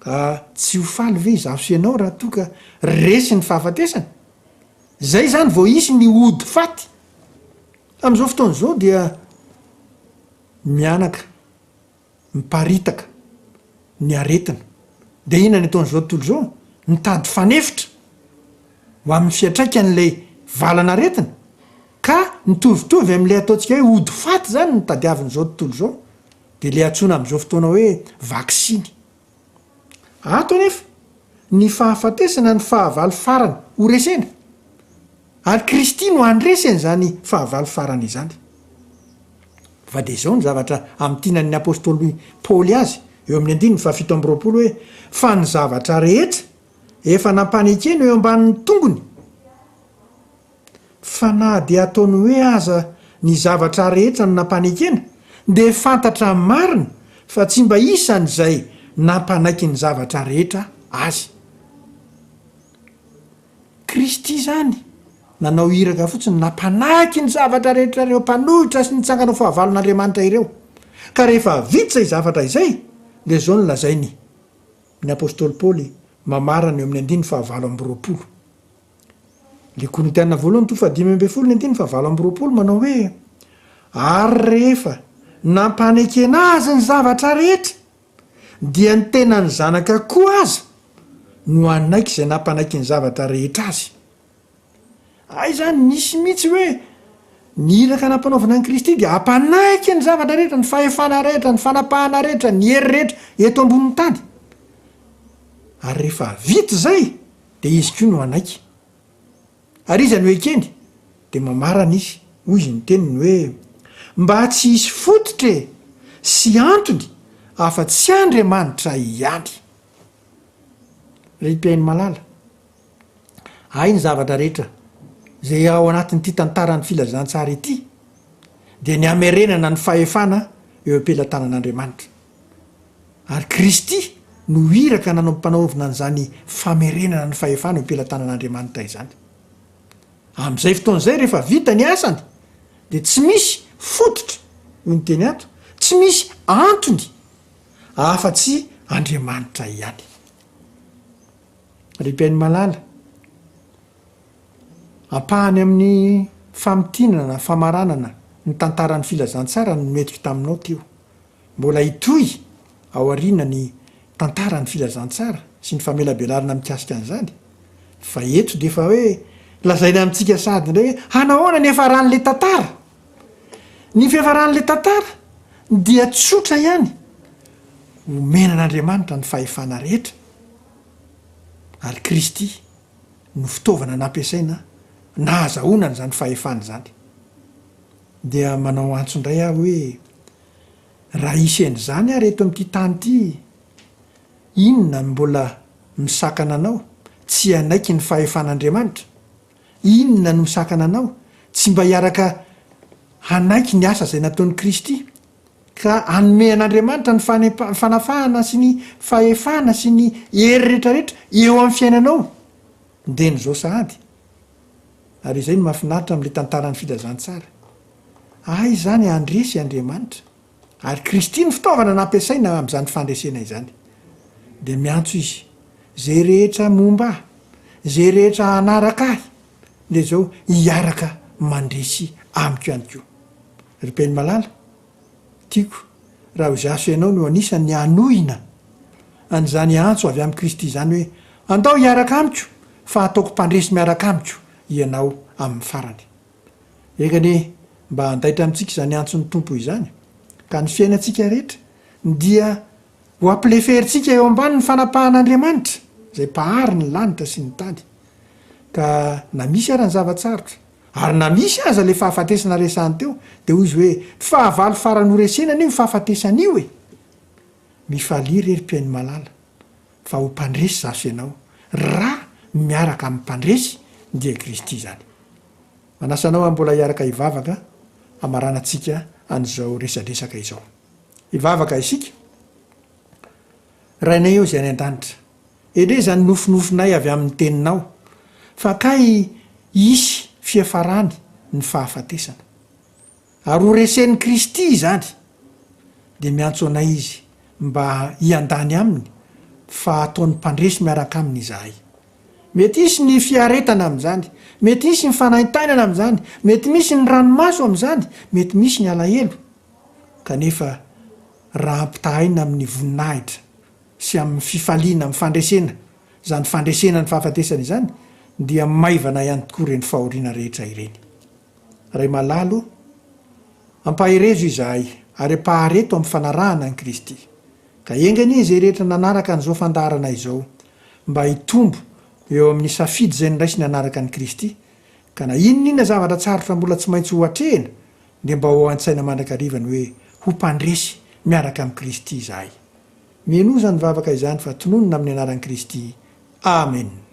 Ka tsy ho faly ve izaho sy ianao raha toa ka resy ny fahafatesana? Izay izany vao hisy ny hody faty. Amin'izao fotoana izao dia mianaka miparitaka ny aretina. Dia inona ny ataon'izao tontolo izao? Mitady fanefitra ho amin'ny fiantraikan'ilay valan'aretina, ka mitovitovy amin'ilay ataontsika hoe ody faty izany no tadiavin'izao tontolo izao, dia ilay antsoina amin'izao fotoana hoe vaksiny. Ato anefa, ny fahafatesana no fahavalo farany ho resena, ary Kristy no handresy an'izany fahavalo farany izany. Fa dia izao ny zavatra amintinan'ny apostoly Paoly azy eo amin'ny andininy fahafito amby 20 hoe, Fa ny zavatra rehetra efa nampanekena eo ambanin'ny tongony, fa na dia ataony hoe aza ny zavatra rehetra no nampanekena, dia fantatra marina fa tsy mba isan'izay nampanaiky ny zavatra rehetra azy. Kristy izany nanao iraka fotsiny nampanaky ny zavatra rehetra ireo mpanohitra sy nitsangana ho fahavalon'Andriamanitra ireo. Ka rehefa vita izay zavatra izay, dia izao no lazainy ny apostoly Paoly mamarana eo amin'ny andininy fahavalo 28. Ilay Korintiana voalohany toko fahadimy ambin'ny folo ny andininy fahavalo 28 manao hoe, Ary rehefa nampanekena azy ny zavatra rehetra, dia ny tenan'ny Zanaka koa aza no hanaiky izay nampanaiky ny zavatra rehetra azy. Hay izany nisy mihitsy hoe ny iraka nampanaovina an'i Kristy dia hampanaiky ny zavatra rehetra, ny fahefana rehetra, ny fanapahana rehetra, ny hery rehetra eto ambonin'ny tany. Ary rehefa vita izay dia izy koa no hanaiky. Ary iza no ekeny? Dia mamarana izy, hoy izy ny teniny hoe, Mba tsy hisy fototra e! sy antony afa-tsy Andriamanitra ihany. Ry mpihaino malala, hay ny zavatra rehetra izay ao anatin'ity tantaran'ny filazantsara ity dia ny hamerenana ny fahefana eo am-pelatanan'Andriamanitra. Ary Kristy no iraka nanampanaovina an'izany famerenana ny fahefana eo am-pelatanan'Andriamanitra izany. Amin'izay fotoana izay, rehefa vita ny asany, dia tsy misy fototra, hoy ny teny ato, tsy misy antony afa-tsy Andriamanitra ihany. Ry mpihaino malala, ampahany amin'ny famintinana na famaranana ny tantaran'ny filazantsara no noentiko taminao teo. Mbola hitohy ao aoriana ny tantaran'ny filazantsara sy ny famelabelarana mikasika an'izany, fa eto dia efa hoe lazaina amintsika sahady indray hoe hanahoana ny hiafaran'ilay tantara? Ny fiafaran'ilay tantara dia tsotra ihany, omena an'Andriamanitra ny fahefana rehetra ary Kristy no fitaovana nampiasaina nahazahoana an'izany fahefana izany. Dia manao antso indray aho hoe, raha hisy an'izany ary eto amin'ity tany ity, inona no mbola misakana anao tsy hanaiky ny fahefan'Andriamanitra? Inona no misakana anao tsy mba hiaraka hanaiky ny asa izay nataon'i Kristy, ka hanome an'Andriamanitra ny fanafahana sy ny fahefana sy ny hery rehetrarehetra eo amin'ny fiainanao? Dieny izao sahady. Ary izay no mahafinaritra amin'ilay tantaran'ny filazantsara. Ahy izany handresy Andriamanitra. Ary Kristy no fitaovana nampiasaina amin'izany fandresena izany. Dia miantso Izy, Izay rehetra momba Ahy, izay rehetra hanaraka Ahy, dia izao hiaraka mandresy Amiko ihany koa. Ry Mpeno malala, tiako raha ho izaho sy ianao no anisan'ny hanohina an'izany antso avy amin'i Kristy izany hoe, Andao hiaraka Amiko, fa hataoko mpandresy miaraka Amiko ianao amin'ny farany. Enga anie mba handaitra amintsika izany antson'ny Tompo izany, ka ny fiainantsika rehetra dia ho ampileferintsika eo ambanin'ny fanapahan'Andriamanitra, izay Mpahary ny lanitra sy ny tany. Ka na misy ara ny zava-tsarotra, ary na misy aza ilay fahafatesana resahiny teo, dia hoy izy hoe, Fahavalo farany horesena anie io fahafatesana io e! Mifalia re ry mpihaino malala, fa ho mpandresy zaso ianao, raha miaraka amin'ny mpandresy, dia Kristy izany. Manasa anao aho mbola hiaraka hivavaka hamaranantsika an'izao resadresaka izao. Hivavaka isika. Rainay ô izay any an-danitra, endrey izany nofinofinay avy amin'ny Teninao, fa kay hisy fiafarany ny fahafatesana. Ary ho resen'i Kristy izany. Dia miantso anay Izy mba hiandany Aminy fa hataony mpandresy miaraka Aminy izahay. Mety hisy ny fiaretana amin'izany, mety hisy ny fanaintainana amin'izany, mety misy ny ranomaso amin'izany, mety misy ny alahelo. Kanefa raha ampitahaina amin'ny voninahitra sy amin'ny fifaliana amin'ny fandresena izany fandresena ny fahafatesana izany dia maivana ihany tokoa ireny fahoriana rehetra ireny. Ray malala o, ampaherezo izahay ary ampahareto amin'ny fanarahana an'i Kristy. Ka enga anie izay rehetra nanaraka an'izao fandaharana izao mba hitombo eo amin'ny safidy izay noraisiny hanaraka an'i Kristy, ka na inona inona zavatra tsarotra mbola tsy maintsy ho atrehina dia mba ho ao an-tsaina mandrakariva ny hoe ho mpandresy miaraka amin'i Kristy izahay. Mihainoa izany vavaka izany fa tononina amin'ny anaran'i Kristy. Amena.